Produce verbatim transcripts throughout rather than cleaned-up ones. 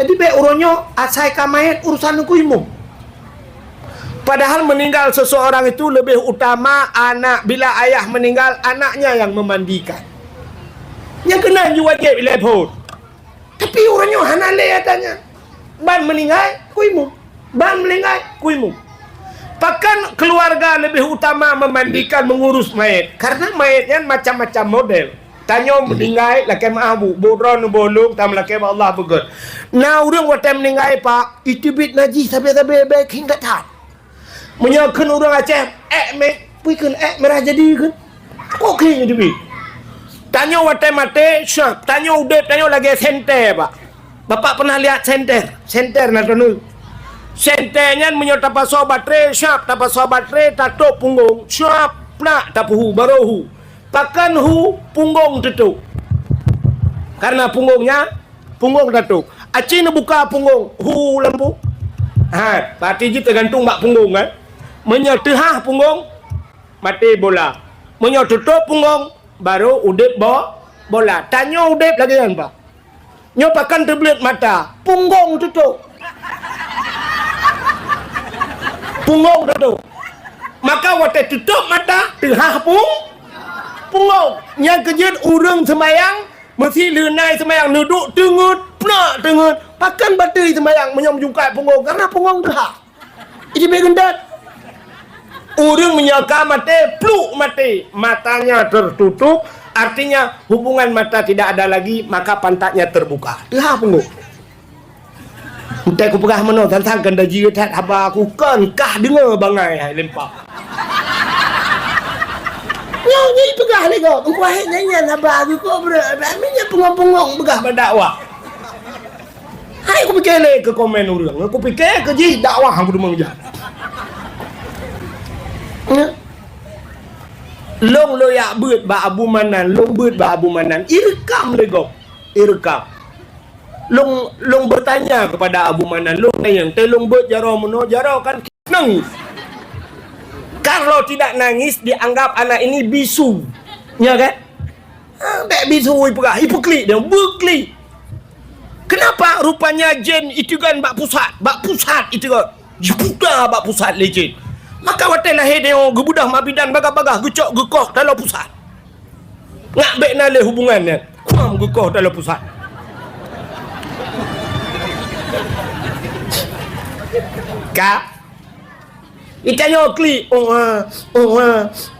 Jadi, bék uroe nyoe asai ka manyét urusan Teungku Imum. Padahal meninggal seseorang itu lebih utama anak, bila ayah meninggal, anaknya yang memandikan. Nyang keunan jih wajéb ilée phon. Tapi uroe nyoe hana lé ata nyan. Ban meuninggai, Teungku Imum. Ban meuninggai, Teungku Imum. Pakon keluarga lebih utama memandikan, mengurus mayat? Karena mayat nyan macam-macam model. Tanyoe meuninggai lakée meu'ah bu, bu droeneuh, bu lôn, tameulakée bak Allah beugét. Na ureuëng watée meuninggai, Pak, iteubiet najih sabe-sabe, bék khieng that-that. Meunyoe kheun ureuëng Aceh, ék mé, peue kheun ék mirah jadi kheun. Kok kheun jadi. Tanyoe watée maté, syap. Tanyoe udeb, tanyoe lagée senter, Pak. Bapak pernah lihat senter? Senter na droeneuh. Senter nyan meunyoe tapasoe baterai, syap, tapasoe baterai, tatôb punggong, syap, plak, tapeuhu, barô hu. Pakon hu, punggong teutôb. Karena punggong nyan, punggong tatôb. Aci neubuka punggong, hu lampu. Ha, berarti jih teugantung bak punggong, kan? Meunyoe teuhah punggong, maté bola. Meunyoe teutôb punggong, barô udeb bo-, bola. Tanyoe udeb lagée nyan, Pak. Nyoe pakon teubleuet mata, punggong teutôb. Punggong teutôb. Maka watée teutôb mata, teuhah pung-, punggong. Nyang keujeuet ureuëng seumayang, meusi leunai seumayang neuduek teungeut, plak teungeut. Pakon bateue seumayang meunyoe meujungkai punggong, karena punggong teuhah. Iji bék geundat. Ureuëng meunyoe ka maté, pluk maté, matanya tertutup, artinya hubungan mata tidak ada lagi, maka pantatnya terbuka. Teuhah punggong. Entah kupeugah meunoe, sang-sang kanda jeuet that haba aku, kon kah deungoe bangai hai lempak. Nyoe, nyoe peugah lé gob, engkau hai nyan, nyan haba aku kok bro, kami nyan pungong-pungong peugah bak dakwah. Hai kupike lé keu komen ureuëng, kupike keu jih dakwah aku deungoe jak. Nya. Long lo yak beuet bak Abu Manan, long beuet bak Abu Manan. Irekam lé gob, irekam. Long, long bertanya kepada Abu Manan, long tanyong, teuh long beuet jaroe meunoe, jaroe kan nangis. Kalau tidak nangis, dianggap anak ini bisu. Ya kan? Ah, bék bisu ipeugah, ipeklik dia, beuklik. Kenapa? Rupanya jén iteugon bak pusat, bak pusat iteugon. Jiputa bak pusat lé jén. Maka watée lahé dia geubeudôh mabidan bagah-bagah geucok geukoh dalam pusat. Ngak bék na lé hubungan nyan. Kuam geukoh dalam pusat. Ka? Itanyoe klik, uwa, uwa,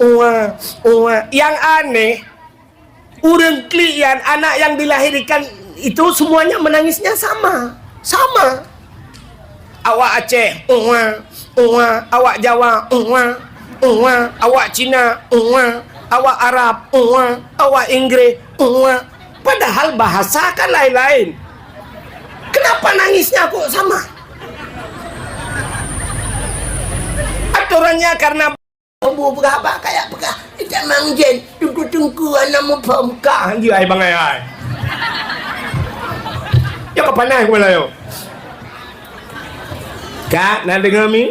uwa, uwa. Yang aneh, ureuëng klik nyan, anak yang dilahirkan itu semuanya menangisnya sama. Sama. Awak Aceh, uwa, uwa, awak Jawa, uwa, uwa, awak Cina, uwa, awak Arab, uwa, awak Inggris, uwa. Padahal bahasa kan lain-lain. Kenapa nangisnya kok sama? Aturannya karena Bu peugah haba kayak peugah, "Itamang jén, teungku-teungku hana muphom kah," hanjeuet ai bangai ai. Nyoe ka panas kepala nyoe. Ka na deungoe mi?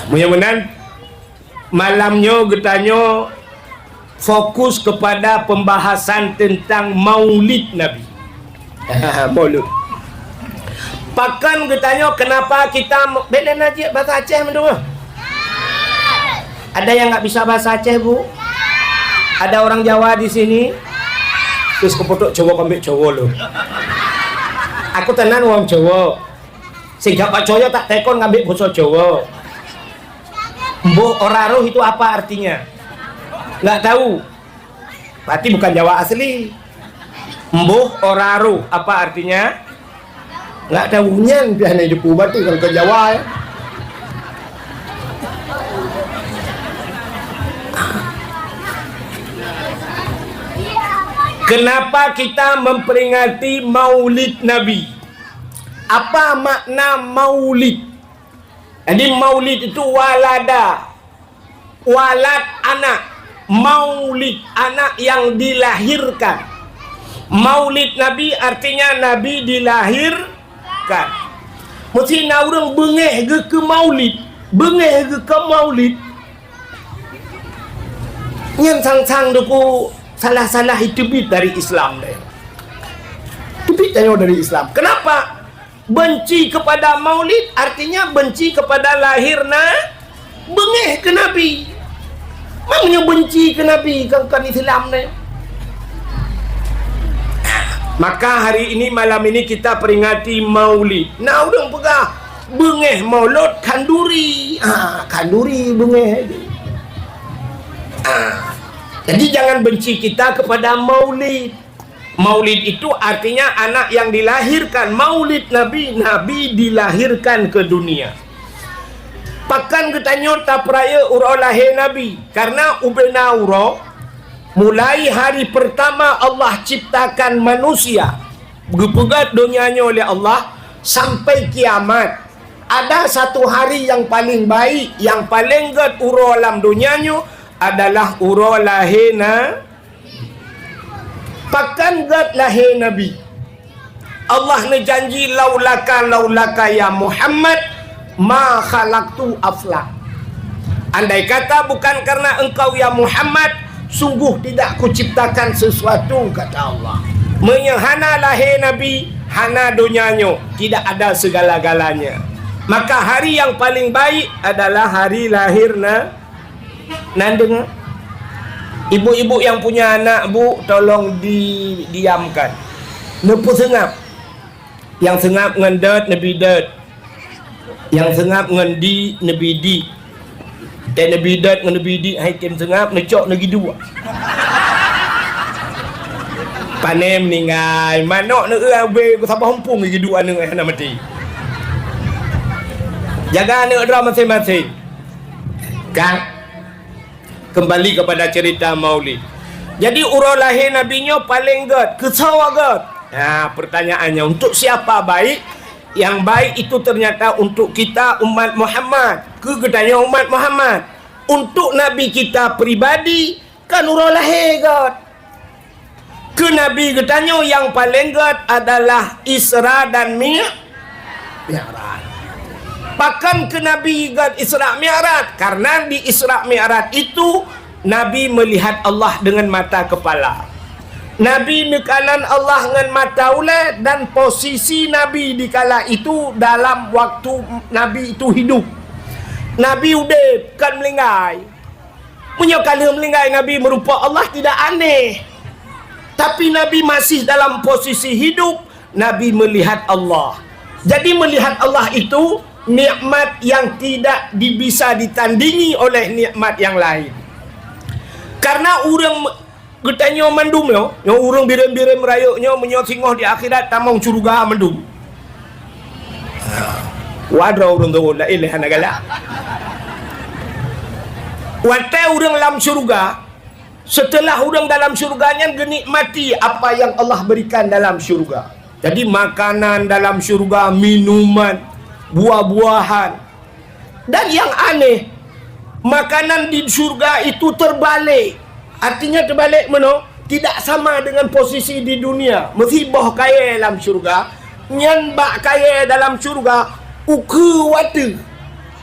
Meunyoe meunan, malam nyoe geutanyoe fokus kepada pembahasan tentang Maulid Nabi. Maulud. Pakon geutanyoe kenapa kita me-, benen aja bahasa Aceh mendua? Ada yang nggak bisa bahasa Aceh, Bu? Ada orang Jawa di sini? Terus kepotok Jawa kambek Jawa lo. Aku tenan wong Jawa. Sing jak Pak Coyo tak tekon ngambil bahasa Jawa. Mboh ora roh itu apa artinya? Nggak tahu. Berarti bukan Jawa asli. Mboh ora roh, apa artinya? Nggak tahu nyan piah na jepu berarti kan ke Jawa ya. Kenapa kita memperingati Maulid Nabi? Apa makna Maulid? Jadi Maulid itu walada, walad anak, Maulid anak yang dilahirkan. Maulid Nabi artinya Nabi dilahirkan. Mesti na ureuëng beungéh geuh keu Maulid, beungéh geuh keu Maulid. Nyan sang-sang deungoe salah-salah iteubiet dari Islam deh. Tu Pih tanyoe dari Islam. Kenapa? Benci kepada Maulid artinya benci kepada lahirna, beungéh keu Nabi. Maknanya benci keu Nabi, kan, kan Islam ni. Maka hari ini, malam ini kita peringati Maulid. Nah, ureuëng peugah beungéh Maulud khanduri. Ah, khanduri beungéh. Ah. Jadi jangan benci kita kepada Maulid. Maulid itu artinya anak yang dilahirkan. Maulid Nabi, Nabi dilahirkan ke dunia. Pakon geutanyoe tapeurayeuk uroe lahé Nabi? Karena ubena uroe, mulai hari pertama Allah ciptakan manusia, geupeugét donya nyoe lé Allah, sampai kiamat, ada satu hari yang paling baik, yang paling gét uroe lam donya nyoe adalah uroe lahé Na-, Pakon gét lahé Nabi? Allah neujanji, "Laulaka, laulaka ya Muhammad, ma khalaqtu aflak." Andai kata bukan karena engkau ya Muhammad, sungguh tidak kuciptakan sesuatu, kata Allah. Meunyoe hana lahé Nabi, hana donya nyoe, tidak ada segala-galanya. Maka hari yang paling baik adalah hari lahé Na-, Nan deungoe. Ibu-ibu yang punya anak, Bu, tolong didiamkan. Neupeuseungab. Nyang seungab ngon dot, neubi dot. Nyang seungab ngon di, neubi di. Teuh neubi dot ngon neubi di, hai tem seungab, neucok neugi duek. Pané meuninggai, manok neueu abée, saboh eumpung neugi duek aneuk hana maté. Jaga aneuk droe maséng-maséng. Kan? Kembali kepada cerita Maulid. Jadi, uroe lahé Nabi nyoe paleng gét, keusoe gét. Nah, pertanyaannya, untuk siapa baik? Yang baik itu ternyata untuk kita umat Muhammad. Keu geutanyoe umat Muhammad. Untuk Nabi kita pribadi, kan uroe lahé gét. Keu Nabi geutanyoe nyang paleng gét adalah Isra dan Mi-, Mi'raj. Pakon keu Nabi gét Isra Mi'raj? Karena di Isra Mi'raj itu Nabi melihat Allah dengan mata kepala. Nabi neukalon Allah ngon mata ulée dan posisi Nabi di kala itu dalam waktu Nabi itu hidup. Nabi udeb, kon meuninggai. Meunyoe ka lheueh meuninggai Nabi meurumpok Allah tidak aneh. Tapi Nabi masih dalam posisi hidup, Nabi melihat Allah. Jadi melihat Allah itu nikmat yang tidak di-, bisa ditandingi oleh nikmat yang lain. Karena ureuëng me-, geutanyoe mandum nyoe, nyoe ureuëng bireuen-bireuen meurayeuk nyoe, meunyoe singoh di akhirat tamong syeuruga mandum. Wadroe ureuëng teuôn laén lé hana galak. Watée ureuëng lam syeuruga, seuteulah ureuëng dalam syeuruga nyan geunikmati apa nyang Allah berikan dalam syeuruga. Jadi makanan dalam syeuruga, minuman, buah-buahan. Dan nyang aneh, makanan di syeuruga itu teubalek. Artinya teubalek meunoe, tidak sama dengan posisi di dunia. Meusiboh kayée lam syeuruga, nyan bak kayée dalam syeuruga, ukeue u ateueh,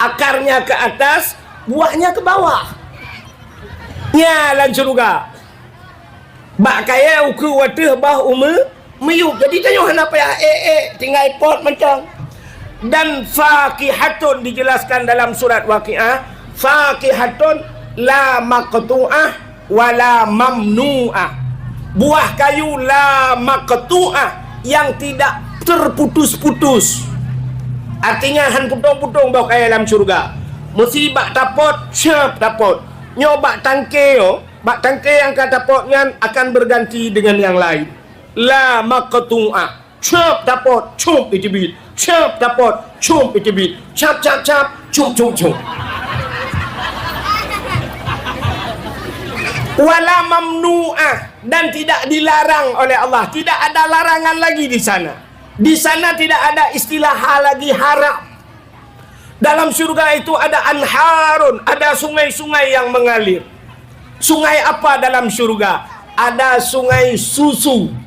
akarnya ke atas, buahnya ke bawah. Nyan lam syeuruga. Bak kayée ukeue u ateueh, boh u meu-, miyueb. Jadi tanyoe hana payah ék-ék, tinggai pot mantong. Dan fakihatun dijelaskan dalam surat Waqiah, fakihatun la maqtu'ah wa la mamnu'ah. Buah kayu la maqtu'ah yang tidak terputus-putus. Artinya han putong-putong boh kayée lam syeuruga. Meusi bak tapot, syab tapot. Nyoe bak tangke, oh. Bak tangke nyang ka tapot nyan akan berganti dengan nyang laén. La maqtu'ah. Cap tapot, cup iteubiet. Cap tapot, cup iteubiet. Cap, cap, cap, cup, cup, cup. Wala mamnu'ah, dan tidak dilarang oleh Allah. Tidak ada larangan lagi di sana. Di sana tidak ada istilah ha-, lagi haram. Dalam syurga itu ada anharun, ada sungai-sungai yang mengalir. Sungai apa dalam syurga? Ada sungai susu.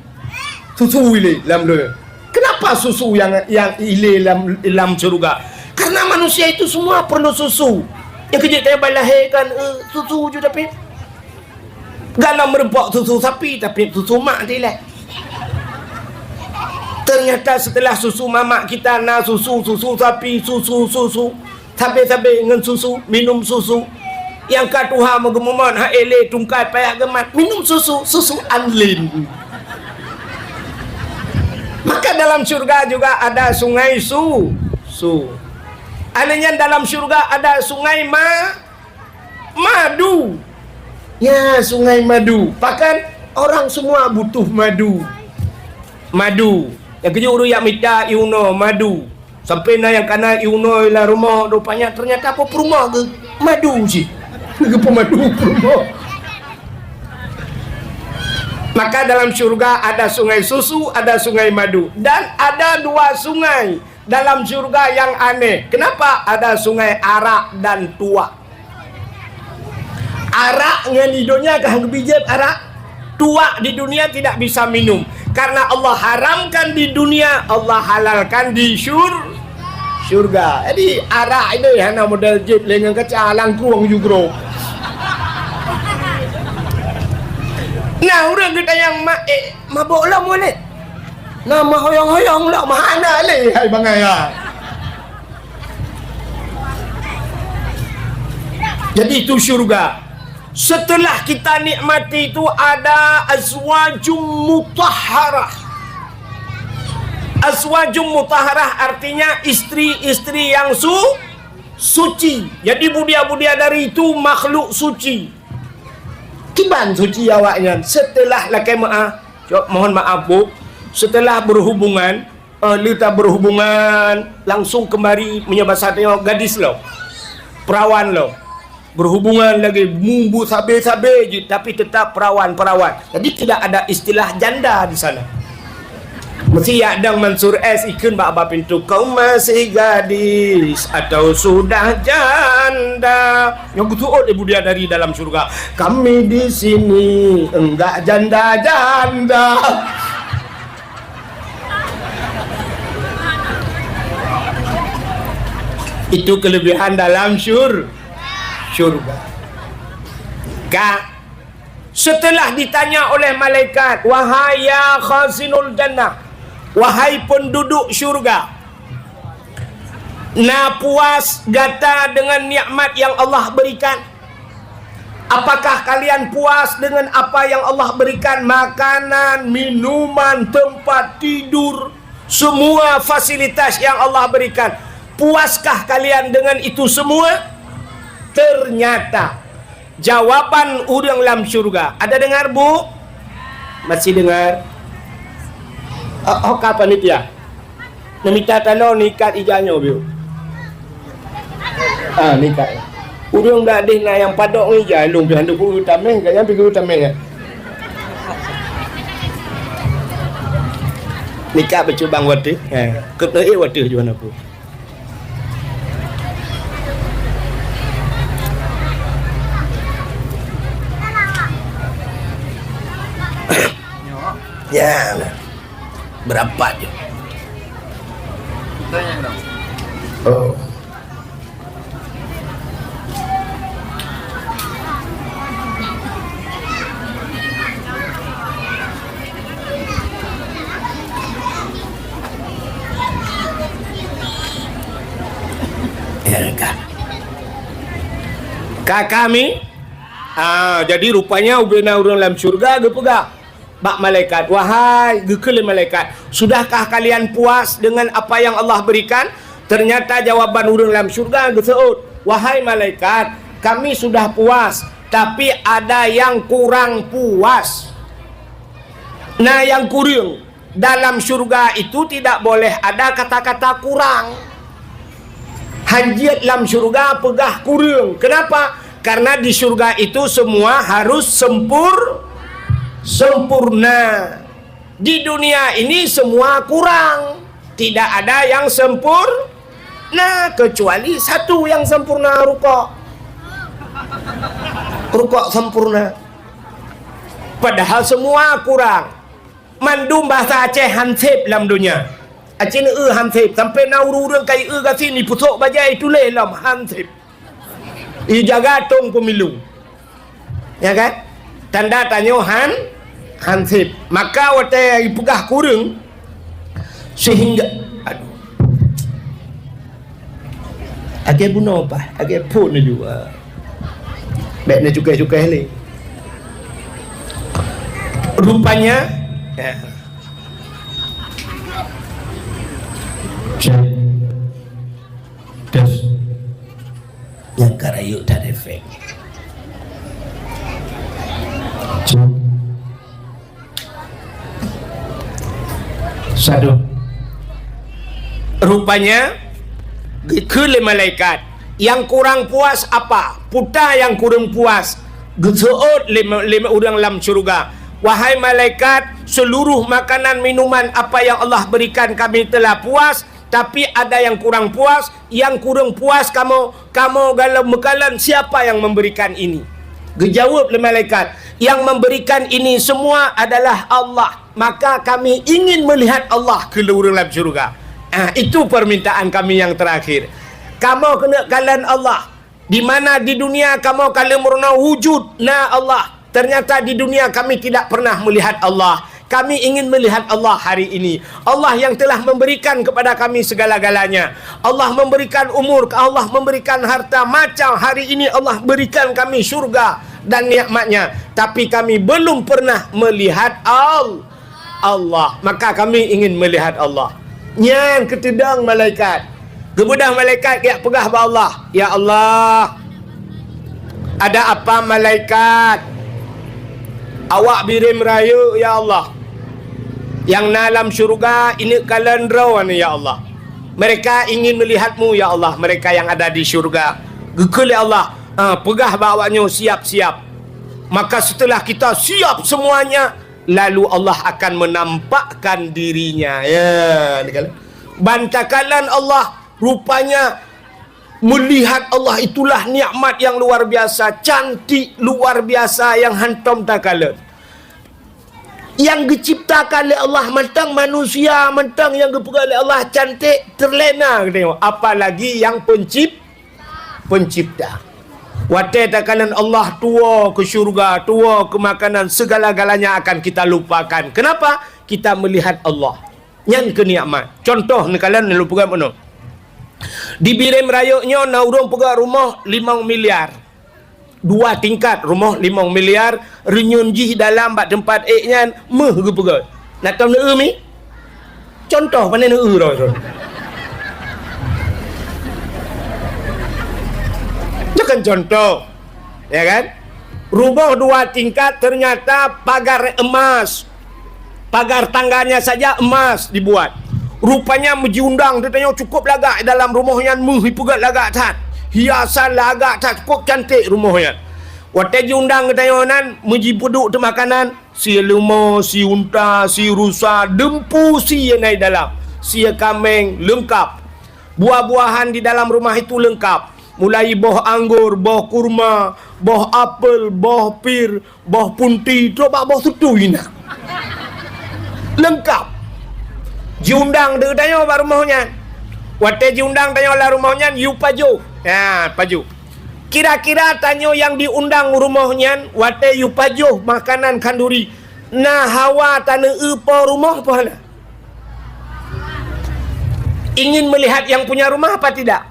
Susu ilé lam donya. Kenapa susu yang, yang ilé lam, lam syurga? Karena manusia itu semua perlu susu. Nyang keu jeuet teubalahé kan, eh, susu ju tapi. Galom meurumpok susu sapi, tapi susu mak dilèe. Ternyata setelah susu mamak kita na susu, susu sapi, susu, susu, sabe-sabe ngon susu, minum susu. Nyang ka tuha meugeumumon, ha éh lé tungkai payah geumat, minum susu, susu anlin. Maka dalam syurga juga ada sungai su, su. Alheuh nyan dalam syurga ada sungai ma, madu. Ya, sungai madu. Bahkan orang semua butuh madu. Madu. Nyang keujeuet ureuëng jak mita ié unoe madu. Sampai na nyang kana ié unoe lam rumoh, rupanya ternyata apa peurumoh geu madu cit. Geupeumadu peurumoh. Maka dalam syurga ada sungai susu, ada sungai madu. Dan ada dua sungai dalam syurga yang aneh. Kenapa ada sungai arak dan tuak? Arak ngon di dunia ka geubijéb arak. Tuak di dunia tidak bisa minum. Karena Allah haramkan di dunia, Allah halalkan di syur-, syurga. Jadi, arak ini hana model jép lé ngon kaca langkrueng jugroe. Nah, ureuëng geutanyong mak, eh, mabök lom uleh. Nah, meuhoyong-hoyong lom, hana lé, hai bangai, ha. Jadi itu syurga. Setelah kita nikmati itu ada azwajum mutahharah. Azwajum mutahharah artinya istri-istri yang su-, suci. Jadi budia-budia dari itu makhluk suci. Kiban suci awaknyan setelah lakée meu'ah. Cok, mohon maaf, Bu. Setelah berhubungan, eh, leuta berhubungan, langsung kembali meunyoe basa tanyoe gadis lom. Perawan lom. Berhubungan lagi, mumbu sabe-sabe jih, tapi tetap perawan-perawan. Jadi tidak ada istilah janda di sana. Mesti yak dang Mansur S ikheun bak ba pintu, "Kau masih gadis atau sudah janda?" Nyang geuseuôt ibu dia dari dalam syurga. "Kami di sini enggak janda-janda." Itu kelebihan dalam syur-, syurga. Ka, setelah ditanya oleh malaikat, "Wahai ya khazinul jannah, wahai penduduk syurga, na puas gata dengan nikmat yang Allah berikan?" Apakah kalian puas dengan apa yang Allah berikan? Makanan, minuman, tempat tidur, semua fasilitas yang Allah berikan. Puaskah kalian dengan itu semua? Ternyata jawaban ureuëng lam syurga. Ada dengar, Bu? Masih dengar? Oh, oh, ka panitia. Neumita taloe nikat ija nyoe bieu. Ah, nikat. Ureuëng bak deh na nyang padok ngon ija, lôn pih hana peue tameh, gobnyan pih geuyue tameh nyan. Nikat beucubang watèe, ha, keuneuk éh watèe juan aku. Ya, berapa je? Oh. Ya, ka. Ka kami? Ah, jadi rupanya ubena ureuëng lam syurga geupeugah bak malaikat, "Wahai," geukheun lé malaikat, "sudahkah kalian puas dengan apa yang Allah berikan?" Ternyata jawaban ureuëng lam syurga geuseuôt, "Wahai malaikat, kami sudah puas, tapi ada yang kurang puas." Na nyang kureueng. Dalam syurga itu tidak boleh ada kata-kata kurang. Hanjeuet lam syurga peugah kureueng. Kenapa? Karena di syurga itu semua harus sempur-, sempurna. Di dunia ini semua kurang. Tidak ada yang sempur-, na, kecuali satu yang sempurna, rukok. Rukok sempurna. Padahal semua kurang. Mandum bahasa Aceh hansip lam dunia. Aceh ni eu hansip. Sampai na ureuëng-ureuëng kai eu gasien ni pusok bajai tuléh lom hansip. Ijaga tong pemilu. Ya kan? Tanda tanyoe han, hansip. Maka watèe ipeugah kureueng, Sehingga, aduh. Lagèe bunoe bah, lagèe phôn laju, ah. Bèk neucukéh-cukéh lé. Rupanya, ya. Cek. Tes. Nyang ka rayeuk that efek. Cek. Satu. Rupanya, geukheun lé malaikat, "Nyang kurang puas apa? Peue nyang kurang puas?" Geuseuôt lé, lé ureuëng lam syeuruga, "Wahai malaikat, seluruh makanan minuman apa yang Allah berikan kami telah puas, tapi ada yang kurang puas, yang kurang puas kamoe, kamoe galom meukalon siapa yang memberikan ini?" Geujaweueb lé malaikat, "Yang memberikan ini semua adalah Allah. Maka kami ingin melihat Allah," kheun lé ureuëng lam syeuruga. "Ah, itu permintaan kami yang terakhir. Kamoe keuneuk kalon Allah. Di mana di dunia kamoe ka lheueh meurunoe wujud na Allah. Ternyata di dunia kami tidak pernah melihat Allah. Kami ingin melihat Allah hari ini. Allah yang telah memberikan kepada kami segala-galanya. Allah memberikan umur, Allah memberikan harta, macam hari ini Allah berikan kami syurga dan nikmatnya. Tapi kami belum pernah melihat Al-, Allah. Maka kami ingin melihat Allah." Nyan keuteudong malaikat. Geubeudôh malaikat geujak peugah bak Allah, "Ya Allah, ada apa malaikat? Awak birém rayeuk, ya Allah. Nyang na lam syeuruga, ineuk kalon droe, ya Allah. Mereka ingin melihat-Mu, ya Allah, mereka yang ada di syeuruga." Geukheun lé Allah, "Ah, peugah bak awaknyoe siap-siap. Maka setelah kita siap semuanya, lalu Allah akan menampakkan diri-Nya." Ya, neukalon. Ban takalon Allah, rupanya melihat Allah itulah nikmat yang luar biasa, cantik luar biasa yang hántom takalon. Nyang geuciptakan lé Allah mantong, manusia mantong nyang geupeugah lé Allah cantik, terlena geutanyoe, apalagi yang pencip-, pencipta. Watée takalon Allah, tuwoe keu syeuruga, tuwoe keu makanan, segala-galanya akan kita lupakan. Kenapa? Kita melihat Allah. Nyan keuh nikmat. Contoh neukalon, lôn peugah bunoe. Di birém rayeuk nyoe na ureuëng peugah rumoh limong miliar. Dua tingkat rumoh limong miliar, reunyeun jih dalam bak teumpat ék nyan méuh geupeugah. Na tom neueu mi? Contoh, pane neueu droe. Nyoe kan contoh. Ya kan? Rumoh dua tingkat ternyata pagar emas. Pagar tangganya saja emas dibuat. Rupanya meujiundang geutanyoe cukup lagak dalam rumoh nyan, méuh ipeugét lagak that. Hiasan lagak that, cukup cantik rumoh nyan. Watée jiundang geutanyoe nan, meujipeuduk teumakanan, sie leumo, sie unta, sie rusa, deumpu sie na i dalam, sie kaméng, leungkap. Buah-buahan di dalam rumah itu lengkap, mulai boh anggor, boh kurma, boh apel, boh pir, boh punti, trok bak boh sutui na. Lengkap. Jiundang deuh tanyoe bak rumoh nyan. Watée jiundang tanyoe lam rumoh nyan, yue pajoh. Ha, pajoh. Kira-kira tanyoe nyang diundang rumoh nyan, watée yue pajoh makanan khanduri, na hawa taneueu po rumoh peu hana? Ingin melihat yang punya rumah apa tidak?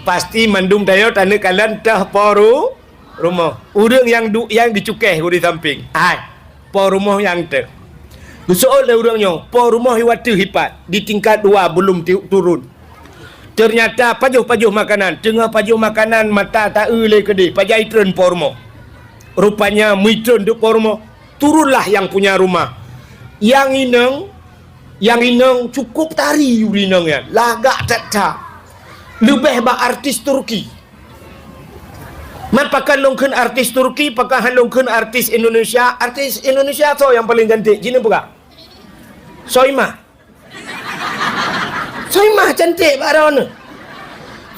Pasti mandum tanyoe taneukalon teuh po ru-, rumoh. Ureuëng nyang du-, nyang geucukéh u di sampéng. Hai, po rumoh nyang teuh. Geuseuôt lé ureuëng nyoe, po rumoh i ateueh ipat, di tingkat dua, belum ti-, turun. Ternyata pajoh-pajoh makanan, teungoh pajoh makanan mata taeu lé keudeh, pajan itreun po rumoh. Rupanya meuitreun deuh po rumoh, turunlah yang punya rumah. Nyang inong, nyang inong cukup tari ureuëng inong nyan, lagak that-that. Leubeh bak artis Turki. Man pakon lôn kheun artis Turki, pakon han lôn kheun artis Indonesia? Artis Indonesia soe nyang paleng cantik? Jinoe peugah. Soimah. Soimah cantik bak droeneuh.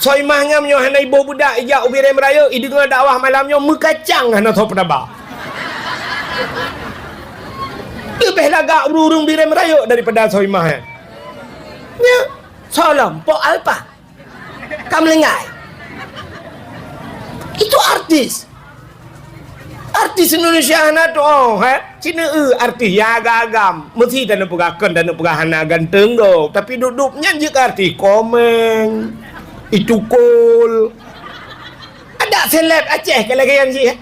Soimah nyan meunyoe hana iboh beudak ijak u Bireuen Raya, ideungoe dakwah malam nyoe meukacang hana soe peutaba. Leubeh lagak ureuëng Bireuen Raya daripada Soimah nyan. Nyan, soe lom, Pok Alpa. Ka meulinggai. Itu artis. Artis Indonesia hana tuoh, he? Cina eu artis ya agam-agam. Meusi taneuk peugah kon, taneuk peugah hana ganteng gob. Tapi dup-dup nyan jeuet keu artis komeng, itukul. Ada seleb Aceh ka lagèe nyan jih, eh?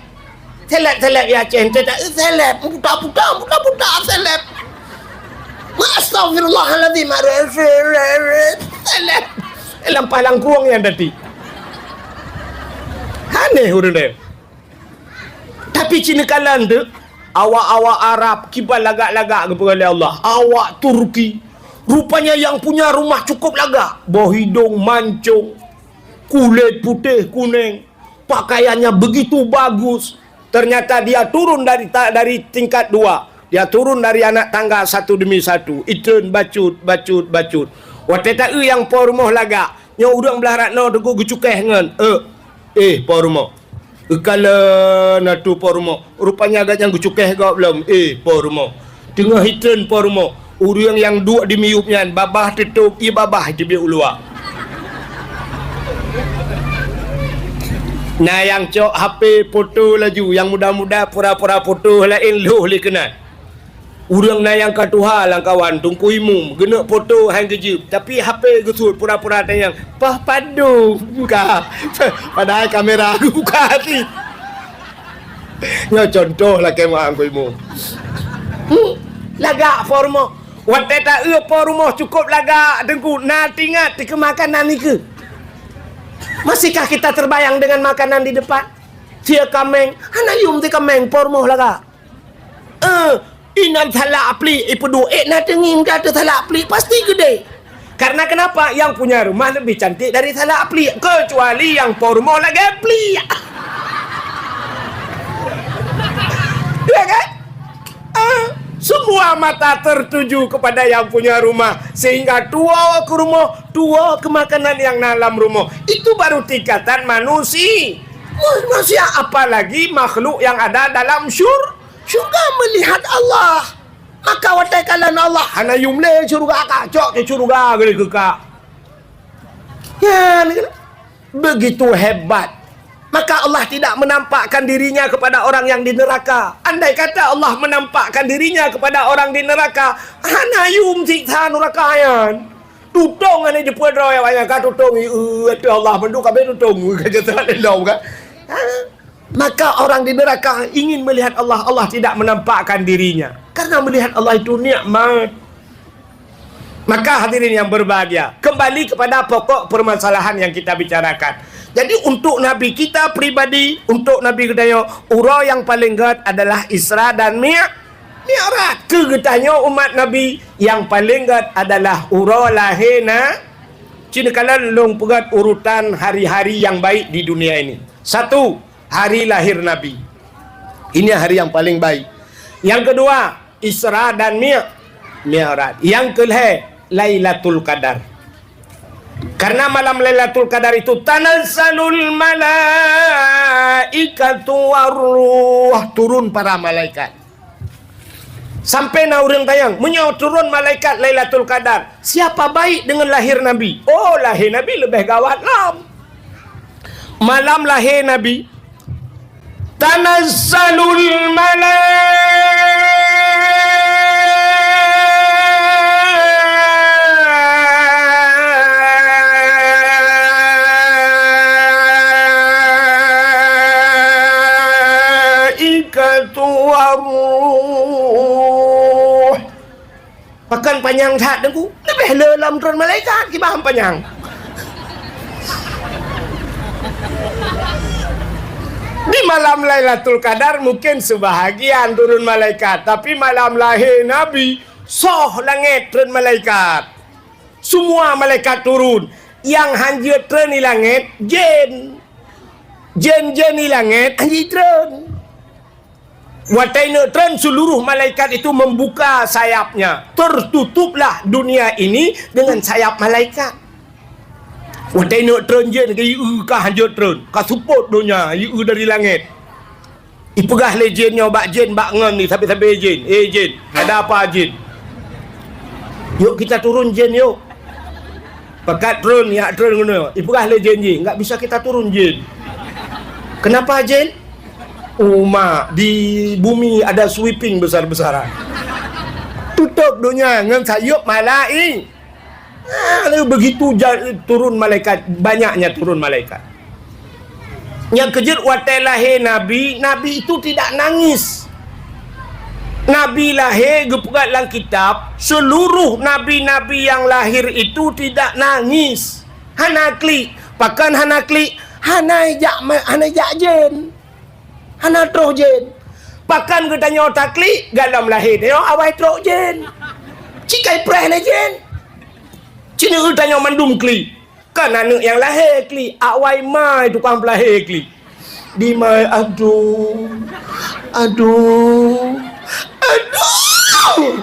Seleb-seleb ya Aceh, ente tak, eh, seleb, puta-puta, puta-puta seleb. Astagfirullahalazim, ada seleb. Lam palang krueng nyan tadi. Aneh ureueng deh. Tapi cina kalon tu, awak-awak Arab kiban lagak-lagak geupeugah lé Allah. Awak Turki. Rupanya yang punya rumah cukup lagak. Boh hidong mancung, kulét putéh kuneng, pakaiannya begitu bagus. Ternyata dia turun dari ta-, dari tingkat dua. Dia turun dari anak tangga satu demi satu. Itreun bacut, bacut, bacut. Watèe taeu nyang po rumoh lagak, nyoe ureueng blah rat noe teungku geucukéh ngon, "Eh, eh, po rumoh." Geukalon atu po rumoh. Rupanya gata nyang geucukéh gob lom, "Eh, po rumoh." Teungoh itreun po rumoh. Ureueng nyang duek di miyueb nyan, babah teutôp, ie babah teubiet u luwa. Na nyang cok H P foto laju, nyang muda-muda pura-pura foto laén lhôh lé keunan. Ureueng na nyang ka tuha lam kawan, Teungku Imum, geuneuk foto han geujeuet, tapi H P geusuet pura-pura tanyong, "Poh padum ka?" Padahai kamera geubuka cit. Nyoe contoh lakèe meu'ah Teungku Imum. Hmm, lagak po rumoh. Watèe taeu po rumoh cukup lagak, Teungku, na teuingat keu makanan nikeue. Masihkah kita terbayang dengan makanan di depan? Sie kaméng, hana yum sie kaméng po rumoh lagak. Eh, inan salak pliek ipeuduek, eh, na teungieng that salak pliek, pasti geude. Karena kenapa? Yang punya rumah lebih cantik dari salak pliek, kecuali yang po rumoh lagèe pliek. Ya kan? Ah, semua mata tertuju kepada yang punya rumah, sehingga tuwoe keu rumoh, tuwoe keu makanan nyang na lam rumoh. Itu baru tingkatan manusi-, manusia, apalagi makhluk yang ada dalam syur-, syurga melihat Allah. Maka watèe kalon Allah, hana yum lé syurga, ka cok di syurga geulé keu ka. Nyan, begitu hebat. Maka Allah tidak menampakkan dirinya kepada orang yang di neraka. Andai kata Allah menampakkan dirinya kepada orang di neraka, hana yum siksa neraka nyan. Tutong hana jipeuet droe awaknyan, ka tutong, "Ieu, ateueh Allah mandum ka bèk tutong," ka jasa lom kan. Ha? Maka orang di neraka ingin melihat Allah, Allah tidak menampakkan dirinya. Karena melihat Allah itu nikmat. Maka hadirin yang berbahagia, kembali kepada pokok permasalahan yang kita bicarakan. Jadi untuk Nabi kita pribadi, untuk Nabi geutanyoe, uroe nyang paleng gèt adalah Isra dan Mi-, Mi'raj. Keu geutanyoe umat Nabi, nyang paleng gèt adalah uroe lahé na-, cit neukalon lôn peugèt urutan hari-hari yang baik di dunia ini. Satu, hari lahir Nabi. Ini hari yang paling baik. Yang kedua, Isra dan Mi-, Mi'raj. Yang kelhèe, Lailatul Qadar. Karena malam Lailatul Qadar itu tanazzalul malaikatu warruh, turun para malaikat. Sampai na ureueng tanyong, "Meunyoe turun malaikat Lailatul Qadar, siapa baik dengan lahir Nabi?" Oh, lahé Nabi leubeh gawat lom. Malam lahé Nabi, tanazzalul malaikatu warruh. Pakon panyang that, Teungku? Leubeh le lom turun malaikat, kiban panyang. Di malam Lailatul Qadar mungkin sebahagian turun malaikat, tapi malam lahé Nabi, soh langèt treun malaikat. Semua malaikat turun. Nyang hanjeuet treun di langèt, jén. Jén-jén di langèt hanjeuet treun. Watèe neuk treun, seluruh malaikat itu membuka sayapnya. Tertutuplah dunia ini dengan sayap malaikat. Watèe neuk treun jén, ka ieu ka hanjeuet treun, ka seupôt donya, ieu dari langèt. Ipeugah lé jén nyoe bak jén bak ngon ni, sabe-sabe jén, "Eh jén, ada apa jén? Yuk kita turun jén yuk." Pakat treun, jak treun keunoe. Ipeugah lé jén jih, "Enggak bisa kita turun jén." "Kenapa jén?" Uma, di bumi ada sweeping besar-besaran. Tutup dunia ngon sayup malai-, ah, lalu begitu ja-, turun malaikat, banyaknya turun malaikat. Nyang keujeuet watée lahé Nabi, Nabi itu tidak nangis. Nabi lahé geupeugah lam kitab, seluruh nabi-nabi yang lahir itu tidak nangis. Hana klik. Pakon hana klik? Hana jak ma-, hana jak jén. Hana troh jén. Pakon geutanyoe taklik? Galom lahé tanyoe awai troh jén. Cikai preh lé jén. Cineuk tanyoe mandum klik. Kan aneuk nyang lahé klik, awai mai tukang peulahé klik. Di mai, aduh, aduh, aduh.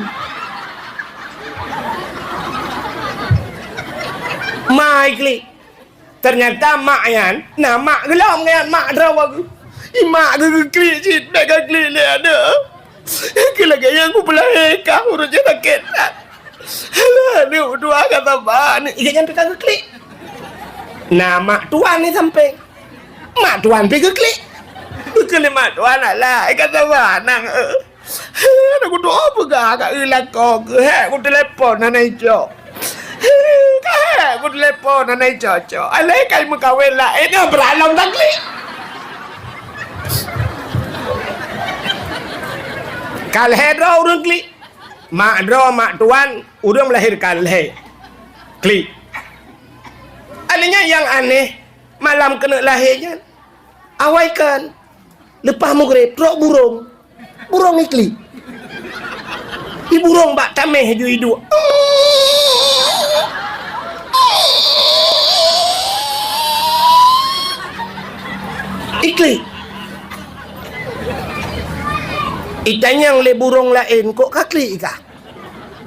Mai klik. Ternyata mak nyan, na mak geulom nyan, mak droe geuh. I mak geuh geuklik cit, bèk geuklik lé aneuk. Keu lagèe nyan kupeulahé kah ureueng nyang sakét that. Alah, aneuk dua ka saban. Ié nyan pih ka geuklik. Na mak tuan di sampéng. Mak tuan pih geuklik. Geuklik mak tuan, alah, ka saban nang, eh. Aneuk dua peugah ka eu lakoe keuh, hèk kutelepon hana icok. Ka hèk kutelepon hana icok-cok. Alah, kai meukawen laén, eh, beuralom taklik. Ka lhèe droe ureueng klik. Mak droe, mak tuan, ureueng melahirkan lhèe. Klik. Akhirnya nyang aneh, malam keuneuk lahé nyan, awai kan, leupah meugreb, trok burông. Burông iklik. I burông bak tamèh ju iduek. Iklik. Itanyong lé burông laén, kok ka klik kah?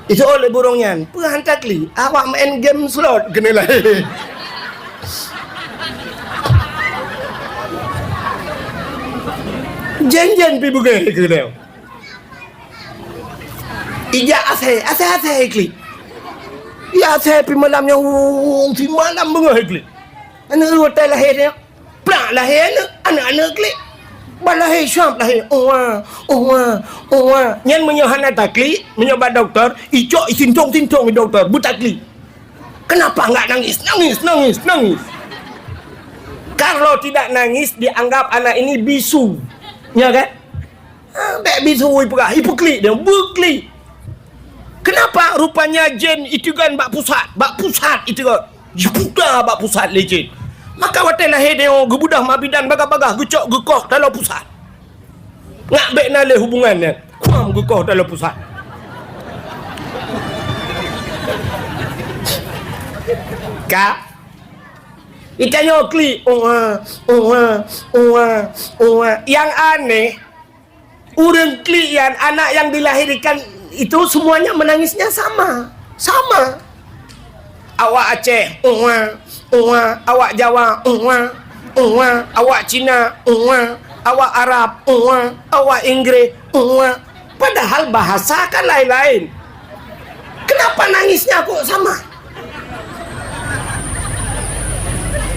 Iseuôt lé burông nyan, "Peue han taklik? Awak maén game slot keuneuk lahé." Jén-jén pih beungéh keunoe. Ijak asèe, asèe-asèe iklik. Ijak asèe pih malam nyan, wuh, simalam beungéh iklik. Aneuk watèe lahé nyan. Plak lahé aneuk, aneuk-aneuk klik. Ban lahé, syap lahé. Uwa, uwa, uwa. Nyan meunyoe hana taklik, meunyoe bak dokto, icok isintong-sintong dokto, beutaklik. Kenapa enggak nangis? Nangis, nangis, nangis. Kalau tidak nangis, dianggap anak ini bisu. Ya kan? Ah, bèk bisu ipeugah, ipeklik dia, beuklik. Kenapa? Rupanya jén iteugon bak pusat, bak pusat iteugon. Jiputa bak pusat lé jén. Maka watèe lahé nyoe geubeudôh ma bidan bagah-bagah geucok geukoh taloe pusat. Ngak bèk na lé hubungan nyan. Kuam geukoh taloe pusat. Ka. Itanyoe klik, "Uwa, uwa, uwa, uwa." Yang aneh, ureueng klik nyan, anak yang dilahirkan itu semuanya menangisnya sama. Sama. Awak Aceh, "Uwa, uwa." Awak Jawa, "Uwa, uwa." Awak Cina, "Uwa." Awak Arab, "Uwa." Awak Inggris, "Uwa." Padahal bahasa kan lain-lain. Kenapa nangisnya kok sama?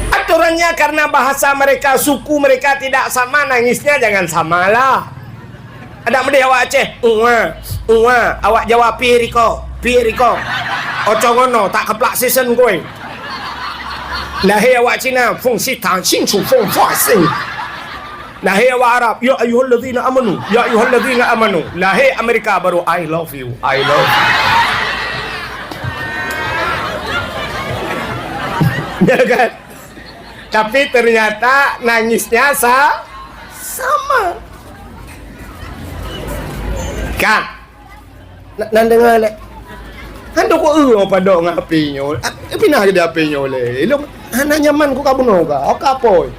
Aturannya karena bahasa mereka, suku mereka tidak sama, nangisnya jangan samalah. Adak meudeh awak Aceh, "Uwa, uwa." Awak Jawa, "Pi riko, pi riko." Ocongono, tak keplak sisen kue. Lahé awak Cina, "Fung si tang sing su fung fua sing." Lahé awak Arab, "Ya ayyuhallazina amanu, ya ayyuhallazina amanu." Lahé Amerika baru, "I love you, I love you." Ya kan? Tapi ternyata nangisnya sa-, sama. Kan? Na, na deungoe lé. Kan tu ku eu padok ngon api nyoe. Ah, pinah jadi api nyoe lé. Ilong hana nyaman ku ka bunoe ka. Oka apoi.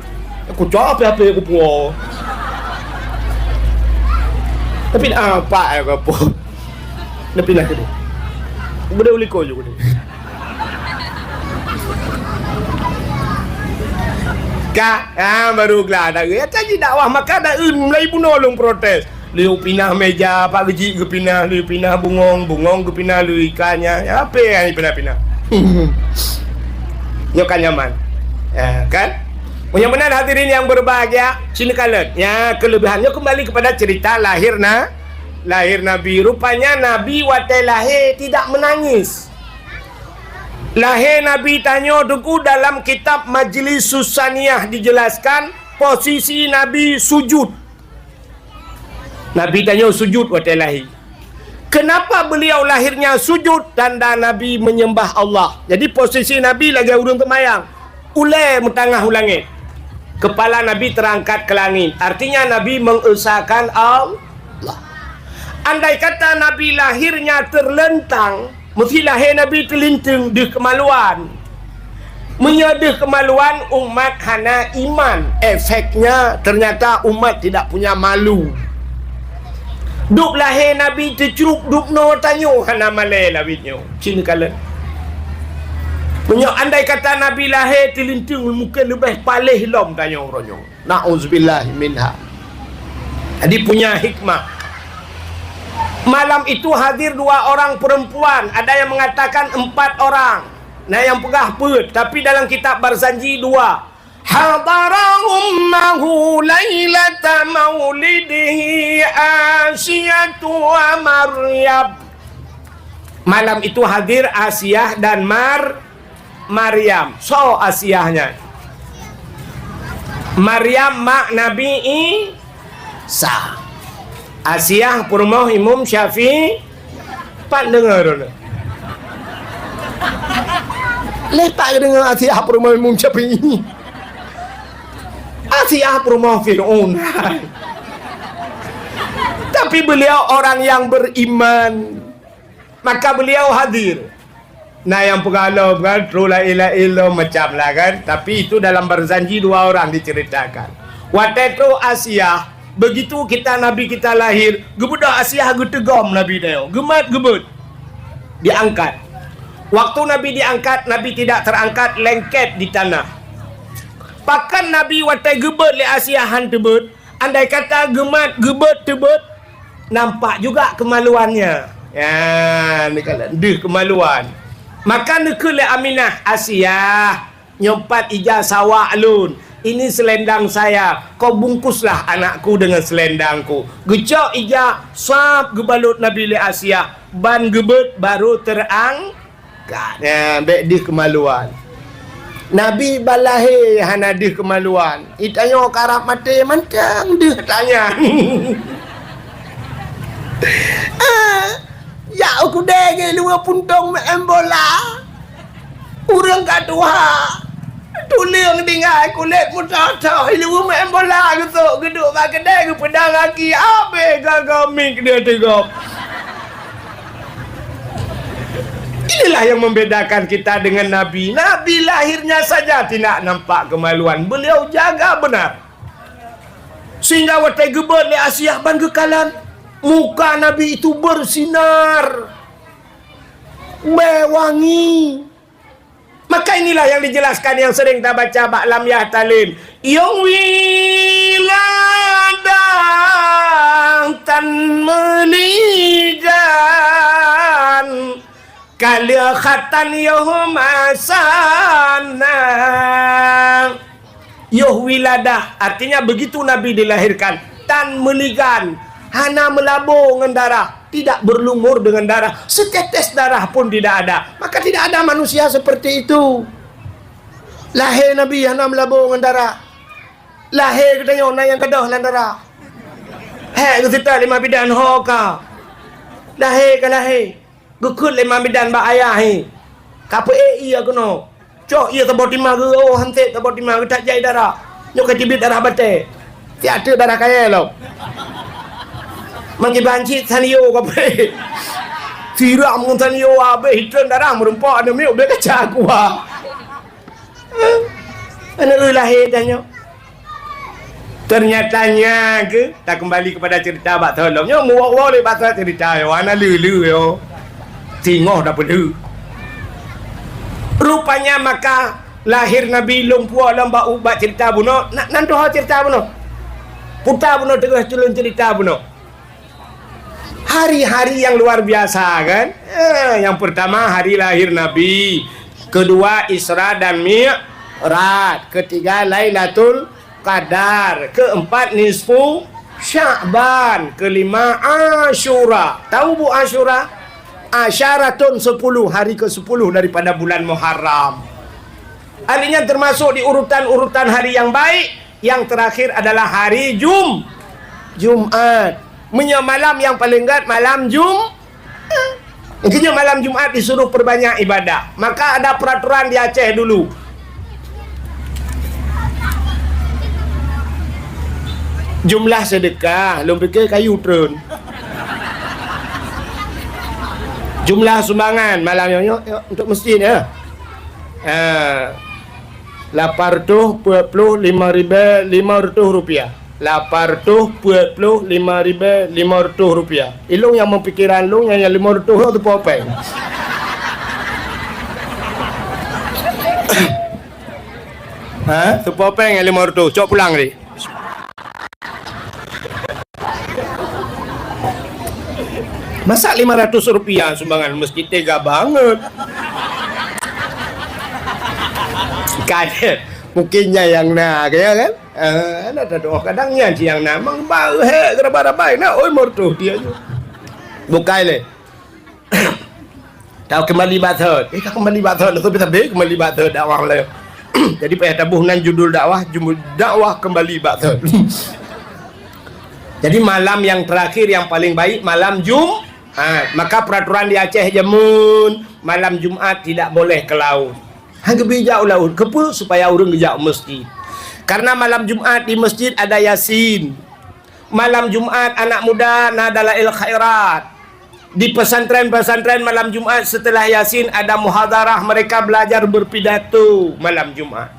Ku cok api-api ku puo. Tapi apa ya ka puo? Dah pinah ke dia. Beda uliko juga dia. Ka, ah, baru gelah dak. Ya, tadi dakwah maka dak, eh, mulai bunoe lôn protes. Lheuh pinah meja, Pak Geuchik geupinah, lheuh pinah bungong, bungong geupinah, lheuh ikan nyan. Ya, apa yang dipinah-pinah? Nyoe kan nyaman. Ya, kan? Meunyoe meunan hadirin yang berbahagia, sini kalon. Ya, kelebihannya kembali kepada cerita lahir na-, lahir Nabi. Rupanya Nabi watée lahé tidak menangis. Lahé Nabi tanyoe Teungku dalam kitab Majlis Susaniyah dijelaskan posisi Nabi sujud. Nabi tanyoe sujud watée lahé. Kenapa beliau lahirnya sujud? Tanda Nabi menyembah Allah. Jadi posisi Nabi lagée ureuëng teumayang. Ulée meutangah u langét. Kepala Nabi terangkat ke langit. Artinya Nabi mengesahkan Allah. Andai kata Nabi lahirnya terlentang, mesti lahé Nabi teulinteung deuh kemaluan. Meunyoe deuh kemaluan, umat hana iman. Efeknya, ternyata umat tidak punya malu. Dub lahé Nabi teucruk dub noe tanyoe hana malée lawét nyoe. Cina kalon. Meunyoe andai kata Nabi lahé teulinteung, mungkin leubeh paléh lom tanyoe uroe nyoe. Na'udzubillah minha. Jadi punya hikmah. Malam itu hadir dua orang perempuan, ada yang mengatakan empat orang. Nah, yang peugah peuet, tapi dalam kitab Barzanji dua. Hadara ummahu lailata maulidihi Asiyatu wa Maryam. Malam itu hadir Asiah dan Mar-, Maryam. Soe Asiah nyan? Maryam mak Nabi Isa. Asiah peurumoh Imam Syafi'i. Pat deungoe droeneuh? Lé pat deungoe Asiah peurumoh Imam Syafi'i. Asiah peurumoh Fir'aun. Tapi beliau orang yang beriman. Maka beliau hadir. Nah, yang peugah lom kan, trok laén-laén lom macam lah kan. Tapi itu dalam Barzanji dua orang diceritakan. Watée trok Asiah, begitu kita Nabi kita lahir, geubeudôh Asiah geuteugom Nabi nyoe. Geumat geubeuet. Diangkat. Waktu Nabi diangkat, Nabi tidak terangkat, lengket di tanah. Pakon Nabi watée geubeuet lé Asiah han teubeuet, andai kata geumat geubeuet teubeuet, nampak juga kemaluannya. Ya, ni kan deuh kemaluan. Maka neukheun lé Aminah, "Asiah, nyoe pat ija sawak lôn. Ini selendang saya. Kau bungkuslah anakku dengan selendangku." Geucok ija, sab geubalot Nabi lé Asiah, ban geubeuet baru terang Ka, nyan, bék deuh keumaluan. Nabi ban lahé hana deuh keumaluan. Itanyoe karab maté mantong deuh tanyan. Ah, jak u keudè geuh luweue puntông meu'en bola. Ureueng ka tuha. Tuleueng tinggai kulét meutoh-toh, ileumèe bola geusok geuduek bak keudè geupeudang gaki, abéh gaga miet deuh teugop. Inilah yang membedakan kita dengan Nabi. Nabi lahirnya saja tidak nampak kemaluan. Beliau jaga benar. Sehingga watèe geubeuet lé Asiah ban geukalon, muka Nabi itu bersinar, bèe wangi. Maka inilah yang dijelaskan yang sering tabaca bak lam Yahtalin. Yôh wiladah tan meuligan, ka lheueh khatan yôh masana. Yôh wiladah, artinya begitu Nabi dilahirkan, tan meuligan, hana meulabô ngon darah, tidak berlumur dengan darah, setetes darah pun tidak ada. Maka tidak ada manusia seperti itu. Lahé Nabi hana meulabô ngon darah. Lahé geutanyoe na nyang gadôh lam darah. Hék geuseutôt lé Imam Bidan ho ka. Lahé ka lahé. Geukheun lé Imam Bidan bak ayah nyan. Ka peuék ié keunoe. Cok ié saboh timah geuh, oh, han sép saboh timah geuh that jai darah. Nyoe ka teubiet darah batèe. Siat teuk darah kayèe lom. Meukiban cit sanyo ka peuék. Siram ngon sanyo abéh, hitrön darah meurumpok aneuk miet ubé kaca kuah. Aneuk lahé tanyoe. Ternyata nya ke, takeumbali kepada cerita bak tholom. Nyoe muwoe-woe lé basa cerita nyoe, hana lé-lé nyoe. Singoh dah peulheueh. Rupanya maka lahé Nabi lôn puwoe lom bak, bak cerita bunoe, na-, nan tuha cerita bunoe. Puta bunoe teungoh tulôn cerita bunoe. Hari-hari yang luar biasa, kan? Eh, yang pertama hari lahir Nabi, kedua Isra dan Mi-, Rat, ketiga Lailatul Qadar, keempat nisfu Sya'ban, kelima Asyura. Tahu bu Asyura? Asyaratun sepuluh, hari ke sepuluh daripada bulan Muharram. Artinya termasuk di urutan-urutan hari yang baik, yang terakhir adalah hari Jum-, Jumat. Meunyoe malam yang paling gét malam Jum-, Makanya malam Jumat disuruh perbanyak ibadah. Maka ada peraturan di Aceh dulu. Jumlah sedekah, lôn pikir kayu treun. Jumlah sumbangan malam nyoe, nyoe, nyoe untuk masjid ya. Ah, lapan ratus peuet puluh lima ribèe lima ratus rupiah. Lapan ratus peuet puluh lima ribèe lima ratus rupiah. Ilôn nyang meupikiran lôn nyang, nyang lima ratus nyoe teupeu péng. Ha? Teupeu péng nyang lima ratus. Cok pulang tadi. Masa lima ratus rupiah sumbangan masjid tega banget. Kan? Mungkin nyan nyang na, ya kan? Eh, na tadoa kadang nyan cit nyang na. Memang bau hek, gerabai-rabai na, oi, mertoh dia je. Bukai lé. Tau kembali bak thot. Eh, ka kembali bak thot, tapi, tapi kembali bak thot dakwah lé. Jadi payah taboh nan judul dakwah, judul dakwah kembali bak thot. Jadi malam yang terakhir yang paling baik malam Jumat. Maka peraturan di Aceh jameun malam Jumat tidak boleh ke laut. Han geubri jak u laôt. Keupeue? Supaya ureuëng geujak u masjid. Karena malam Jumat di masjid ada Yasin. Malam Jumat anak muda na Dalail Khairat. Di pesantren-pesantren malam Jumat setelah Yasin ada muhadharah, mereka belajar berpidato malam Jumat.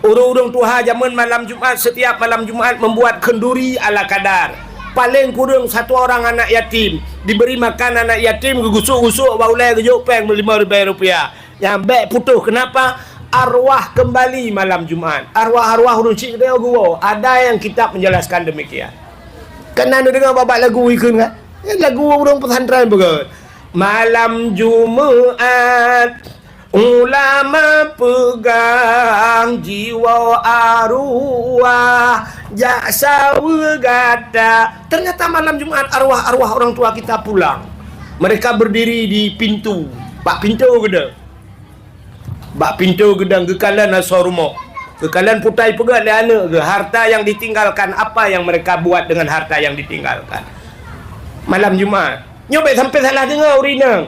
Ureuëng-ureuëng tuha jameun malam Jumat, setiap malam Jumat membuat kenduri ala kadar. Paling kurang satu orang anak yatim, diberi makan anak yatim, geugusuk-gusuk bak ulèe geujok péng lima ribèe rupiah. Nyang bèk putôh, kenapa? Arwah kembali malam Jumat. Arwah-arwah ureuëng chik geutanyoe geuwoe. Ada yang kitab menjelaskan demikian. Kan na neudeungoe bak-bak lagu ikheun kan? Eh, lagu ureuëng pesantren beugèt. Malam Jumat, ulama peugah jiwoe arwah jak saweue gata. Ternyata malam Jumat arwah-arwah orang tua kita pulang. Mereka berdiri di pintu. Bak pintu geuda. Bak pintu geudong geukalon asoe rumoh. Geukalon putai peugah lé aneuk geuh, harta yang ditinggalkan, apa yang mereka buat dengan harta yang ditinggalkan. Malam Jumat. Nyoe bèk sampai salah deungoe ureuëng inong.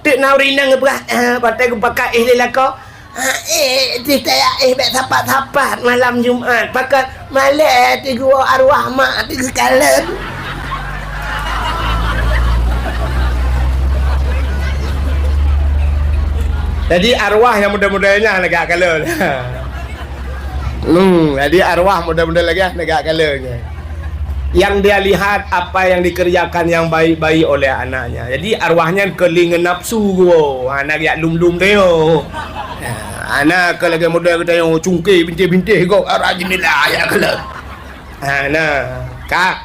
Teuk na ureuëng inong geupeugah, "Ah, watèe geupakat éh lé lakoe. Ah, éh, teuh tayak éh bèk sapat-sapat malam Jumat." Pakat Malèe teuh geuwoe arwah mak teuh geukalon. Jadi arwah nyang muda-muda nyan lagèe kalon. Hmm, jadi arwah muda-muda lagèe nyan lagèe kalon nyan. Yang dia lihat apa yang dikerjakan yang baik-baik oleh anaknya. Jadi arwah nyan keulingan nafsu geuwoe. Ha, na geujak lum-lum teuh. Ha, na keu lagèe muda geutanyoe cungké bintéh-bintéh gob arah jendela jak kalon. Ha, na, ka.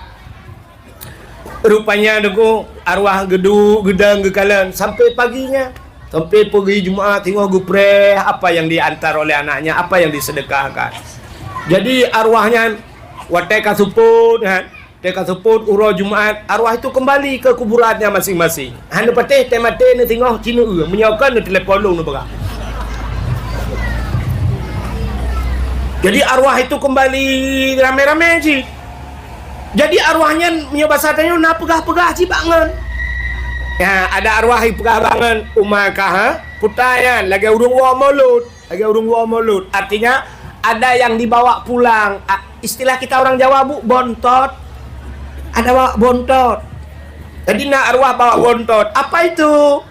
Rupanya deungoe arwah geuduek geudong geukalon sampai paginya. Sampai pagi Jumat teungoh geupreh apa yang diantar oleh anaknya, apa yang disedekahkan. Jadi arwah nyan watèe ka seupôt nyan, watèe ka seupôt uroe Jumat, arwah itu kembali ke kuburannya masing-masing. Hana patéh teuh maté neuteungoh ci neueu, meunyoe kon neutelepon lôn neupeugah. Jadi arwah itu kembali ramé-ramé cit. Jadi arwah nyan meunyoe basa tanyoe na peugah-peugah cit bak ngon. Ya, ada arwah jipeugah bak ngon, uma kah, ha? Puta nyan lagèe ureuëng woe mulod, lagèe ureuëng woe mulod. Artinya ada yang dibawa pulang. A, istilah kita orang Jawa bu, bontot. Ada bawa bontot. Jadi na arwah bawa bontot. Apa itu?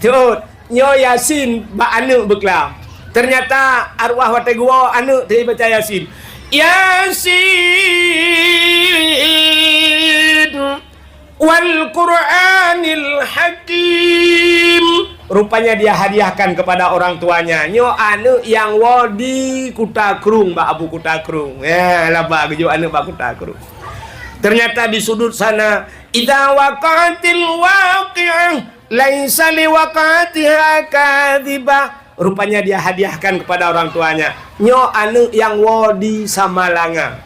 Jeuet, nyoe Yasin bak aneuk beuklam. Ternyata arwah watèe geuwoe aneuk teuh baca Yasin. Yasin wal Qur'anil Hakim. Rupanya dia hadiahkan kepada orang tuanya. Nyoe aneuk nyang woe di Kuta Krueng bak Abu Kuta Krueng. Ya, laba geujok aneuk bak Kuta Krueng. Ternyata di sudut sana, idza waqa'atil waqi'ah. Laisa liwaqatiha kadhibah, Rupanya dia hadiahkan kepada orang tuanya. Nyoe aneuk nyang woe di Samalanga.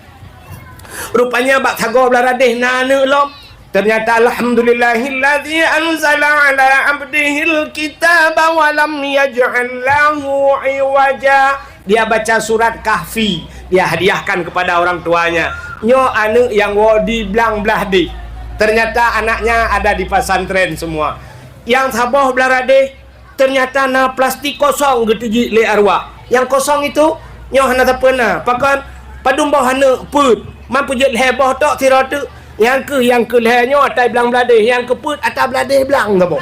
Rupanya bak sagoe Blaradeh na aneuk lom. Ternyata, "Alhamdulillahilladzi anzala ala abdihil kitaba wa lam yaj'al lahu iwaja." Dia baca surat Kahfi, dia hadiahkan kepada orang tuanya. Nyoe aneuk nyang woe di Blang Blahdeh. Ternyata anaknya ada di pesantren semua. Nyang saboh Blaradeh, ternyata na plastik kosong geutijik lé arwah. Nyang kosong itu, nyoe hana sapeue na. Pakon, padum boh aneuk peuet, man peujeuet lhèe boh tok sidroe teuk. Nyang keuh, nyang keu lhèe nyoe atai Blang Blahdeh, nyang keu peuet ata Blahdeh blang saboh.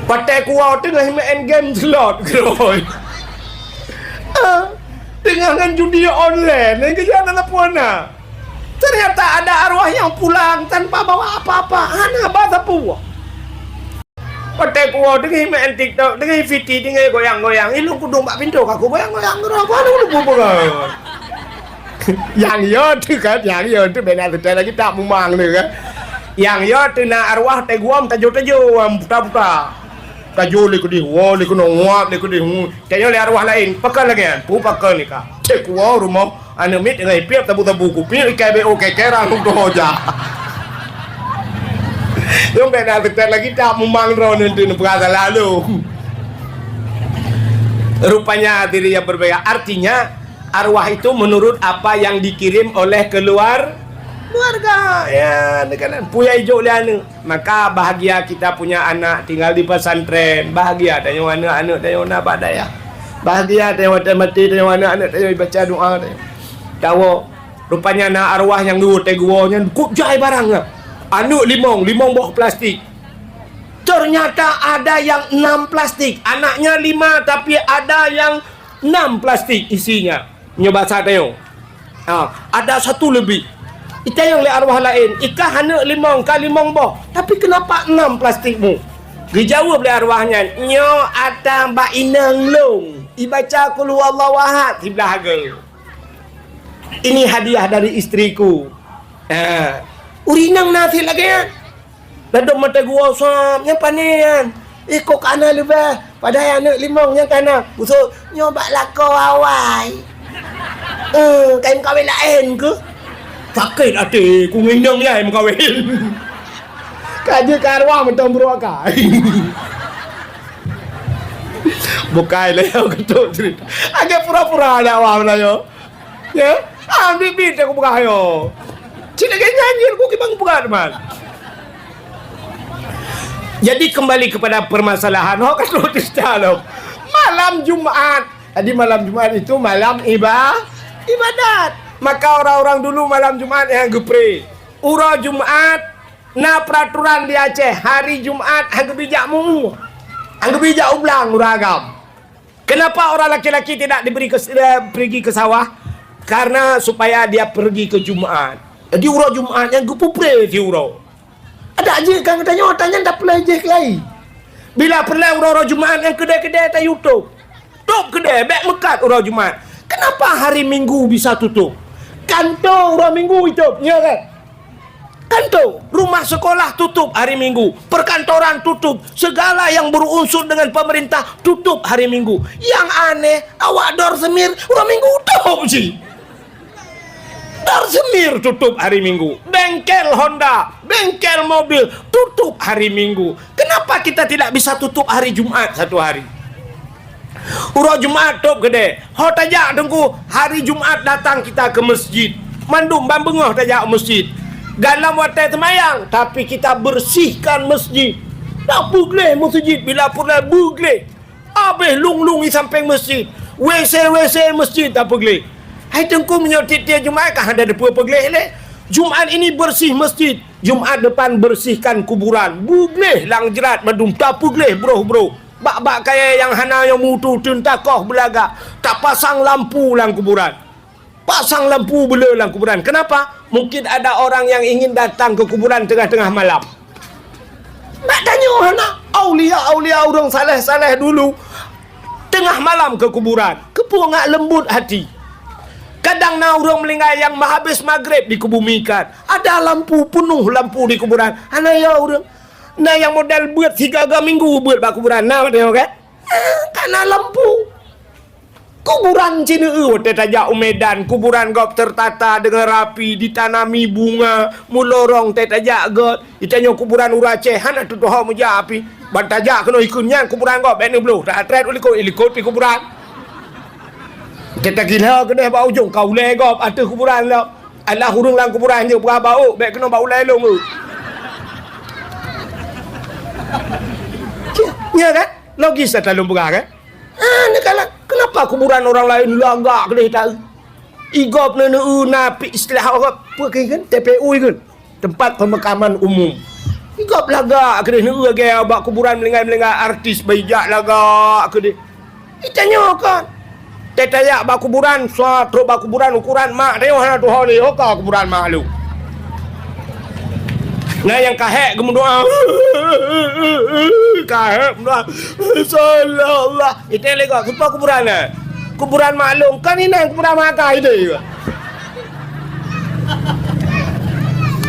Watèe kuwoe teungoh meu'en game slot keudroe. Ah, teungoh ngon judi online, nyang keu nyan hana sapeue na. Ternyata ada arwah nyang pulang tanpa bawa apa-apa, hana ba sapeue. Watèe kuwoe teungoh meu'en TikTok, teungoh V T, teungoh goyang-goyang, ilôn kudong bak pintoe, ka kugoyang-goyang keudroe, apa lôn lupa peugah. Nyang yo teuh kan, nyang yo teuh bèk na teutai lagi tak mumang teuh kan. Nyang yo teuh na arwah teuguom tajo-tajo, buta-buta. Tajo lé keudeh, woe lé keunoe, nguap lé keudeh, ngu-, tanyoe lé arwah laén, pakon lagèe nyan, peue pakon lé ka. Cit kuwoe rumoh, aneuk miet teungoh ipiep sabu-sabu kupiep ikai B O kekerang lôn tuho jak. Nyoe bèk na teutai lagi tak mumang droeneuh teuh neupeugah salah lôn. Rupanya hadirin yang berbahagia, artinya arwah itu menurut apa yang dikirim oleh keluar-, keluarga. Ya, teuka nan peue nyang ijok lé aneuk. Maka bahagia kita punya anak tinggal di pesantren. Bahagia tanyoe aneuk-aneuk tanyoe na bak dayah. Bahagia tanyoe watèe maté tanyoe aneuk-aneuk tanyoe ibaca doa tanyoe. Tawoe, rupanya na arwah nyang dua teuguwoe nyan kok jai barang nyan. Aneuk limong, limong boh plastik. Ternyata ada yang enam plastik. Anaknya lima, tapi ada yang enam plastik isinya. Nyoe basa tanyoe. Ha, ada satu lebih. Itanyong lé arwah laén, "Ikah aneuk limong, ka limong boh, tapi kenapa enam plastikmu?" Geujaweueb lé arwah nyan, "Nyoe ata bak inong lôn, ibaca Qul Huwallahu Ahad siblah agong. Ini hadiah dari istriku." Ha. Ureueng inong na sit lagèe nyan. Ladôm mata gua usap, nyang pane nyan. Eh, kok kana leubeh? Padahai aneuk limong nyang kana. Busuk, nyoe bak lakoe awai. Eh, kai meukawen laén keuh? Sakét até ku ngon inong nyan meukawen. Ka jeuet ka arwah mantong brok ka. Bukai lé, keutok cerita. Agak pura-pura ada awak Melayu. Ya? Ah, bit-bit aku peugah yo. Cit lagèe nyan jih ku kibang peugah teman. Jadi kembali kepada permasalahan, ho ka troh cerita lom. Malam Jumat. Jadi malam Jumat itu malam iba-, ibadat. Maka orang-orang dulu malam Jumat nyang geupre. Uroe Jumat na peraturan di Aceh, hari Jumat han geubri jak mu. Han geubri jak u blang ureueng agam. Kenapa orang laki-laki tidak diberi kes-, eh, pergi ke sawah? Karena supaya dia pergi ke Jumat. Jadi uroe Jumat nyan geupupre siuroe. Adak jeuet ka geutanyoe, tanyan tapeulai jih keulai. Bila peulai uroe-uroe Jumat nyan keudè-keudè tayue tôp. Tôp keudè, bèk meukat uroe Jumat. Kenapa hari Minggu bisa tutup? Kanto uroe Minggu itôp, nyo kan? Kanto, rumah sekolah tutup hari Minggu, perkantoran tutup, segala yang berunsur dengan pemerintah tutup hari Minggu. Yang aneh, awak Dor Semir uroe Minggu tôp cit. Dor Semir tutup hari Minggu, bengkel Honda, bengkel mobil tutup hari Minggu. Kenapa kita tidak bisa tutup hari Jumat satu hari? Uroe Jumat tôp keudè. Ho tajak Teungku, hari Jumat datang kita ke masjid. Mandum ban beungoh tajak masjid. Dalam watèe seumayang, tapi kita bersihkan masjid. Tapeugleh masjid bila peureulèe beugleh. Abéh lung-lung di sampéng masjid. W C, W C masjid tapeugleh. Hai Teungku, meunyoe tiep-tiep Jumat ka hana teupeu-, peugleh lé. Jumat ini bersih masjid. Jumat depan bersihkan kuburan. Beugleh lam jrat mandum tapeugleh broh-broh. Bak-bak kayèe nyang hana nyoe mutu teun takoh beulagak, tapasang lampu lam kuburan. Pasang lampu beuleu lam kuburan. Kenapa? Mungkin ada orang yang ingin datang ke kuburan tengah-tengah malam. Bak tanyoe hana, aulia-aulia ureueng saleh-saleh dulu teungoh malam ke kuburan. Keupeue ngat leumbot hati. Kadang na ureueng meuninggai nyang meuhabéh maghrib dikeubumi ikan. Ada lampu, peunoh lampu di kuburan. Hana yo ureueng. Na nyang modal beuet sigaga minggu beuet bak kuburan, na watèe nyoe kan? Ah, ka na lampu. Kuburan cit neu-eu watèe tajak u Medan, kuburan gob tertata dengan rapi, ditanami bunga, meulorong watèe tajak göt. Itanyoe kuburan ureueng Aceh, hana teutuho meujak api. Ban tajak keunoe ikheun nyan kuburan gob, bèk neubloh, tatrét u likot, likot pih kuburan. Teutakila keudeh bak ujong, ka ulèe gob ateueh kuburan lom. Alah ureueng lam kuburan nyoe peugah bak ôk, bèk keunoe bak ulèe lôn ôk. Nya kan? Logis ata lôn peugah kan? Ah, ni kan, kenapa kuburan orang lain lagak keudeh ta-eu? Igob neu-eu na pi istilah Arab, peue kheun kan? T P U kheun. Tempat pemakaman umum. Igob lagak keudeh neu-eu lagèe bak kuburan meuninggai-meuninggai artis baijak lagak keudeh. Itanyoe kan. Teutajak bak kuburan, sua trok bak kuburan ukuran mak teuh hana tuho lé, ho ka kuburan mak lôn. Na nyang ka hék geumeudoa. Ka hék meudoa. Sallallahu. Itém lé gob, soe po kuburan nyan? Kuburan mak lôn, kan inan kuburan mak ka idéh.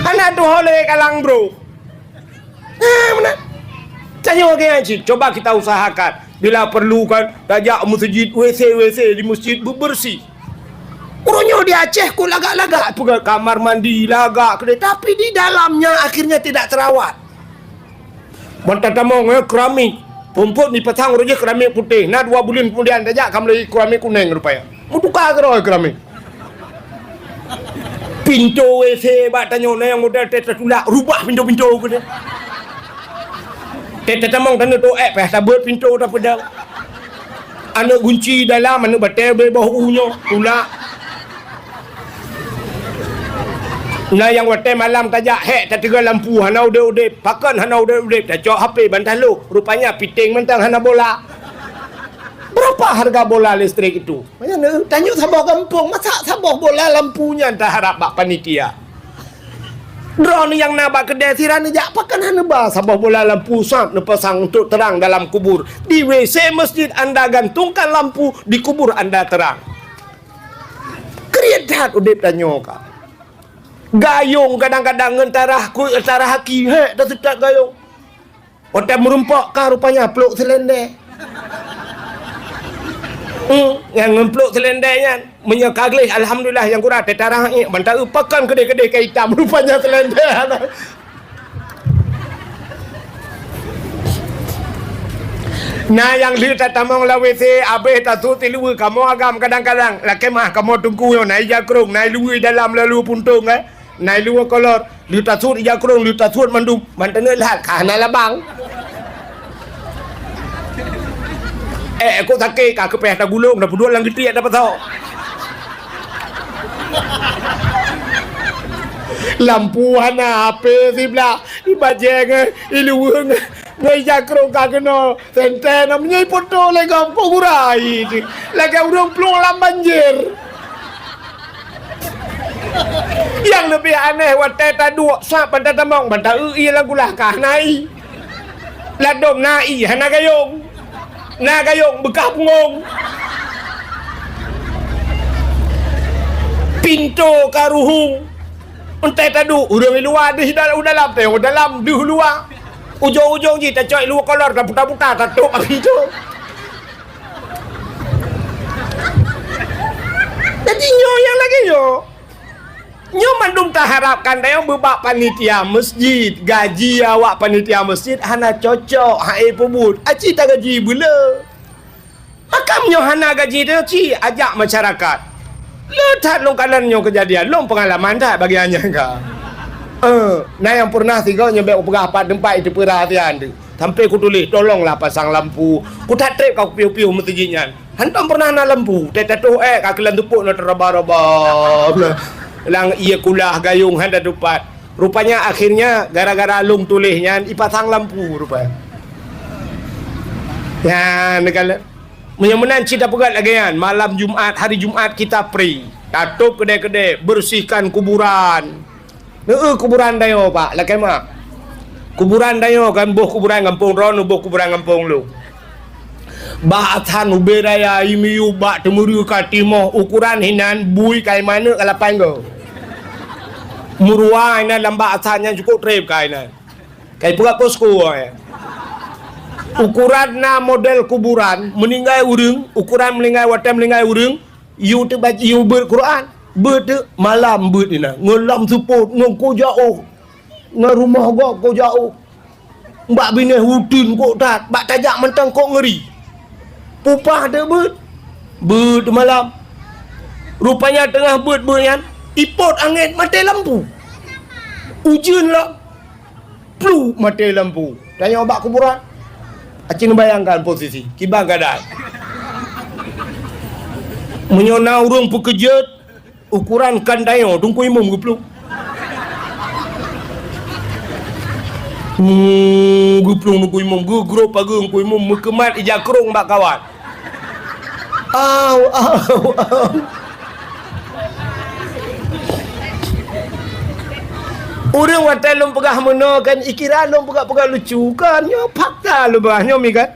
Hana tuho lé kalang bro. Ha, meunan. Tanyoe lagèe nyan cit, coba kita usahakan. Bila perlu kan, tajak meuseujid, W C, W C di meuseujid beubeureusi. Uroe nyoe di Aceh kok lagak-lagak peugah kamar mandi lagak keudeh, tapi di dalamnya akhirnya tidak terawat. Ban tatamong, eh, keramik. Phôn-phôn dipasang uroe jih keramik putéh. Na dua buleuen keumudian tajak ka meulai keramik kunéng rupanya. Meutuka keudroe keramik. Pintoe W C bak tanyoe na nyang model teuh tatulak, rubah pintoe-pintoe keudeh. Teuh tatamong taneuk toh ék, payah tabeuet pintoe tapeudong. Aneuk gunci dalam, aneuk batèe beuboh u nyoe, tulak. Na nyang watèe malam tajak hék, tateuga lampu, hana udép-udép. Pakon hana udép-udép? Tacok H P ban tahlôh. Rupanya piteng mantong hana bola. Berapa harga bola listrik itu? Manyang tanyoe saboh gampông, masa saboh bola lampu nyan taharap bak panitia? Droeneuh nyang na bak keudè sira neujak, pakon hana ba saboh bola lampu sab neupasang untuk terang dalam kubur? Di W C masjid anda gantungkan lampu, di kubur anda terang. Kriet that udép tanyoe ka. Gayông kadang-kadang ngon tarah ku-, tarah aki, hék, taseutat gayông. Watèe meurumpok ka rupanya plôk seulendé. Hmm, nyang ngon plôk seulendé nyan, meunyoe ka gleh, alhamdulillah, nyang gura teutarah ék, ban taeu pakon keudeh-keudeh ka itam, rupanya seulendé. Na nyang lheueh tatamong lam W C, abéh tasut siluweue, kamoe agam kadang-kadang, lakèe meu'ah kamoe teungku nyoe, na ija krông, na iluweue dalam lalu puntông, eh. Na iluweue kolor, lheueh tasut ija krông, lheueh tasut mandum, ban taneuk lhat ka hana labang. Eh, kok sakét, ka keupéh tagulong, tapeuduek lam geutiek, tapasoe. Lampu hana, H P siblah, ibajèe ngon iluweue ngon, ngon ija krông ka keunoe. Sentée na meunyoe ipoto lé gob, kok gura ie teuh. Lagèe ureueng plueng lam banjir. Nyang leubeh aneh, watèe taduek sab ban tatamong, ban taeu ie lam gulah ka hana ie. Ladôm na ie hana gayông. Na gayông beukah pungong. Pintoe ka ruhueng. Entah taduek ureueng luwa deuh dal-, u dalam, teuh u dalam deuh luwa. Ujong-ujong jih tacok luwa kolor, taputa-puta, tatôp pintoe. Jadi nyoe nyang lagèe nyoe. Nyoe mandum taharapkan tanyoe bak panitia masjid, gaji awak panitia masjid hana cocok, hai peubuet. Aci tagaji beuleu. Makam nyoe hana gaji teuh ci ajak masyarakat. Le that lôn kalon nyoe keujadian, lôn peungalaman that bagi anyang ka. Eh, na nyang pernah sigoe nyoe bèk kupeugah pat teumpat, itu peurahasiaan teuh. Sampai kutuléh, "Tolonglah pasang lampu." Kutat trép ka kupiôh-piôh meuseujid nyan. Hantom pernah na lampu, teuh tatoh ék ka keulan teupok na teuraba-raba. Lam ie kulah gayông hana tatupat. Rupanya akhirnya gara-gara lôn tuléh nyan ipasang lampu rupanya. Nyan neukalon. Meunyoe meunan cit tapeugah lagèe nyan, malam Jumat, hari Jumat kita free. Tatôp keudè-keudè, bersihkan kuburan. Neu-eu kuburan tanyoe, Pak, lakèe meu'ah. Kuburan tanyoe kan boh kuburan gampông droeneuh, boh kuburan gampông lôn. Bah ashan ubé raya, i miyueb bak teumeureue ka timoh, ukuran hinan bui ka iman neuk ka lapan goe. Meuruwa inan lam bah ashan nyan cukôp trép ka inan. Eh, peugah posko, eh. Ukuran na model kuburan, meuninggai ureuëng, ukuran meuninggai, watée meuninggai ureuëng, yue teubaca, yue beuet Quran. Beuet teuk malam beuet inan, ngon lam seupôt, ngon kojak óh. Ngon rumoh gob kojak óh. Bak binéh uteuen kok that, bak tajak mantong kok ngeuri. Peupah teuk beuet. Beuet malam. Rupanya teungoh beuet-beuet nyan, ipot angén maté lampu. Ujeuen lom. Plup maté lampu. Tanyoe bak kuburan. Aci neubayangkan posisi, kiban keuadaan. Meunyoe na ureuëng peukeujeuet, ukuran kan tanyoe, Teungku Imum geuplueng. Hmm, geuplueng Teungku Imum, geugrob pageue Teungku Imum, meukeumat ija krong bak kawat. Au, au, au. Ureuëng watée lôn peugah meunoe kan, ikira lôn peugah-peugah lucu kan, nyoe fakta lôn peugah nyoe mi kan.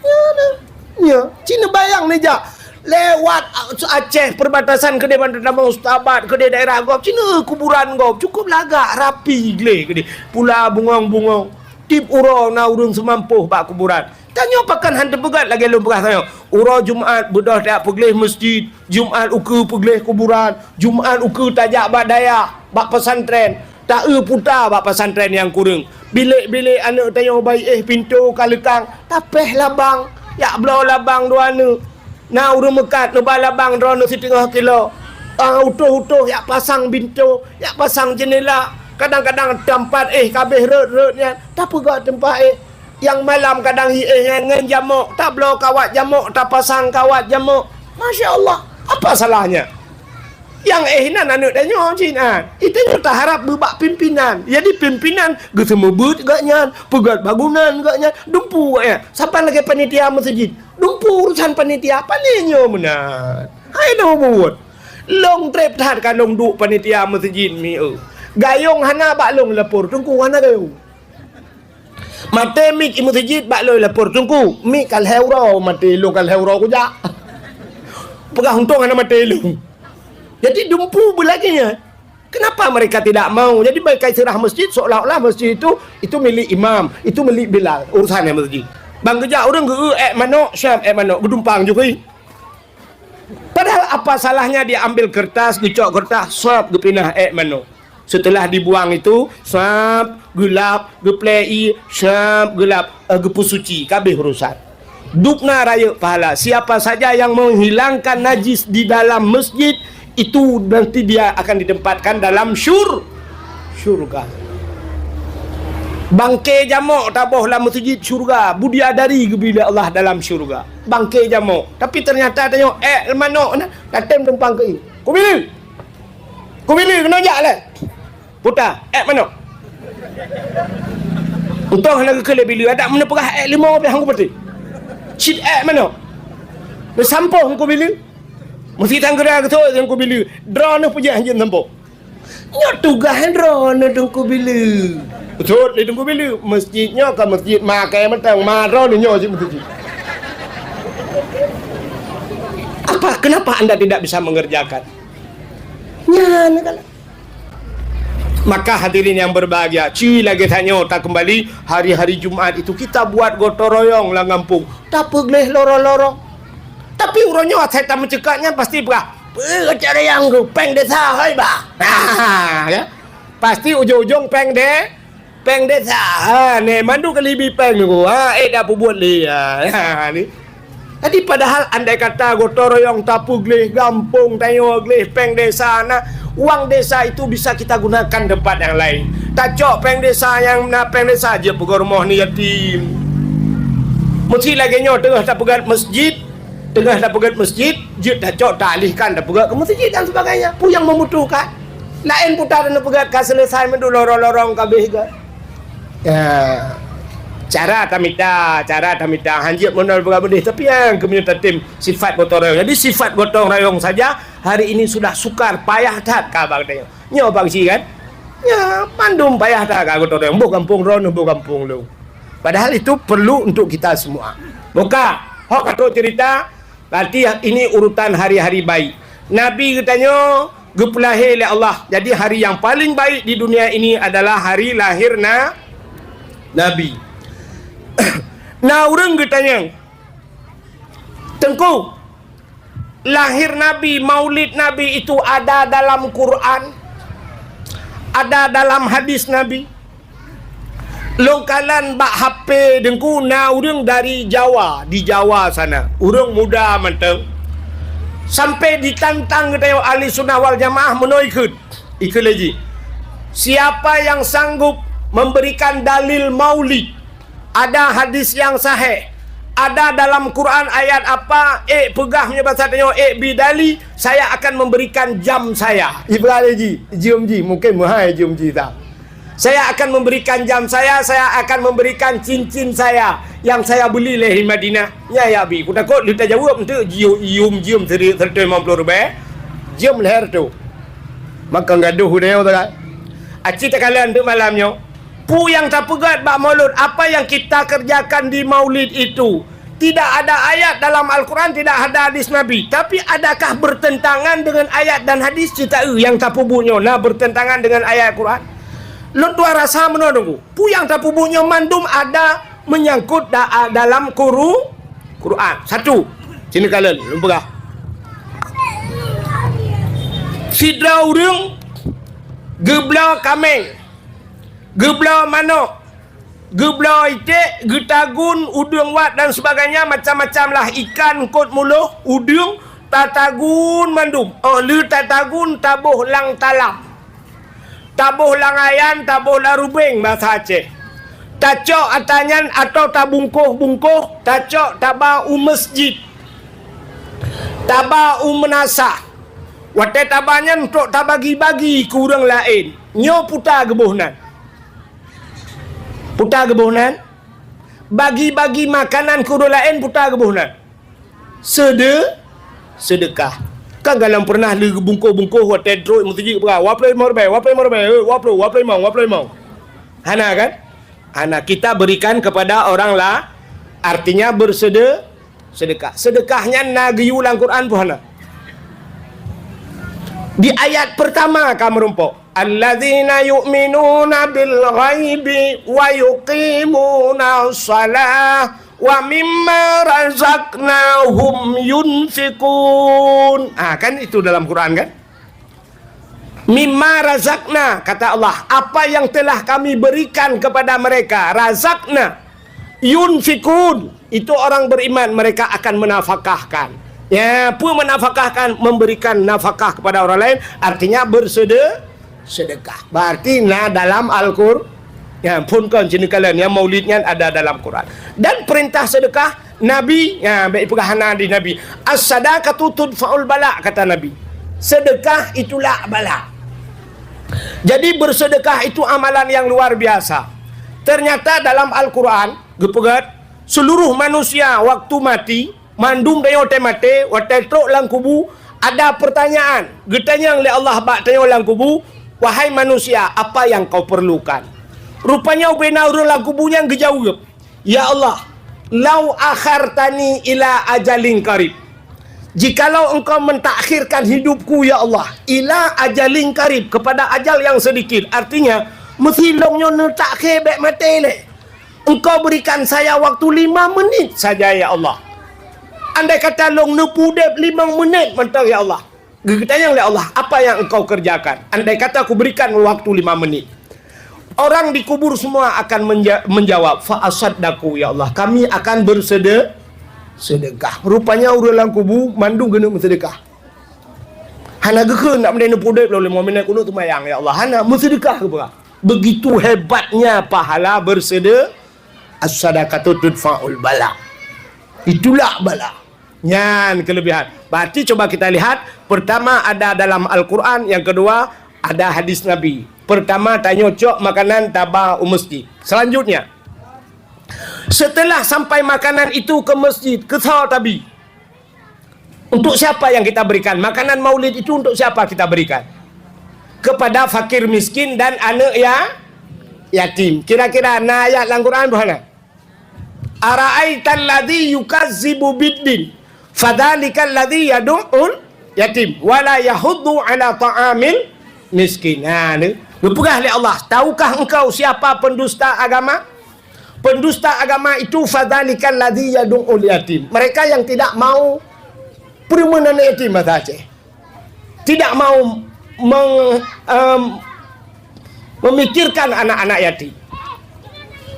Nyoe, nyoe, ci neubayang neujak lewat Aceh perbatasan keudeh Banten Tamong, Setabat keudeh daerah gob, ci na kuburan gob, cukup lagak, rapi gleh keudeh. Pula bungong-bungong. Tieb uroe na ureuëng seumampôh bak kuburan. Tanyoe pakon han teupeugét lagée lôn peugah tanyoe. Uroe Jumat beudôh tajak peugleh meuseujid, Jumat ukeue peugleh kuburan, Jumat ukeue tajak bak dayah, bak pesantren, ta-eu puta bak pesantren nyang kureueng. Bilék-bilék aneuëk tanyoe bayi éh pintoe ka leukang, tapéh labang, jak bloe labang dua aneuëk. Na ureuëng meukat neuba labang droeneuh siteungoh kilo. Ah, utôh-utôh jak pasang bintoe, jak pasang jeunela. Kadang-kadang teumpat éh ka abéh rhot-rhot nyan, tapeugét teumpat éh. Nyang malam kadang hi éh nyan ngon jamok, tabloe kawat jamok, tapasang kawat jamok. Masya Allah, apa salahnya? Nyang éh nan aneuëk tanyoe cit nyan. Tanyoe taharab bak pimpinan. Jadi pimpinan geuseumeubeuet gobnyan, peugét bangunan gobnyan, dumpeue gobnyan. Saban lagée panitia meuseujid. Dumpeue urusan panitia, pane nyoe meunan. Hai lôn buet. Lôn treb that ka lôn duek panitia meuseujid mi eu. Gayong hana bak lôn lapor, Teungku hana gayong. Maté mik i meuseujid bak lôn lapor, Teungku, mik ka lhée uroe maté, lôn ka lhée uroe kujak. Peugah untông hana maté lôn. Jadi dumpeue beulagée nyan. Kenapa mereka tidak mau? Jadi mereka iseurah masjid seolah-olah masjid itu, itu milik imam, itu milik Bilal, urusan masjid. Ban geujak ureuëng geu-eu ék manok, siap ék manok, geudumpang jukui. Padahal apa salahnya dia ambil kertas, geucok kertas, siap geupinah ék manok. Setelah dibuang itu, siap geulap, geuplei, siap geulap, eh, geupeusuci, ka abéh urusan. Dubna rayeuk pahala. Siapa saja yang menghilangkan najis di dalam masjid, itu nanti dia akan ditempatkan dalam syur-, syurga. Bangke jamok taboh lam masjid syurga, budiadari geubri lé Allah dalam syurga. Bangke jamok. Tapi ternyata tanyoe ék manok na, tatem tumpang keu i. Kubileue. Kubileue keunoe jak lé. Puta, ék manok. Untông hana geukheun lé bileue, adak meuneupeugah ék limo pih hang kupatéh. Cit ék manok. Meusampôh Teungku Bileue. Meusi tanggeura geusot Teungku Bileue. Droeneuh peujeuet hanjeuet sampôh. Nyoe tugaih droeneuh Teungku Bileue. Beutôi lé Teungku Bileue. Masjid nyoe ka masjid makai mantong, ma droeneuh nyoe cit masjid. Apa, kenapa anda tidak bisa mengerjakan? Nyan kan. Maka hadirin yang berbahagia, ci lagée tanyoe takeumbali hari-hari Jumat itu kita buat gotong royong lam gampông, tapeugleh lorong-lorong. Tapi uroe nyoe asai tameuceukat nyan pasti peugah, "Peue gotong royong keu péng desa hôi bah." Ya. Pasti ujong-ujong péng de-, péng desa. Ha, nè, mandum keulibi péng nyoe. Ha, ék dak peubuet lé. Ha, ha, ni. Jadi padahal andai kata gotong royong tapeugleh gampông tanyoe gleh péng desa na, uang desa itu bisa kita gunakan tempat yang lain. Tacok péng desa nyang na péng desa jeuet peugöt rumoh ni yatim. Meusi lagée nyoe teungoh tapeugét masjid, teungoh tapeugét masjid, jeuet tacok taalihkan tapeugét keu masjid dan sebagainya. Peue nyang membutuhkan? Laén puta dan peugét ka selesai mandum lorong-lorong ka abéh gét. Ya. Cara tamita, cara tamita. Hanjeuet meunan peugah beudeh, tapi nyang keumeunyoe tatem sifat gotong royong. Jadi sifat gotong royong saja hari ini sudah sukar, payah that ka bak tanyoe. Nyoe bak si kan? Ya, mandum payah that ka gotong royong. Boh gampông droeneuh, boh gampông lôn. Padahal itu perlu untuk kita semua. Boka, hok ka trok cerita, berarti ini urutan hari-hari baik. Nabi geutanyoe geupeulahé lé Allah. Jadi hari yang paling baik di dunia ini adalah hari lahir Na-, Nabi. Na ureuëng geutanyong, "Teungku, lahir Nabi, maulid Nabi itu ada dalam Quran? Ada dalam hadis Nabi?" Lôn kalon bak H P Teungku, na ureuëng dari Jawa, di Jawa sana, ureuëng muda mantong, sampai ditantang geutanyoe ahli sunnah wal jamaah meunoe ikheun. Ikheun lé jih, "Siapa yang sanggup memberikan dalil maulid, ada hadis yang sahih, ada dalam Quran ayat apa, ék peugah meunyoe basa tanyoe, ék bi dali, saya akan memberikan jam saya." Ipeugah lé jih, jeuem jih, mungkin meuhai jeuem jih ta. "Saya akan memberikan jam saya, saya akan memberikan cincin saya yang saya beli lé di Madinah." Nyan ya bi, kutakot lheueh tajaweueb enteuk jiyue iyum jeuem seri-, seratus lima puluh ribèe, jeuem lhèe reutôh. Maka gadoh udah nyoe, kan? Aci takalon untuk malam nyoe. Peue nyang tapeugét bak maulud, apa yang kita kerjakan di maulid itu, tidak ada ayat dalam Al-Quran, tidak ada hadis Nabi. Tapi adakah bertentangan dengan ayat dan hadis? Cit taeu nyang tapeubuet nyoe na bertentangan dengan ayat Quran? Lôn tuan rasa meunoe Teungku. Peue nyang tapeubuet nyoe mandum ada menyangkut da-, dalam Quru-, Quran. Satu, sini kalon, lôn peugah. Sidroe ureuëng geubloe kaméng, geubloe manok, geubloe iték, geutagun, udeueng wat dan sebagainya, macam-macam lah, ikan, eungkôt, muloh, udeueng, tatagun mandum. Óh lheueh tatagun, taboh lam talam. Taboh lam ayan, taboh lam rubeng, basa Aceh. Tacok atra nyan atawa tabungkoh-bungkoh, tacok taba u meuseujid. Taba u meunasah. Watée taba nyan trok tabagi-bagi keu ureuëng laén. Nyoe peue ta geuboh nan? Peue ta geuboh nan? Bagi-bagi makanan keu ureuëng laén, peue ta geuboh nan? Seude-, seudeukah. Kan galom peureunah lé geubungkoh-bungkoh watée trok meuseujid peugah, "Waploh limong ribée, waploh limong ribée, eh, waploh, waploh limong, waploh limong." Hana kan? Hana, kita berikan kepada orang la-, artinya bersede-, sedekah. Sedekah nyan na geuyue lam Quran peue hana? Di ayat pertama ka meurumpok, "Alladzina yu'minuna bil ghaibi wa yuqimuna shalah wa mimma razaqnahum yunfiqun." Ah, kan itu dalam Quran kan? "Mimma razaqna," kata Allah, "apa yang telah Kami berikan kepada mereka, razaqna, yunfikun, itu orang beriman, mereka akan menafkahkan." Ya, peue menafkahkan? Memberikan nafkah kepada orang lain, artinya bersede-, sedekah. Berarti na dalam Al-Qur-, ya, phon kon sini kalian, ya, maulid nyan ada dalam Quran. Dan perintah sedekah Nabi, ya, baik peugah hana di Nabi. "As-sadaqatu tudfa'ul bala," kata Nabi. Sedekah itu lak bala. Jadi bersedekah itu amalan yang luar biasa. Ternyata dalam Al-Quran, geupeugét, seluruh manusia waktu mati, mandum tanyoe watée maté, watée trok lam kubu, ada pertanyaan. Geutanyong lé Allah bak tanyoe lam kubu, "Wahai manusia, apa yang kau perlukan?" Rupanya ubena ureuëng lam kubu nyan geujaweueb, "Ya Allah, lau akhartani ila ajalin qarib." Jikalau Engkau mentakhirkan hidupku, ya Allah, ila ajalin qarib, kepada ajal yang sedikit. Artinya, meusi lôn nyoe neutakhé bék maté lé. Engkau berikan saya waktu lima menit saja, ya Allah. Andai kata lôn neupeu udeb limong menit mantong, ya Allah. Geutanyong lé Allah, "Apa yang engkau kerjakan? Andai kata aku berikan waktu lima menit." Orang dikubur semua akan menja-, menjawab, "Fa asaddaqu, ya Allah, kami akan bersede-, sedekah." Rupanya ureuëng lam kubu mandum keuneuk meusedekah. Hana geukheun nak meunan neupeu udeb lom lima menit keuneuk teumayang, ya Allah. Hana, meusedekah keupeue? Begitu hebatnya pahala bersede-, as-sadaqatu tudfa'ul bala. Itulah bala. Nyan kelebihan. Berarti coba kita lihat, pertama ada dalam Al-Quran, yang kedua ada hadis Nabi. Pertama, tanyoe cok makanan taba u masjid. Selanjutnya, setelah sampai makanan itu ke masjid, keu soe tabi? Untuk siapa yang kita berikan? Makanan maulid itu untuk siapa kita berikan? Kepada fakir miskin dan aneuk ya-, yatim. Kira-kira na ayat lam Quran peue hana? "Ara'aital ladzi yukazzibu biddin, fadzalikal ladzi yadu'ul yatim, wa la yahuddu ala ta'amil miskin." Ha, ni. Geupeugah lé Allah, "Tahukah engkau siapa pendusta agama? Pendusta agama itu, fadzalikal ladzi yadu'ul yatim. Mereka yang tidak mau peureumeun aneuk yatim, bahasa Aceh. Tidak mau meng-, em, memikirkan anak-anak yatim.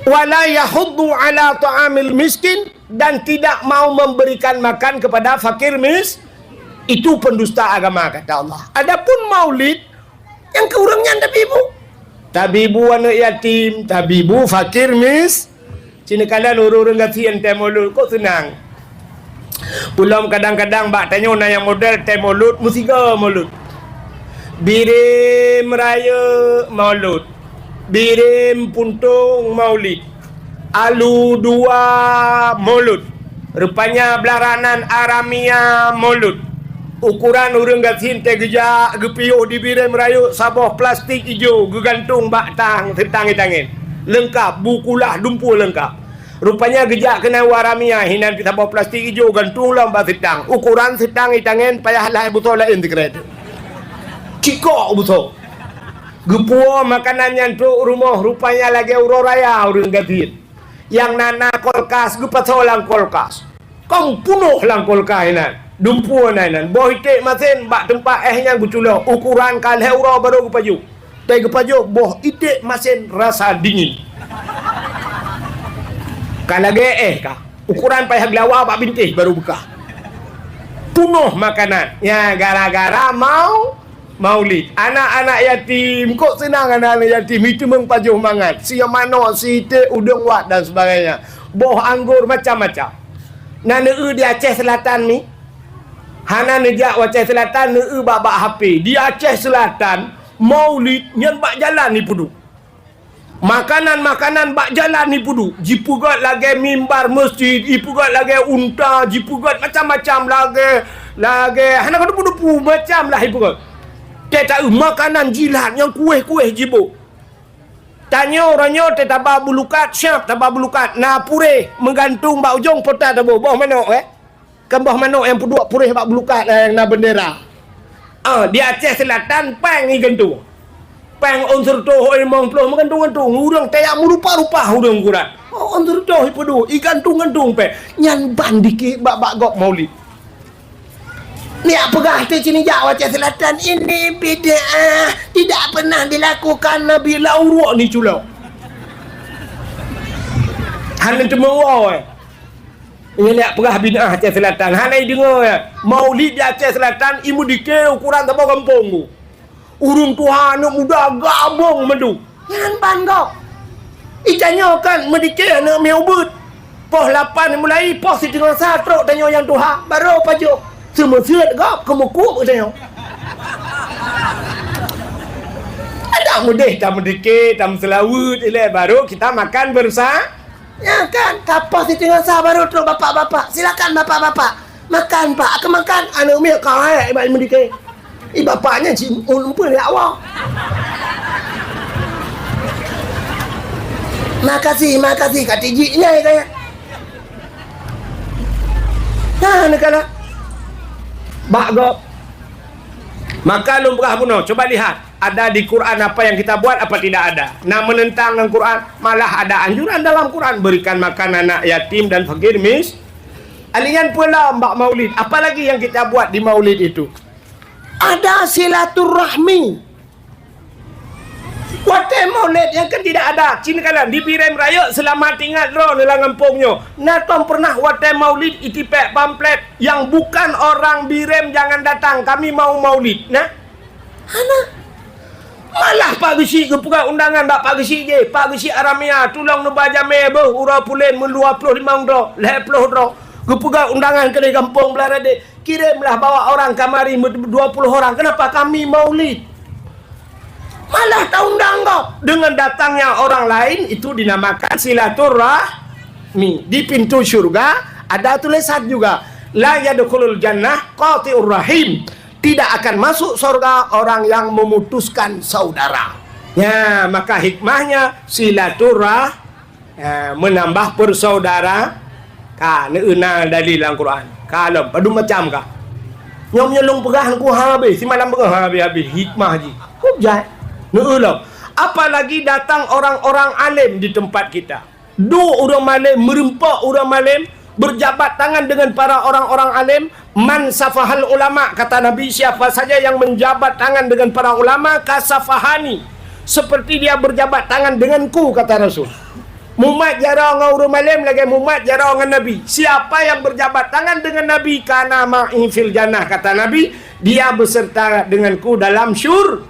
Wala yahuddu ala ta'amil miskin, dan tidak mau memberikan makan kepada fakir mis-, itu pendusta agama, kata Allah. Adapun maulid, nyang keu ureuëng nyan tabibu. Tabibu aneuk yatim, tabibu fakir mis-, Cina kalan ureuëng-ureuëng gasien tée mulod, kok seunang. Ulôn kadang-kadang bak tanyoe na nyang model tée mulod, meusigoe mulod. Birém rayeuk mulod. Birém puntông maulid. Alu dua mulod. Rupanya beularanan aramia mulod. Ukoran ureuëng gasien tée geujak geupiôh di Birém rayeuk saboh plastik ijo geugantung bak tang seutang itangen. Leungkab, bu kulah dumpue leungkab. Rupanya geujak keunan u aramia hinan saboh plastik ijo gantung lom bak seutang. Ukoran seutang itangen payah lhée busoe laén sikrek. Cikok busoe. Geupuwoe makanan nyan trok u rumoh rupanya lagée uroe raya ureuëng gasien. Nyang na, na kulkas geupasoe lam kulkas. Kong punoh lam kulkas inan. Dumpue na inan. Boh iték masen bak teumpat éh nyan geuculoh. Ukoran ka lhée uroe barô geupajoh. Tée geupajoh boh iték masen rasa dingin. Ka lagée éh ka. Ukoran payah geulawa bak bintéh barô beukah. Punoh makanan. Nya gara-gara mau Maulid. Anak-anak yatim, kok seunang anak-anak yatim, iteumeung pajoh mangat. Siok manok, siték, udeueng wat dan sebagainya. Boh anggor macam-macam. Na neueu di Aceh Selatan ni. Hana neujak u Aceh Selatan, neueu bak-bak H P. Di Aceh Selatan, Maulid nyan bak jalan ipeuduek. Makanan-makanan bak jalan ipeuduek, jipeugét lagée mimbar meuseujid, ipeugét lagée unta, jipeugét macam-macam lagée, lagée hana keudupu-dupu macam lah ipeugét. Tée taeu makanan jilat nyang kueh-kueh jiboh. Tanyoe uroe nyoe tée taba bulukat, siab taba bulukat, na puréh meugantung bak ujong pota taboh, boh manok, eh. Kan boh manok nyang peuduek puréh bak bulukat nyang na beundera. Ah, di Aceh Selatan péng igantung. Péng ôn seureutôh, ôn limong ploh meugantung-gantung. Ureuëng tajak meurupa-rupa ureuëng ukoran. Oh, ôn seureutôh ipeuduek, igantung-gantung péng. Nyan ban dikeue bak, bak gob Maulid. Neujak peugah teuh cit neujak u Aceh Selatan, ini bid'ah, tidak pernah dilakukan Nabi, lam uruek neuculok. Hana teumeuwoe. Nyan neujak peugah bid'ah Aceh Selatan. Hana ideungoe, ya. Maulid di Aceh Selatan, imeudikeue ukoran saboh gampông tu. Ureuëng tuha, aneuk muda gabong mandum. Nyan ban gob. Itanyoe kan meudikeue aneuk miet ubeut. Poh lapan mulai, poh siteungoh sa trok tanyoe nyang tuha, barô pajoh. Seumeuseuet gob keumeukuk tanyoe. Adak meudeh tameudikeue, tameuseulaweuet, ilée barô kita makan beursa-, Ya kan, ka poh siteungoh sa barô trok bapak-bapak. Silakan bapak-bapak. Makan, Pak. Akan makan. Aneuk miet ka rayeuk iba meudikeue. Ié bapak nyan cit ulôn pun ya Allah. Makasih, makasih. Ka tijik nyai kaya. Nah, neukala. Bak gob. Maka lôn peugah bunoe, coba lihat, ada di Quran apa yang kita buat apa tidak ada. Na menentang dengan Quran, malah ada anjuran dalam Quran, berikan makan anak yatim dan fakir mis-, Alih nyan peue lom bak Maulid, apalagi yang kita buat di Maulid itu? Ada silaturahmi. Watée Maulid nyang kan tidak ada, cit neukalon di Birém Rayeuk seulamat ingat droeneuh lam gampông nyoe. Na tom pernah watée Maulid itipék pamflet yang bukan orang Birém jangan datang, kami mau Maulid. Nah, hana. Malah Pak Geuchik geupeugah undangan bak Pak Geuchik jih, "Pak Geuchik Aramia, tulông neuba jamé beuh uroe pulen meudua ploh limong droe, lhée ploh droe." Geupeugah undangan keudeh gampông Blaradeh, "Kirimlah bawa orang kamari meudua ploh orang, kenapa kami Maulid?" Malah taundang gob. Dengan datangnya orang lain, itu dinamakan silaturahmi. Di pintu syurga ada tulisan juga, "La yadkhulul jannah qati'ur rahim." Tidak akan masuk surga orang yang memutuskan saudara. Ya, maka hikmahnya silaturah-, ya, menambah persaudaraan. Ka, neueu na dalil lam Quran. Ka lom, padum macam ka. Nyoe meunyoe lôn peugah ngon ku habéh, simalam beungoh habéh-habéh hikmah jih. Hujat. Neueu lom. Apalagi datang orang-orang alim di tempat kita. Duek ureuëng malém, meureumpok ureuëng malém, berjabat tangan dengan para orang-orang alim, "Man safahal ulama," kata Nabi, "siapa saja yang menjabat tangan dengan para ulama, kasafahani, seperti dia berjabat tangan denganku," kata Rasul. Mumat jaroe ngon ureuëng malém lagée mumat jaroe ngon Nabi. Siapa yang berjabat tangan dengan Nabi, "kana ma'i fil jannah," kata Nabi, "dia beserta denganku dalam syur-,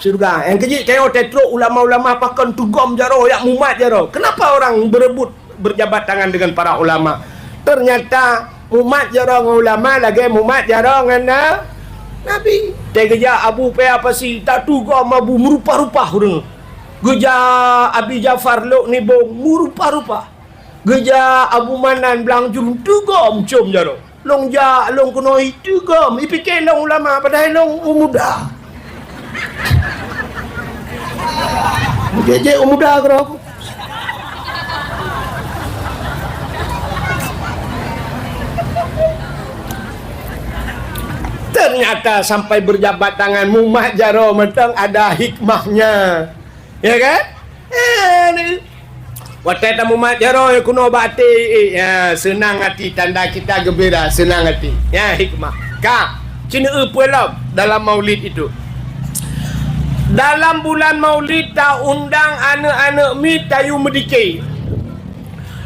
syurga." Nyang keujeuet tanyoe tatrok ulama-ulama pakon teugom jaroe, yak mumat jaroe. Kenapa orang berebut berjabat tangan dengan para ulama? Ternyata mumat jaroe ngon ulama lagée mumat jaroe ngon na-, Nabi. Teugeujak Abu Paya Pasi, tatugom Abu meurupah-rupah ureuëng. Geujak Abi Jafar Lhok Nibong meurupah-rupah. Geujak Abu Manan Blang Jurong teugom com jaroe. Lôn jak, lôn keunoe teugom, ipike lôn ulama, padahai lôn muda. Jijak muda keudroe. Ternyata sampai berjabat tangan, mumat jaroe mantong ada hikmahnya. Ya kan? Eh, ni. Watée tamumat jaroe keunoe bak até, eh, ya, seunang hati, tanda kita gembira, seunang hati. Ya, hikmah. Ka, ci neueu peue lom dalam maulid itu. Dalam bulan maulid taundang aneuëk-aneuëk miet tayue meudike.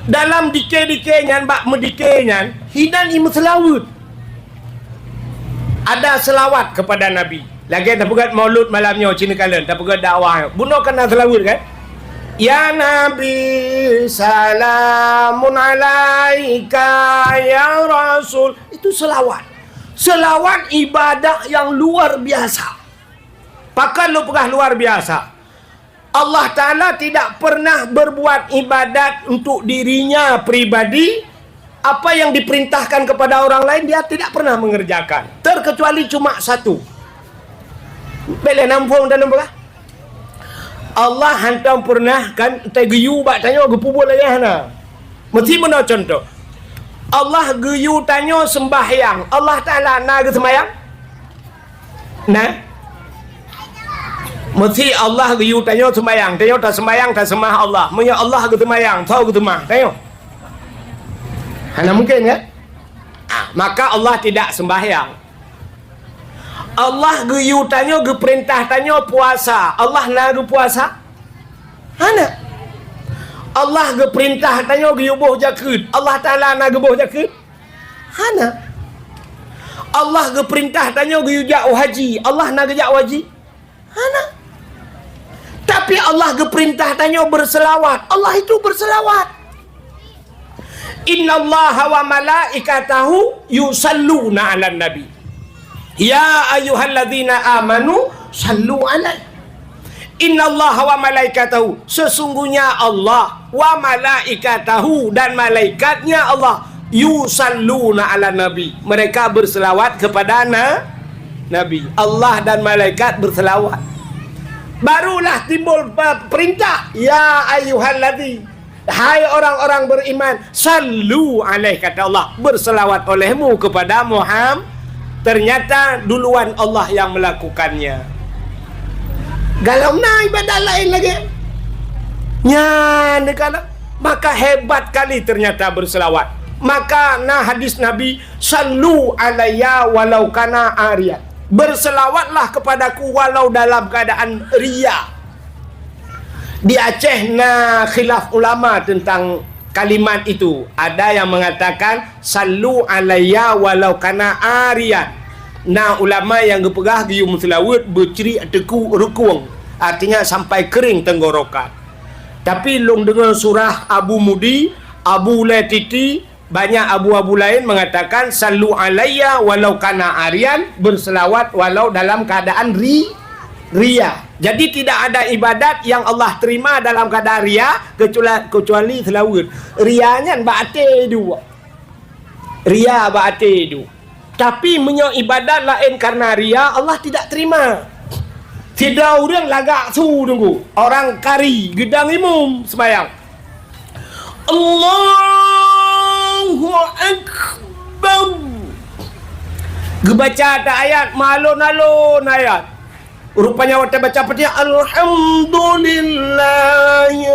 Dalam dike-dike nyan, bak meudike nyan, hinan imeuseulaweuet. Ada selawat kepada Nabi. Lagée tapeugét maulud malam nyoe, ci neukalon, tapeugét dakwah nyoe. Bunoe kan na selaweuet kan? "Ya Nabi, salamun alaika, ya Rasul." Itu selawat. Selawat ibadah yang luar biasa. Pakon lôn peugah luar biasa? Allah Ta'ala tidak pernah berbuat ibadat untuk dirinya pribadi, apa yang diperintahkan kepada orang lain, dia tidak pernah mengerjakan. Terkecuali cuma satu. Bék lé nampung dalam belah. Allah hantom pernah kan teugeuyue bak tanyoe geupeubuet lagée hana. Meusti meunoe contoh. Allah geuyue tanyoe sembahyang. Allah Ta'ala na geuseumayang? Nah, meusti Allah geuyue tanyoe seumayang, tanyoe taseumayang, taseumah Allah. Meunyoe Allah geuseumayang, soe geuseumah? Tanyoe. Hana mungkin kan? Ah, maka Allah tidak sembahyang. Allah geuyue tanyoe, geupeurintah tanyoe puasa. Allah na geupuasa? Hana. Allah geupeurintah tanyoe geuyue boh jakeuet. Allah Ta'ala na geuboh jakeuet? Hana. Allah geupeurintah tanyoe geuyue jak u haji. Allah na geujak u haji? Hana. Tapi Allah geupeurintah tanyoe beuseulawat. Allah itu beuseulawat. "Innallaha wa malaikatahu yusalluna 'alan nabi. Ya ayyuhalladzina amanu sallu 'alaihi." "Innallaha wa malaikatahu," sesungguhnya Allah, "wa malaikatahu," dan malaikatnya Allah, "yusalluna 'alan nabi," mereka berselawat kepada na-, Nabi. Allah dan malaikat berselawat. Barulah timbul pe-, perintah, "Ya ayyuhalladzi," "Hai orang-orang beriman, sallu alaih," kata Allah, "berselawat olehmu kepada Muhammad." Ternyata duluan Allah yang melakukannya. Galom na ibadat laén lagée nyan, kan? Maka hebat kali ternyata berselawat. Maka na hadis Nabi, "Sallu alayya walau kana ariyan." Berselawatlah kepadaku walau dalam keadaan ria. Di Aceh na khilaf ulama tentang kalimat itu. Ada yang mengatakan, "Sallu alayya walau kana ariyan." Na ulama yang geupeugah geuyue meuseulaweuet beucri teuku rukung, artinya sampai kering tenggorokan. Tapi lôn deungoe surah Abu Mudi, Abu Ulai Titi, banyak abu-abu laén mengatakan, "Sallu alayya walau kana ariyan," berselawat walau dalam keadaan ri-, ria. Jadi tidak ada ibadat yang Allah terima dalam keadaan ria kecuali, kecuali selaweuet. Ria nyan bak até dua. Ria bak até dua. Tapi meunyoe ibadat laén karena ria, Allah tidak terima. Sidroe ureuëng lagak su teungku, orang kari geudang imum seumayang. Allahu Akbar. Geubaca ata ayat, meualon-alon ayat. Rupanya watée baca Fatihah, "Alhamdulillahi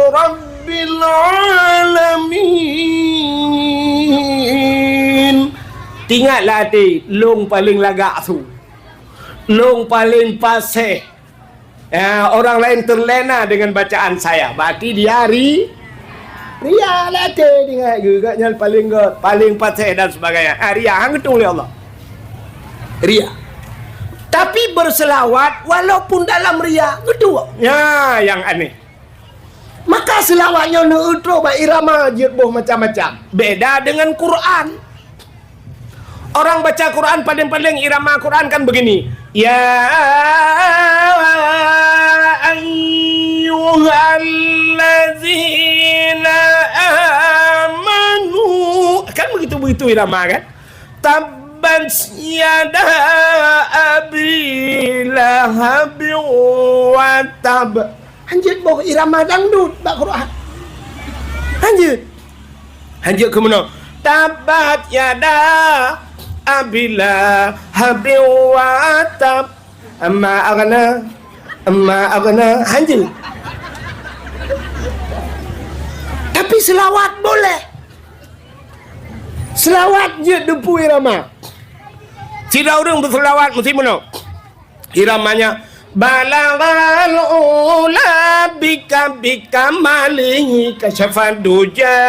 Bil alamin. Ingatlah até, lôn paleng lagak su. Lôn paleng paséh. Ya, orang lain terlena dengan bacaan saya. Berarti dia ri-, ria lah até, ingat ke? Gobnyan paleng göt, paleng paséh dan sebagainya. Ah, ria, hang geutueng lé Allah. Ria. Tapi berselawat walaupun dalam ria, geutueng. Ya, yang aneh. Maka seulawat nyoe neutrok bak irama jeuet boh macam-macam. Beda dengan Quran. Orang baca Quran, paling-paling irama Quran kan begini. Ya ayyuhallazina amanu. Kan begitu-begitu irama kan? Tabbat yada Abi Lahab wa tab. Hanjeuet boh irama dangdut bak Quran. Hanjeuet. Hanjeuet keu meunoe. Tabbat yada Abi Lahab wa tab. Amma aghna, amma aghna. Hanjeuet. Tapi seulawat boleh. Seulawat jeuet deungon irama. Sidroe ureueng beuseulawat meusti meunoe. Iramanya, balaghal ula bika bikamalihi, kasyafad duja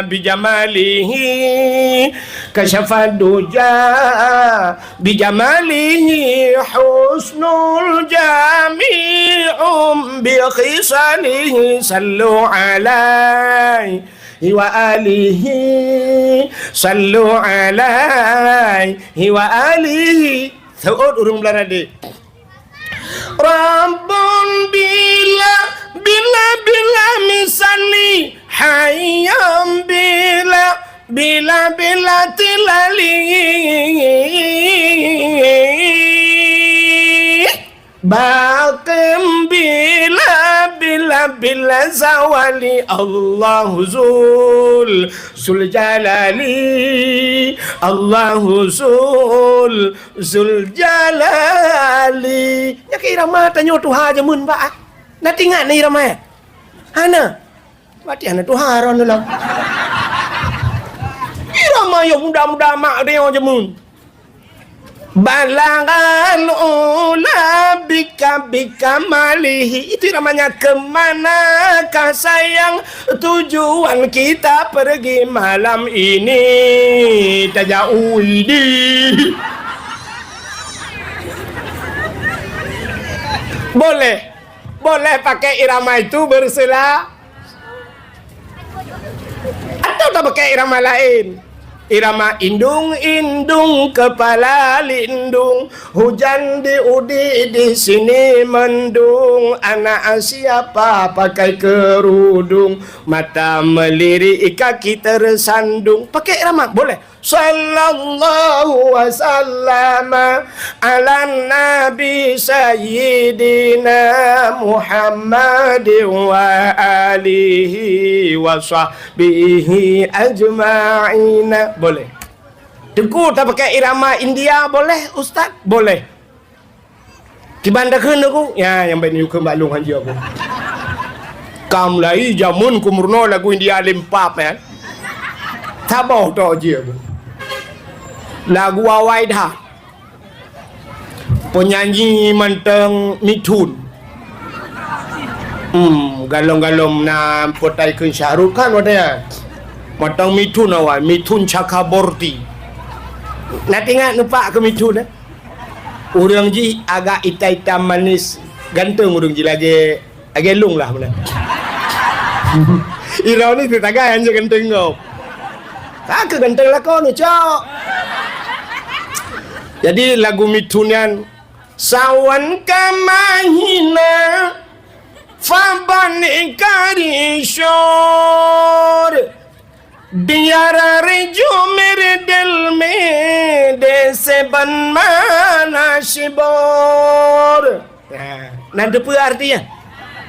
bijamalihi, kasyafad duja bijamalihi, husnul jami'un bi khisalihi, sallu alaihi wa alihi, sallu alaihi wa alihi. Seuôt ureueng Beulanda deh. Rabbun bila, bila, bila misali, hayyan bila, bila, bila tilali. Baqin bila, bila, bila zawali. Allahu zul, zul jalali. Allahu zul, Zuljalali. Nyan keuh irama tanyoe tuha jameun bak, ah. Na teuingat na irama, eh? Hana. Berarti hana tuha droeneuh lom. Irama nyang muda-muda mak tanyoe jameun. Balaghal ula bika bikamalihi. Itu iramanya, "Ke manakah sayang tujuan kita pergi malam ini?" Tajak uidi. Boleh. Boleh pakai irama itu bersela-, atau tapakai irama laén. Irama indung-indung, kepala lindung, hujan di udi, di sini mendung, anak siapa pakai kerudung, mata melirik, kaki tersandung. Pakai irama, boleh. Sallallahu wa sallama ala nabi sayyidina Muhammad wa alihi wa sahbihi ajma'ina. Boleh. Teungku, tapakai irama India boleh, Ustaz? Boleh. Kiban takheun aku, ya, nyang bèk neuyue kheun bak lôn hanjeuet aku. Ka mulai jameun kumeurunoe lagu India lempap, ya. Saboh tok jih aku. Lagu awai that. Penyanyi mantong Mithun. Hmm, galom-galom na potai kheun Shah Rukh Khan watèe nyan. Mantong Mithun awai, Mithun Chakraborty. Na teuingat neupak keu Mithun, eh? Ureueng jih agak itam-itam manis, ganteng ureueng jih lagèe, lagèe lôn lah meunan. Ironi teuh tagai hanjeuet ganteng gob. Ka keu ganteng lakoe neucok. Jadi lagu Mithun nyan, sawan ka mahina, faban kari syur. Diara reju meredel me de seban mana shibor. Ha, nan teupeue artinya?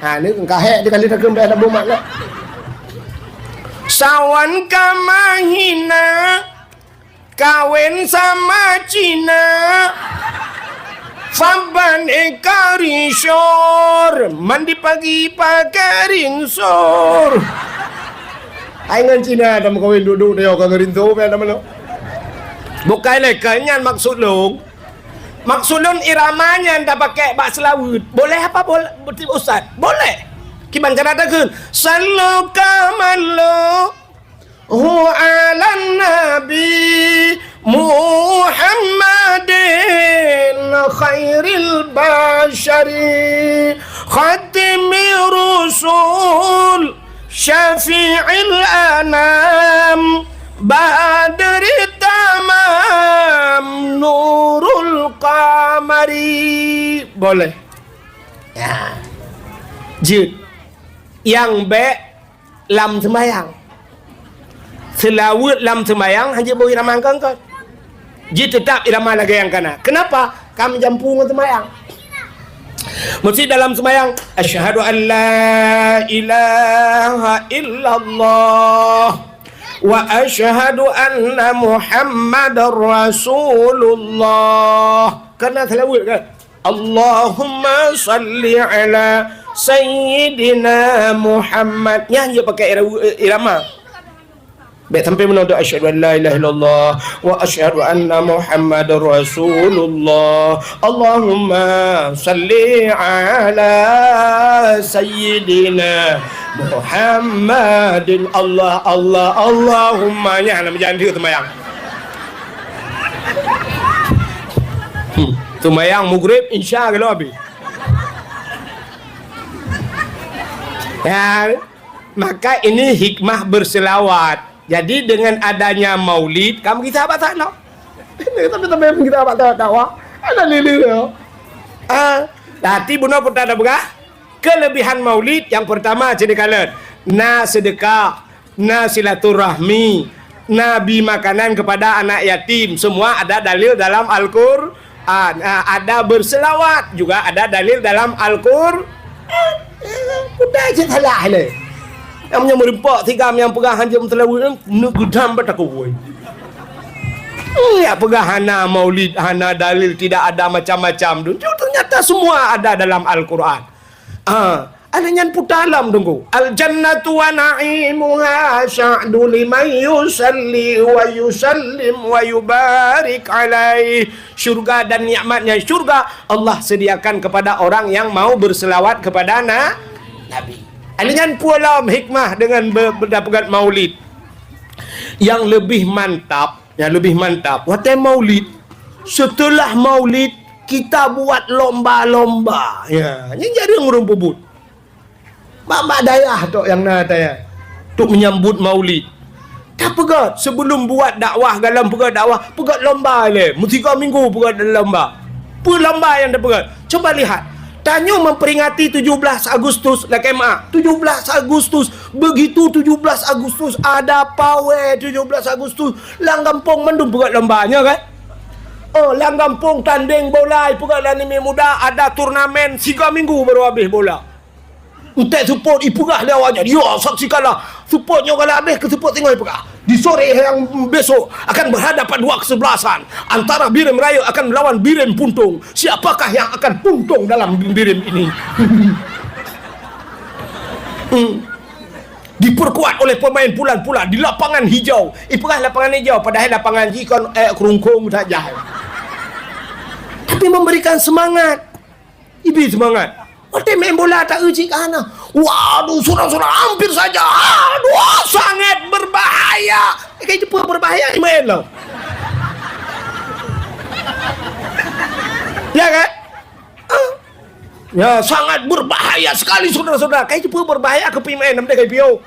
Ha, ni ka hék di kali takheun bèk ada bumat lah. Sawan ka mahina, kawin sama Cina. Saban ék ka rinso, mandi pagi pakai rinso. Hai ngon Cina dah meukawen duek-duek nyoe ka ngerinso, pian dah meunoe. Bukai lé keu nyan maksud lôn. Maksud lôn irama nyan dah pakai bak seulaweuet. Boleh apa boleh, beutôi ustaz? Boleh. Kiban cara takheun. Sallu kamallu hu 'alan nabi Muhammadin khairil basyari khatimir rusul syafi'il anam badri tamam nurul qamari. Boleh. Ya. Jeuet. Nyang bék lam seumayang. Seulaweuet lam seumayang hana boh irama kon-kon. Jiteutap irama lagée nyang kana. Kenapa? Ka meujampu ngon seumayang. Meusti dalam seumayang, "Asyhadu an la ilaha illallah wa asyhadu anna Muhammadar Rasulullah." Kana seulaweuet kan? Allahumma salli ala Sayyidina Muhammad. Nyan jeuet pakai ira-, irama. Bék sampai meunoe, "Asyhadu an la ilaha illallah wa asyhadu anna Muhammadar Rasulullah. Allahumma salli ala Sayyidina Muhammadin." Allah, Allah, Allahumma. Nyan nama jandeuh seumayang. Hmm. Seumayang Maghrib, Isya ka lheueh habéh. Ya, maka ini hikmah berselawat. Jadi, dengan adanya maulid, kamu kita apa tak nak? Tapi, tapi kita apa tak dakwah? Ada lele. Ah, tadi bunoe pun tak ada berah. Kelebihan maulid yang pertama, cina kalian. Na sedekah, na silaturahmi, na bi makanan kepada anak yatim, semua ada dalil dalam Al-Qur'an. Ah, ada berselawat, juga ada dalil dalam Al-Qur'an. Udah je salah le. Nyang meunyoe meureumpok sigam nyang peugah hanjeuet meuseulaweuet, neuk geudam bak takue. Hmm, ya peugah hana maulid, hana dalil, tidak ada macam-macam. Ternyata semua ada dalam Al-Qur'an. Ah, ada nyan puta lam tunggu. Al jannatu wa na'imuha sya'du liman yusalli wa yusallim wa yubarik alaih. Syurga dan nikmatnya syurga Allah sediakan kepada orang yang mau berselawat kepada na-, Nabi. Ada nyan pulang hikmah dengan be-, berdapat maulid. Yang lebih mantap, yang lebih mantap, watée maulid, setelah maulid, kita buat lomba-lomba. Ya, nyan jareueng ureuëng peubuet. Bak-bak dayah tok nyang na taya. Untuk menyambut maulid. Tapeugét, sebelum buat dakwah, galom peugét dakwah, peugét lomba le. Meusigoe minggu peugét lomba. Peue lomba nyang tapeugét? Coba lihat. Tanyoe memperingati tujuh belas Agustus, lakée meuah. Tujuh belas Agustus. Begitu tujuh belas Agustus, ada pawai tujuh belas Agustus. Lam gampông mandum peugét lomba, nyo kan? Oh, lam gampông tandeng bola, peugét lam namiet muda, ada turnamen, sigoe minggu baru habéh bola. Entek seupôt ipeugah lé awak nyan, "Ya, saksikanlah, seupôt nyoe galak habéh keu seupôt singoh ipeugah. Di sore yang besok akan berhadapan dua kesebelasan antara Bireuen Rayeuk akan melawan Bireuen Puntông. Siapakah yang akan puntông dalam Bireuen ini?" Hmm. Diperkuat oleh pemain pulan-pulan di lapangan hijau. Ipeugah lapangan hijau, padahai lapangan jih kon, eh, kerungkung saja. Tapi memberikan semangat. Ibi seumangat. Watée main bola ta eu cit ka hana. Waduh, surang-surang hampir saja. Aduh, sangat berbahaya. Kai teupeu berbahaya main lo. Ya kan? Ah. Ya, sangat berbahaya sekali saudara-saudara. Kai teupeu berbahaya keu pemain, nam deh kai piôh.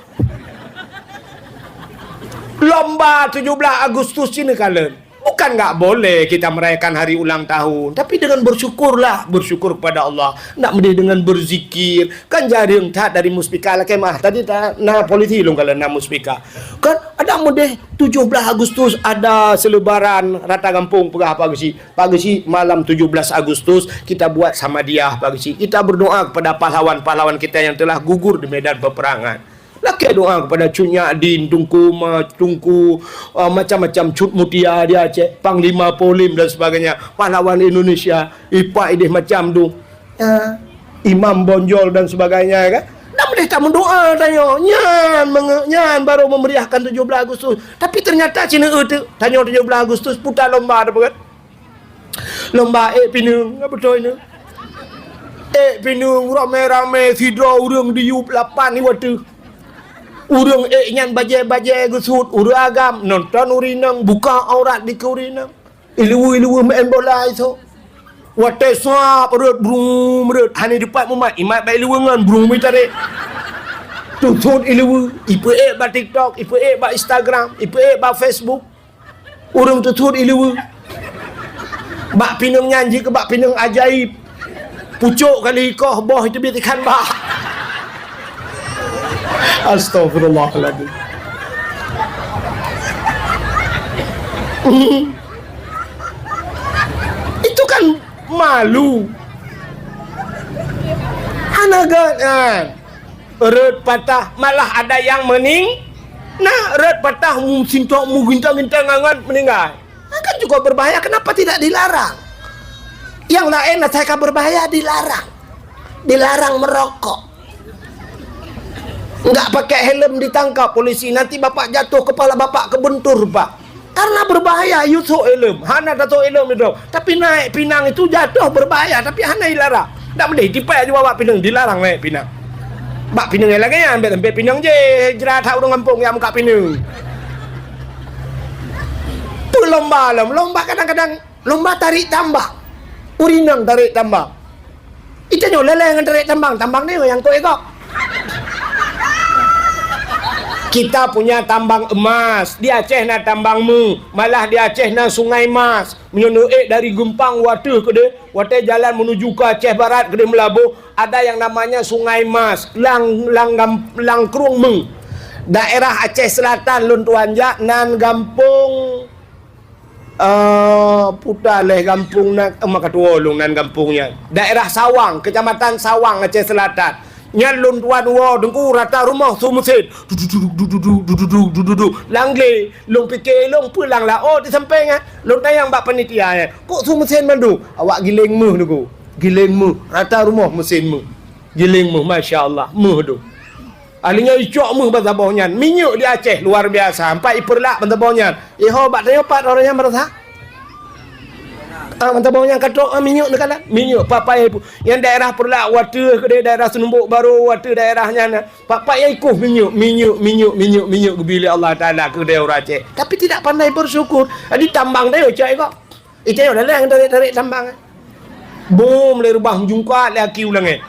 Lomba tujuh belas Agustus cina kalon. Bukan nggak boleh kita merayakan hari ulang tahun, tapi dengan bersyukurlah, bersyukur kepada Allah. Ndak meudeh dengan berzikir. Kan jareueng that dari Muspika lakée mah. Tadi ta-, na polisi lôn kala na Muspika. Kan ada meudeh tujuh belas Agustus ada selebaran rata gampông peugah Pak Geuchik. Pak Geuchik, malam tujuh belas Agustus kita buat Samadiyah Pak Geuchik. Kita berdoa kepada pahlawan-pahlawan kita yang telah gugur di medan peperangan. Lakée doa kepada Cut Nyak Din, Teungku Ma, Teungku, uh, macam-macam Cut Mutia di Aceh, Panglima Polim dan sebagainya, pahlawan Indonesia, ipak ideh macam tu. Ya, Imam Bonjol dan sebagainya, ya kan? Dak boleh tak mendoa tanyoe. Nyan menge-, nyan baru memeriahkan tujuh belas Agustus. Tapi ternyata cina eu tu, tanyoe tujuh belas Agustus putar lomba dah kan? Lomba ék pineung, apa betul ini? Ék pineung ramai-ramai sidroe ureuëng diyueb lapan di watée. Ureuëng ék nyan bajée-bajée geusut, ureuëng agam nonton urineueng, buka aurat di keurineueng. Iluwe-iluwe main bola iso. Watée suap rot brum rot, hana dipat mumat, imat bak iluwe ngon brum itarek. Tusut iluwe, ipeuék bak TikTok, ipeuék bak Instagram, ipeuék bak Facebook. Ureuëng teuthot ileue. Bak pineung nyan jih keu bak pineung ajaib. Pucok kali ikoh boh teubiet ikan bah. Astagfirullahaladzim. Itu kan malu. Hana gét kan. Rot patah, malah ada yang mening-, nah, rot patah, mu-, sintok, mu-, gintang-gintang ngon meninggal. Nah, kan juga berbahaya, kenapa tidak dilarang? Yang lain asai ka berbahaya dilarang. Dilarang merokok. Enggak pakai helm ditangkap polisi, nanti bapak jatuh, kepala bapak kebentur, Pak. Karena berbahaya, yusok helm. Hana tasok helm itu. Tapi naik pinang itu jatuh berbahaya, tapi hana ilarang. Dak boleh, tipai aja bak pineung, dilarang naik pinang. Bak pineung yang lagée nyan, sampai pineung je, jerat hak ureuëng gampông yang muka pineung. Pelomba lom, lomba kadang-kadang, lomba tarik tambang. Urineueng tarik tambang. Itanyoe lé-lé ngon tarék tambang, tambang nyoe nyang kok-kok. Kita punya tambang emas, di Aceh na tambang meuh, malah di Aceh na sungai emas. Meunyoe neuék dari Geumpang watée keudeh, watée jalan menuju ke Aceh Barat keudeh Meulaboh, ada yang namanya Sungai Emas, lam, lam gam-, lam krueng meuh. Daerah Aceh Selatan lôn tuan jak nan gampông Eh, puta lé gampông nan, eh, maka tuwo lôn nan gampông nyan. Daerah Sawang, Kecamatan Sawang, Aceh Selatan. Nyan lôn tuan woe Teungku rata rumoh su meusén. Du, du, du. Lam glé, lôn pike lôn peue lam laôt di sampéng nyan. Lôn tanyong bak panitia nyan, "Kok su meusén mandum?" "Awak giléng meuh, Teungku. Giléng meuh. Rata rumoh meusén meuh. Giléng meuh, masya Allah. Meuh dum." Ahli nyan icok meuh ban saboh nyan. Minyeuk di Aceh luar biasa. Sampai ipeurlak ban saboh nyan. Iho bak tanyoe pat orang nyan marasa. Ah, ban saboh nyan ka trok, ah, minyeuk neukalon. Minyeuk papai pu-, nyang daerah Peurlak watée keudeh, daerah Seunumbok Barô watée daerah nyan. Papai nyang ikoh minyeuk, minyeuk, minyeuk, minyeuk, minyeuk geubi lé Allah Taala keudeh ureuëng Aceh. Tapi tidak pandai bersyukur. Jadi tambang tanyoe cok iko. Itanyoe lé-lé nyang tarék-tarék tambang. Bom lé reubah meujungkat lé aki u langét.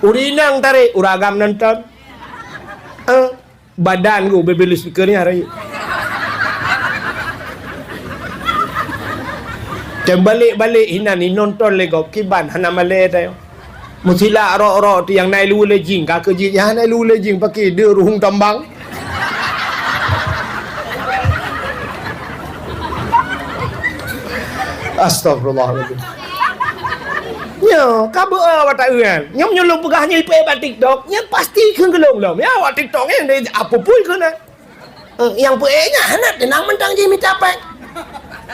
Ureuëng inong tarék, ureuëng agam nonton. Eh, badan ku bebe speaker ni hari. Dan balik-balik hinan ni nonton lé gob kiban hana malée tayo. Meusilak rok-rok tu nyang na ilu lé jing, ka keu jih nyang na ilu lé jing paké deuh ruhueng tambang. Astagfirullahaladzim. Nyoe, ka beu, eh, awak taeu nyan. Nyoe meunyoe lôn peugah nyoe ipeuék bak TikTok, nyan pasti kheun geulong lom. Ya, awak TikTok nyan, apa pun kheun, eh. Eh, nyang peuék nyan hana teunang mantong jih mita péng.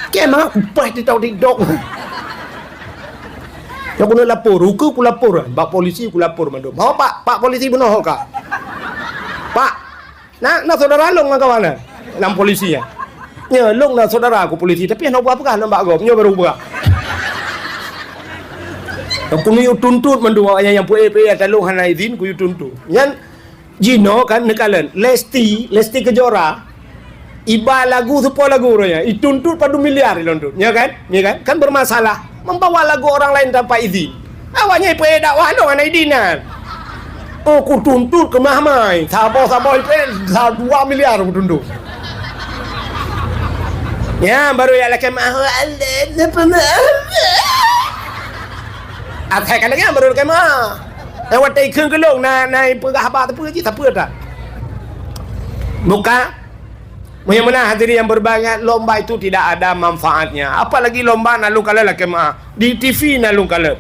Keu meukupaih TikTok, TikTok. Nyoe keuneuk lapor, ukeue kulapor, bak polisi kulapor mandum. Ho, Pak, Pak Polisi bunoe ho ka. Pak, na, na saudara lôn ngon kawan na, lam polisi nyan. Nyoe lôn na saudara ku polisi, tapi hana peugah-peugah ngon bak gob, nyoe baru peugah. Kuyue tuntut mandum awak nyan nyang peuék-peuék ata lôn hana izin, kuyue tuntut. Nyan Jinoe kan neukalon, Lesti, Lesti Kejora, iba lagu, seupôt lagu uroe nyan, ituntut padum miliar ilôn tuntut, ya kan? Ya kan? Kan bermasalah, membawa lagu orang lain tanpa izin. Awak nyan ipeuék dakwah lôn hana izin nyan. Oh, kutuntut keumah mai, saboh-saboh ipeuék sa dua miliar kutuntut. Ya, baru ya lakée meu'ah, asai ka lagée nyan baru lakée meu'ah. Eh, watée ikheun keu lôn, na, na ipeugah haba teupeu jih, teupeu that. Buka. Meunyoe meunan hadirin yang berbahagia, lomba itu tidak ada manfaatnya. Apalagi lomba na lôn kalon lakée meu'ah. Di T V na lôn kalon.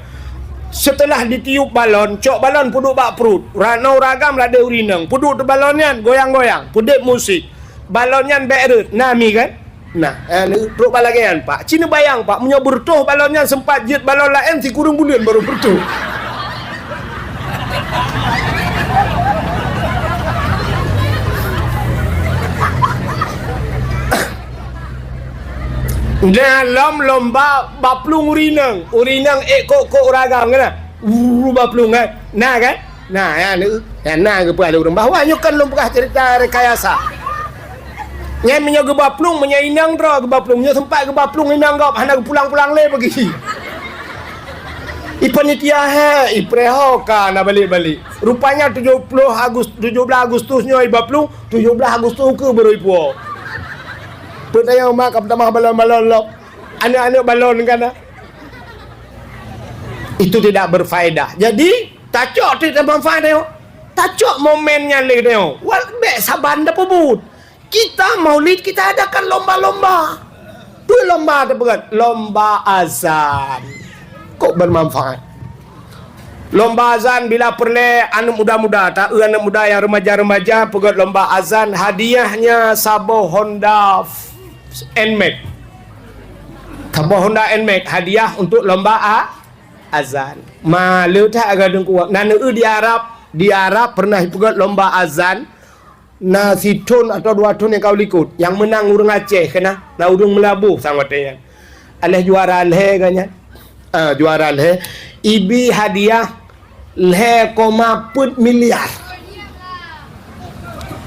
Seuteulah ditiup balon, cok balon peuduek bak pruet. Ranoe ureueng agam radeh ureueng inong. Peuduek teuh balon nyan, goyang-goyang. Peudeb musik. Balon nyan bèk rhot. Na mi kan? Nah, eh, trok bak lagèe nyan, Pak. Ci neubayang, Pak, meunyoe beureutoh balon nyan seumpat jeuet balon laén sikureueng buleuen barô beureutoh. Na lom lomba baplueng ureueng inong. Ureueng inong ék kok-kok ureueng agam, kan? Wuu, baplueng, kan? Na, kan? Na, nyan, nyan na geupeugah lé ureueng. Bahwa nyoe kan lôn peugah cerita rekayasa. Nyan meunyoe geubaplueng, meunyoe inong droe geubaplueng, meunyoe seumpat geubaplueng inong gob, hana geupulang-pulang lé peugi. I panitia, he, i preh ho ka na balek-balek. Rupanya tujoh ploh Agus-, tujoh blaih Agustus nyoe i baplueng, tujoh blaih Agustus keuh barô ipuwoe. Peue tayong mak ka peutamah balon-balon lom. Aneuk-aneuk balon ka na. Itu tidak berfaedah. Jadi, tacok teuk teumanfaat tayong. Tacok momen nyan lé tayong. Wal bèk saban tapeubuet. Kita Maulid, kita adakan lomba-lomba. Peue lomba teupeugöt? Lomba azan. Kok bermanfaat? Lomba azan bila peureulèe aneuk muda-muda, ta-, eu aneuk muda nyang remaja-remaja peugöt lomba azan, hadiahnya saboh Honda Nmax. Saboh Honda Nmax hadiah untuk lomba a-, azan. Ma le that agak dengkuak. Na neu di Arab, di Arab pernah peugöt lomba azan. Na sithon atau dua thon nyang ka likot, nyang meunang ureueng Aceh keunan, na ureueng Meulaboh sang watèe nyan. Alah juara lhèe geuh nyan. Ah, juara lhèe. Ibi hadiah lhèe koma peuet miliar.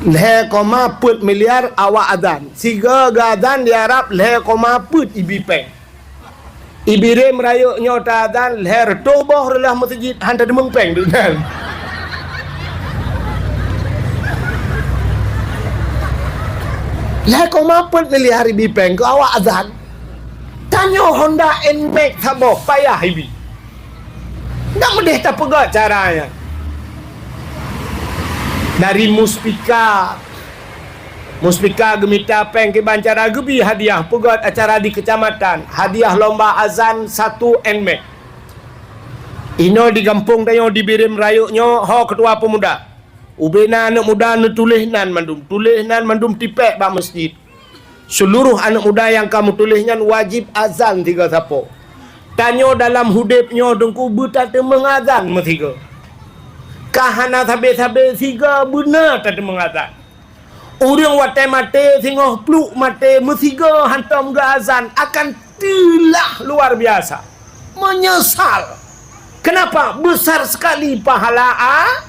Lhèe koma peuet miliar awak azan. Sigoe geuazan di Arab lhèe koma peuet ibi pèng. Ibi rem rayeuk nyoe ta azan lhèe reutôh boh reulah meuseujid han tadeumeung pèng deungon. Lhèe koma peuet miliar ibi pèng keu awak azan. Tanyoe Honda Nmax saboh payah ibi. Dak meudeh tapeugah cara nyan. Dari Muspika Muspika geumita pèng kiban cara geubi hadiah peugöt acara di keucamatan, hadiah lomba azan satu Nmax. Inoe di gampông tanyoe di Bireuen Rayeuk nyoe ho keutua peumuda. Ubena aneuk muda neutuléh nan mandum, tuléh nan mandum tipèk bak meuseujid. Seuluroh aneuk muda nyang ka meutuléh nyan wajéb azan sigoe sapo. Tanyoe dalam udép nyoe Teungku beutateumeung azan meusigoe. Ka hana sabe-sabe sigoe beuna tateumeung azan. Ureueng watèe maté singoh pluek maté meusigoe hantom geuazan akan teulah luar biasa. Meunyeusal. Kenapa? Besar sekali pahala a-,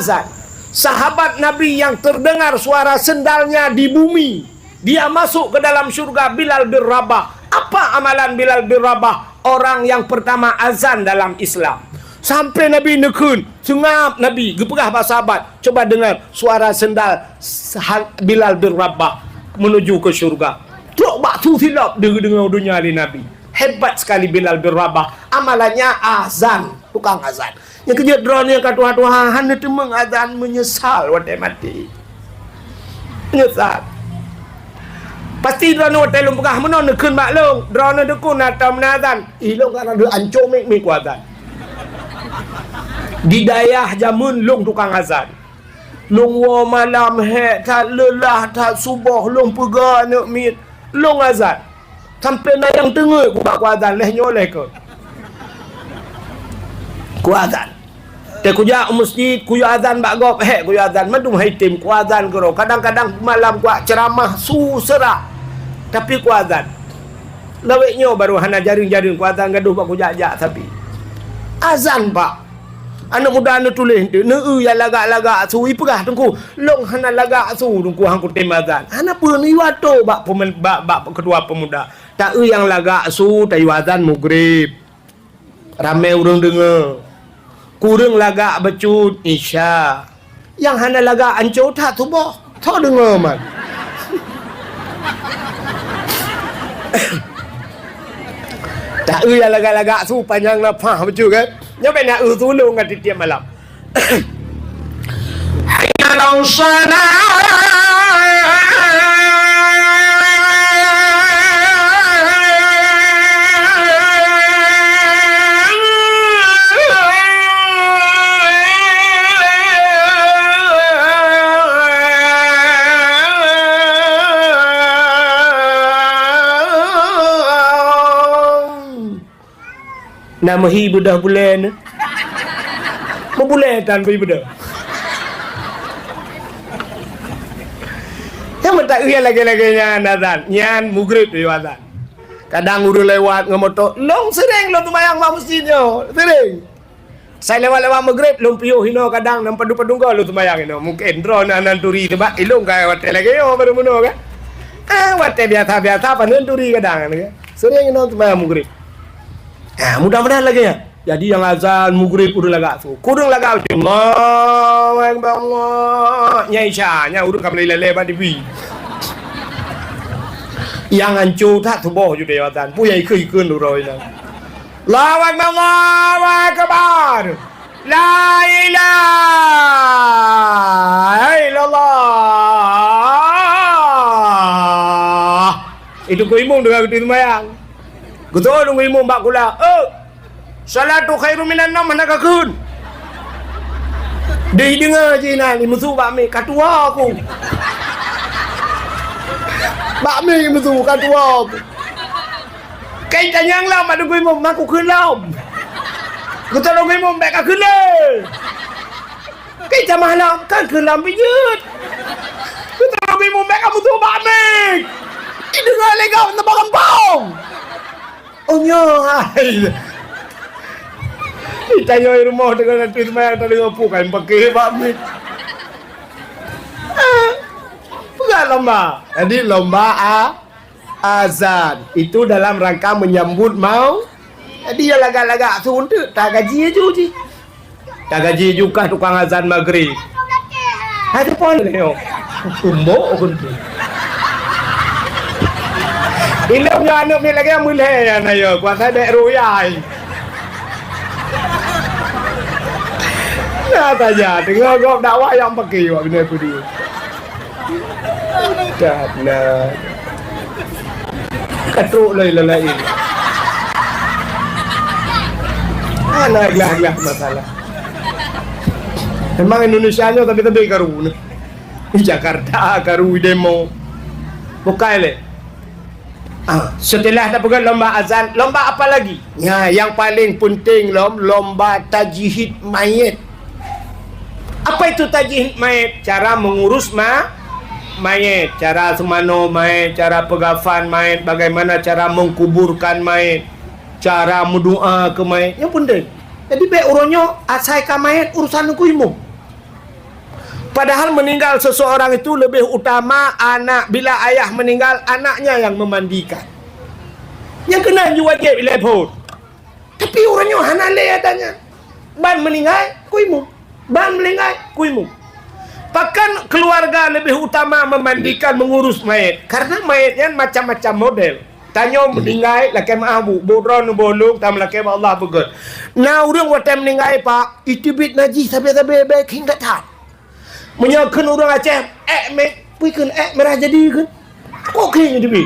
azan. Sahabat Nabi yang terdengar suara sendalnya di bumi, dia masuk ke dalam syurga, Bilal bin Rabah. Apa amalan Bilal bin Rabah? Orang yang pertama azan dalam Islam. Sampai Nabi neukheun, seungab Nabi geupeugah bak sahabat, "Coba dengar suara sendal saha-, Bilal bin Rabah menuju ke syurga." Trok bak su silop deuh-, deungoe donya lé Nabi. Hebat sekali Bilal bin Rabah. Amalannya azan, tukang azan. Nyang keujeuet droeneuh ka tuha-tuha hana teumeung azan, meunyeusal watèe maté. Meunyeusal. Pasti droeneuh watèe lôn peugah meunoe neukheun bak lôn, droeneuh Teungku na tom na azan. Ih, lôn ka na deuh ancô miet-miet kuazan. Di dayah jameun lôn tukang azan. Lôn woe malam hék that, leulah that, suboh lôn peugah aneuk miet, lôn azan. Sampoe na nyang teungeut kubak kuazan lheuh nyoe lheuh keuh. Kuazan. Teuh kujak u meuseujid, kuyue azan bak gob, hék kuyue azan, mandum hai tem kuazan keudroe. Kadang-kadang malam kuat ceuramah su seurak. Tapi kuazan. Lawét nyoe barô hana jareueng-jareueng kuazan gadoh bak kujak-jak sabe. Azan, Pak. Aneuk muda neutuléh, neu-eu nyang lagak-lagak su, ipeugah, "Teungku, lôn hana lagak su, Teungku, han kutem azan." Hana peue, neuyue atô bak peumen-, bak, bak keutua peumuda. Ta-eu nyang lagak su, tayue azan Maghrib. Ramé ureueng deungoe. Kureueng lagak bacut, Isya. Nyang hana lagak ancô that suboh. Tho deungoe man. Ta-eu nyang lagak-lagak su panyang nafah bacut kan? Nyoe bèk na-eu su lôn ngon tiep-tiep malam. Hayya 'alas shalah. Na meuhi beudôh bulèe nyoe. Meubulèe tan bri beudôh. Nyang meutakheun lagèe-lagèe nyan azan, nyan mugrib yoh azan. Kadang ureueng lewat ngon moto, lôn seuring lôn seumayang bak meuseujid nyoe, seuring. Sai lewat-lewat mugrib, lôn piôh inoe kadang lam padum-padum goe lôn seumayang inoe. Mungken droeneuh hana turi, sabab ilôn ka watèe lagèe nyoe barô meunoe kan. Ah, watèe biasa-biasa paneuk turi kadang kan. Seuring inoe seumayang mugrib. Ah, mudah-mudahan lagèe nyan. Jadi nyang azan mugrib ureueng lagak su. Kureueng lagak su. Allahu Akbar, Allah. Nyang isya, nyang ureueng ka meulèe-lèe bak T V. Nyang hanco that suboh ju deh azan. Peue nyang ikheun-ikheun uroe nyan. Allahu Akbar, Allahu Akbar. La ilaha illallah. Itu keu imum deungon geuti seumayang. Geutoh deungon imum bak kula. Oh. Salatu khairum minan naum hana kakheun. Deuh deungoe jih na, imeusue bak mic, ka tuwoe ku. Bak mic imeusue, ka tuwoe ku. Kai tanyong lom bak deungon imum, ma kukheun lom. Geutoh deungon imum, bèk kakheun lé. Kai tamah lom, kan kheun lom pih jeuet. Geutoh deungon imum, bèk kameusue bak mic. Ideungoe lé gob, na bak gampông. Oh, nyoe hai. Tanyoe rumoh deungon ateueh seumayang tadeungoe peue ka jipaké bak mic. Ah, peugah lomba. Jadi lomba a-, azan. Itu dalam rangka menyambut mau-, jadi ya lagak-lagak su eunteuk, tagaji aju jih. Tagaji ju kah tukang azan magrib. Hai teupon lé nyoe. Kumbok kuntu. Ilôn nyoe aneuk miet lagèe meulhèe nyan ayo, kuasa dek ruyai. Nah saja, teungoh gob dakwah nyang paké awak bina peue dia. Dah, nah. Ka trok lé lain. Hana glah-glah masalah. Memang Indonesia nyoe tapi-tapi karu ni. Di Jakarta karu demo. Bukai lé. Ah, setelah tapeugah lomba azan, lomba apa lagi? Nya, yang paling penting lom, lomba tajhid mayit. Apa itu tajhid mayit? Cara mengurus ma-, mayit, cara seumanoe mayit, cara peukafan mayit, bagaimana cara mengkuburkan mayit, cara meudoa keu mayit. Nyan penting. Jadi bèk uroe nyoe asai ka mayit urusan Teungku Imum. Padahal meninggal seseorang itu lebih utama anak, bila ayah meninggal, anaknya yang memandikan. Nyang keunan jiwajéb ilèe phon. Tapi uroe nyoe hana lé ata nyan. Ban meuninggai, Teungku Imum. Ban meuninggai, Teungku Imum. Pakon keuluwarga leubeh utama memandikan, meungurus manyét? Karena manyét nyan macam-macam model. Tanyoe meuninggai lakèe meu'ah bu, bu droeneuh bu lôn, tameulakèe bak Allah beugèt. Na ureueng watèe meuninggai, Pak, iteubiet najih sabé-sabé, bèk khin that-that. Meunyoe kheun ureueng Aceh, èk mè-, peue kheun, èk mirah jadi kheun. Kok kheun jadi bi?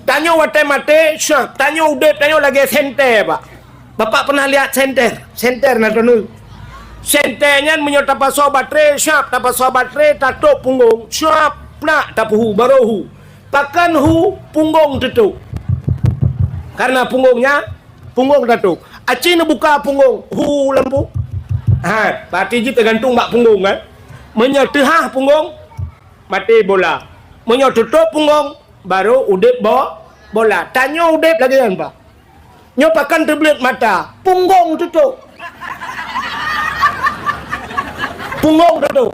Tanyoe watèe maté, syap. Tanyoe udép, tanyoe lagèe senter, Pak. Bapak pernah lihat senter? Senter na droeneuh. Senter nyan meunyoe tapasoe batré, syap, tapasoe batré, tatôp punggông, syap, plak, tapeuhu, barô hu. Pakon hu, punggông teutôp. Karena punggông nyan, punggông tatôp. Aci neubuka punggông, hu lampu. Ha, berarti jih teugantung bak punggông, kan? Meunyoe teuhah punggông, maté bola. Meunyoe teutôp punggông, barô udép bo-, bola. Tanyoe udép lagèe nyan, Pak. Nyoe pakon teubleuet mata, punggông teutôp. Punggông teutôp.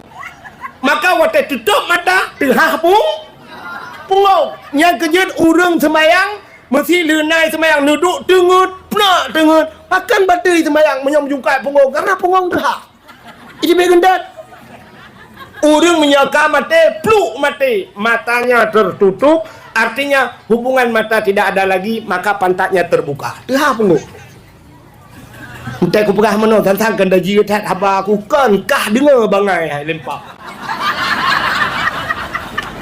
Maka watèe teutôp mata, teuhah pung-, punggông. Nyang keujeuet ureueng seumayang, meusi lheueh na seumayang neuduek teungeut, plak teungeut. Pakon bateue seumayang meunyoe meujungkai punggông, karena punggông teuhah. Ijimé geundat. Ureueng meunyoe ka maté, pluk maté, matanya tertutup, artinya hubungan mata tidak ada lagi, maka pantatnya terbuka. Teuhah punggông. Entah kupeugah meunoe, tantang keuneuk jeuet that haba aku, kon kah deungoe bangai hai limpa.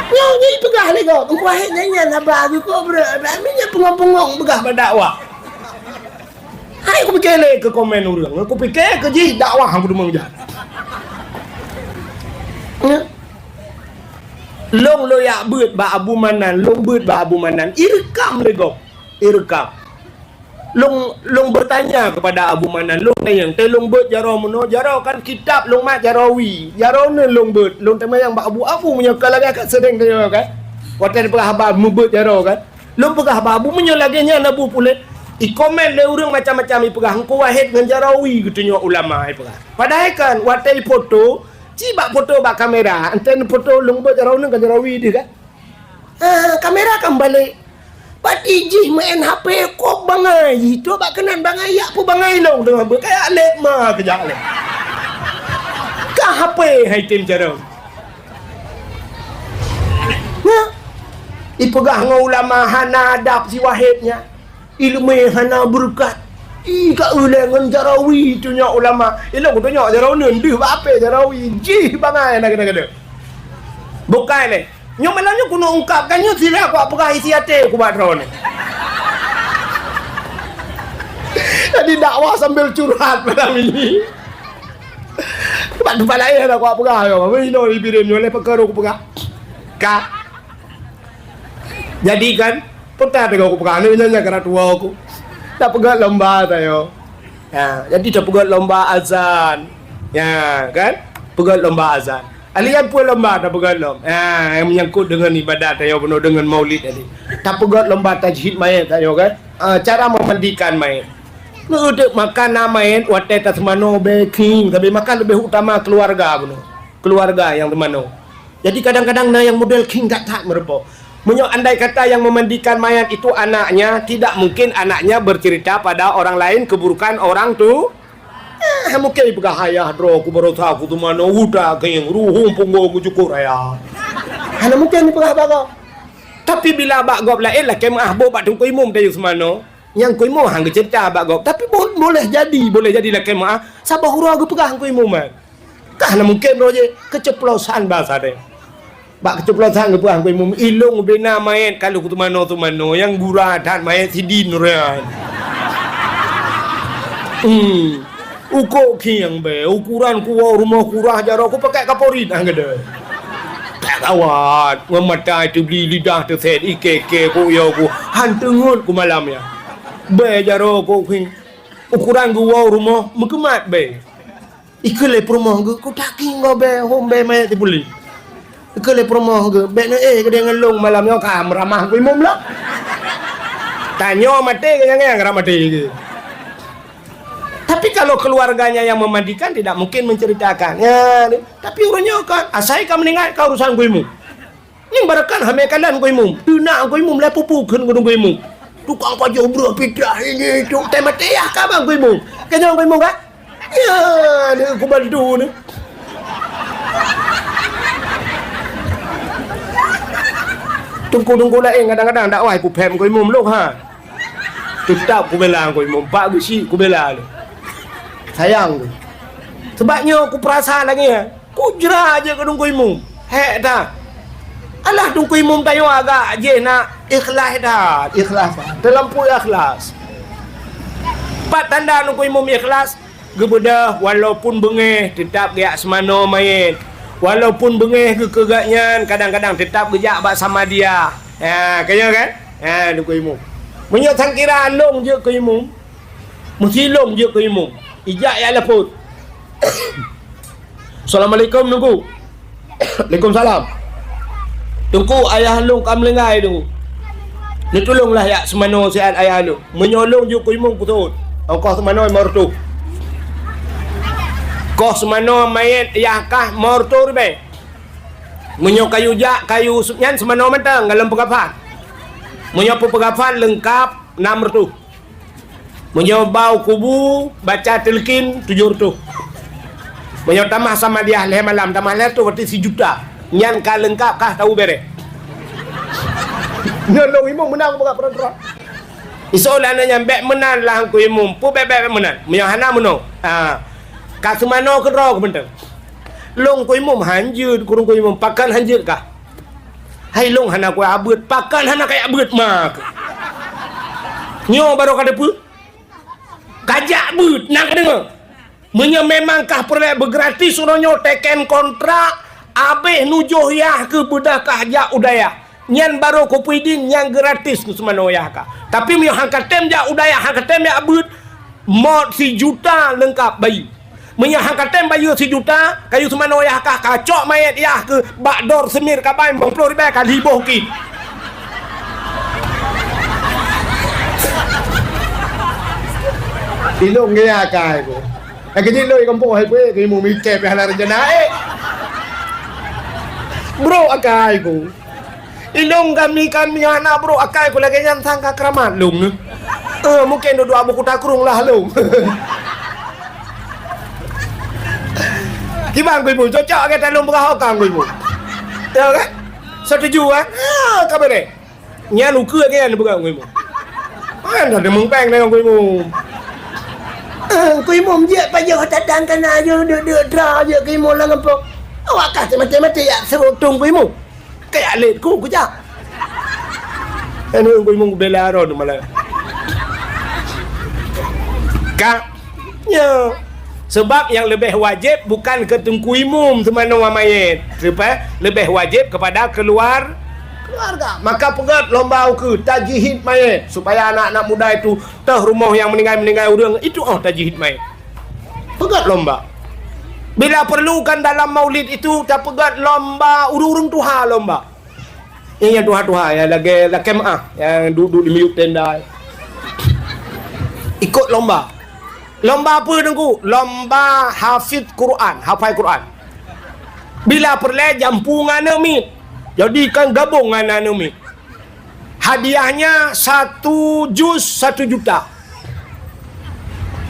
Nyoe, nyoe ipeugah lé gob, engkau hai nyan, nyan haba aku kok brek, dak minyeuk pungong-pungong peugah bak dakwah. Hai kupike lé keu komen ureueng, kupike keu jih dakwah aku deungon jak. Nya. Lôn, lôn jak beuet bak Abu Manan, lôn beuet bak Abu Manan. Ireukam lé gob. Ireukam. Lôn, lôn beutanya keupada Abu Manan, lôn tanyong, teuh lôn beuet jaroe meunoe, jaroe kan kitab lôn mat jaroe wie, jaroe uneun lôn beuet, lôn teumayang bak Abu, Abu meunyoe ka lagèe ka seudeng teuh kan, watèe peugah haba meubeuet jaroe kan, lôn peugah bak Abu, meunyoe lagèe nyan Abu puléh, ikomén lé ureueng macam-macam ipeugah, Teungku Wahid ngon jaroe wie geutunyok ulama ipeugah. Padahai kan watèe ifoto, ci bak foto bak kamera, enteuk foto lôn beuet jaroe uneun kan jaroe wie deuh kan. Ah, kamera ka meubalek. Bati jih meu'en H P kop bangai, jih trok bak keunan bangai, yak peubangai lom teungoh beukayak lé ma keujak lé. Ka H P hai tem carông. Nyan, ipeugah ngon ulama hana adab si Wahid nyan. Ileumèe hana beureukat. Ih, ka ulèe ngon jaroe wie tunyok ulama. Ilôn kutunyok jaroe uneun deuh bak H P jaroe wie. Jih bangai na keunan-keunan. Bukai lé. Nyoe malam nyoe keuneuk ungkap, kan nyoe sira kupeugah isi até ku bak droeneuh. Jadi dakwah sambil curhat malam ini. Bak teumpat laén dah kupeugah nyoe. Meuhinoe di Bireuen nyoe lé peukara kupeugah. Ka. Jadi kan, peue teuma kupeugah, nyoe nyan keunan tuwo ku. Tapeugöt lomba tanyoe. Ya, jadi tapeugöt lomba azan. Ya, kan? Peugöt lomba azan. Alèh nyan peue lomba tapeugöt lom? Ha, nyang meunyangkot deungon ibadat tanyoe bunoe deungon maulid tadi. Tapeugöt lomba tajhid mayét tanyoe kan? Ah, cara memandikan mayét. Meudeuek maka na mayét watèe taseumanoe bèe khieng, tapi maka leubeh utama keuluwarga bunoe. Keuluwarga nyang seumanoe. Jadi kadang-kadang na nyang model khieng that-that meureumpok. Meunyoe andai kata yang memandikan mayat itu anaknya, tidak mungkin anaknya bercerita pada orang lain keburukan orang tu. Eh, mungkin peugah ayah droe ku barosa ku teumanoe uta keuieng ruhueng punggong ku cukôp raya. Hana mungkin peugah bak gob. Tapi bila bak gob laén lakèe meu'ah boh bak teungku imum tayue seumanoe, nyang teungku imum han geuceurita bak gob. Tapi bo-, boleh jadi, boleh jadi lakèe meu'ah saboh uroe geupeugah teungku imum kan. Ka hana mungken roh jih, keuceplosan basa teuh. Bak keuceplosan geupeugah teungku imum, ilôn ubena mayét ka lheueh kuteumanoe-teumanoe nyang gura that mayét sidin nyan. Hmm. Ukok khieng bèe, ukuran kuwoe rumoh kurah jaroe kupakai kaporit ah geude. Tak gawat, ngon mata teubli lidah teusét ikèe-kèe kok yo ku han teungeut ku malam nyan. Bèe jaroe kok khieng, ukuran geuwoe rumoh meukeumat bèe. Ikheun lé peurumoh geuh, "Kutak king gob bèe, hom bèe mayét sipuléh." Ikheun lé peurumoh geuh, "Bèk neuéh keudéh ngon lôn malam nyoe ka meuramah teungku imum lom." Tanyoe maté geuh nyang nyang ram maté geuh. Tapi kalau keluarganya yang memandikan tidak mungkin menceritakan. Ya, tapi ureueng nyoe kan, asai ka meuninggai ka urusan teungku imum. Nyan barokon hamé kalon teungku imum. Teunak teungku imum lé pupu kheun keu teungku imum. Tukang pajoh breueh pitah ini itu. Teumaté yah ka bang teungku imum. Keunong teungku imum kan? Ya, ni aku bantu ni. Teungku-teungku laén kadang-kadang dakwah kuphem teungku imum lôn ha. Teutap kubela teungku imum. Pak geusyik kubela lé. Sayang. Sebab nyoe kupeurasa lagèe nyan. Kujra jeuet keu teungku imum. Hék that. Alah teungku imum tanyoe agak jih na ikhlas that, ikhlas. Teulampui ikhlas. Pat tanda teungku imum ikhlas, geubeudôh walaupun beungéh teutap geujak seumanoe mayét. Walaupun beungéh geuh keu gobnyan kadang-kadang teutap geujak bak samadiyah. Ha, ka nyoe kan? Ha, teungku imum. Meunyoe sangkira lôn jeuet keu imum, meusilông jeuet keu imum. Ijak jak lapôt. "Assalamualaikum, Teungku." "Waalaikumsalam." "Teungku, ayah lôn ka meuninggai, Teungku. Neutulông lah jak seumanoe siat ayah lôn. Meunyoe lôn jeuet keu imum, peue seuôt?" "Ongkoh seumanoe limong reutôh." Koh seumanoe mayét yah kah limong reutôh ribèe. Meunyoe kayue jak, kayue se-, nyan seumanoe mantong, ngon lôn peukafan. Meunyoe peue peukafan leungkap, nam reutôh. Meunyoe bak u kubu, baca teuleukin, tujoh reutôh. Meunyoe tamah samadiyah lhèe malam, tamah lhèe reutôh, berarti sijuta. Nyan ka leungkap, kah tahu bèrèh. Nyoe lôn imum meunan bak peurang-peurang. Isoe lé aneuk nyan, "Bèk meunan lah teungku imum." Peue bèk-bèk meunan? Meunyoe hana meunoe. Ha. Ka seumanoe keudroe keu mantong. Lôn teungku imum han jeuet, kureueng teungku imum, pakon han jeuet kah? Hai lôn hana kuyak beuet, pakon hana kayak beuet ma keuh? Nyoe barô ka teupeue? Kajak beuet, na kadeungoe. Meunyoe memang kah peureulèe beugratis uroe nyoe teken kontrak, abéh nujoh yah keuh beudôh kah jak u dayah. Nyan barô kupuidin nyang gratis keu seumanoe yah kah. Tapi meunyoe han ka tem jak u dayah, han ka tem jak beuet, mot sijuta leungkap bayeue. Meunyoe han ka tem bayeue sijuta, kayue seumanoe yah kah, kacok manyét yah keu bak dor seumir kabai limong ploh ribèe ka liboh ki. Ilong gaya kai ko. Nyang keujiek lôn i gampông hai pue keu imum ikèe pih hana rencana, eh. Brok akai ku. Ilong kami-kami hana brok akai ku lagèe nyan sangka keuramat lôn. Eh, mungken dudoe buku takrong lah lôn. Kiban ku imum, cocok lagèe talôn peugah ho kang ku imum. Ya kan? Setuju kan? Ha, ka beureh. Nyan ukeue nyan peugah Teungku Imum. Nyan dah deungon péng deungon Teungku Imum. Eh, Teungku Imum jeuet pajoh tatang kana jeuet deuk-deuk tra jeuet Teungku Imum lam gampông. Awak kah maté-maté jak seurutung Teungku Imum. Kayak lét ku kujak. Anu Teungku Imum bela ron malah. Kak, Ya. Sebab nyang leubeh wajéb bukan keu Teungku Imum seumanoe manyét, leubeh wajéb kepada keluar-, keluarga. Maka peugöt lomba ukeue tajhid manyét, supaya anak-anak muda itu toh rumoh nyang meuninggai-meuninggai ureuëng, itu oh tajhid manyét. Peugöt lomba. Bila perlu kan dalam maulid itu tapeugöt lomba ureuëng-ureuëng tuha lomba. Nyang tuha-tuha, nyang lagèe lakèe meu'ah, nyang duek-duek di miyueb tenda. Ikot lomba. Lomba peue Teungku? Lomba hafiz Quran, hafai Quran. Bila peureulèe jampu ngon aneuk miet. Jadi kan gabong ngon aneuk miet. Hadiahnya satu juz satu juta.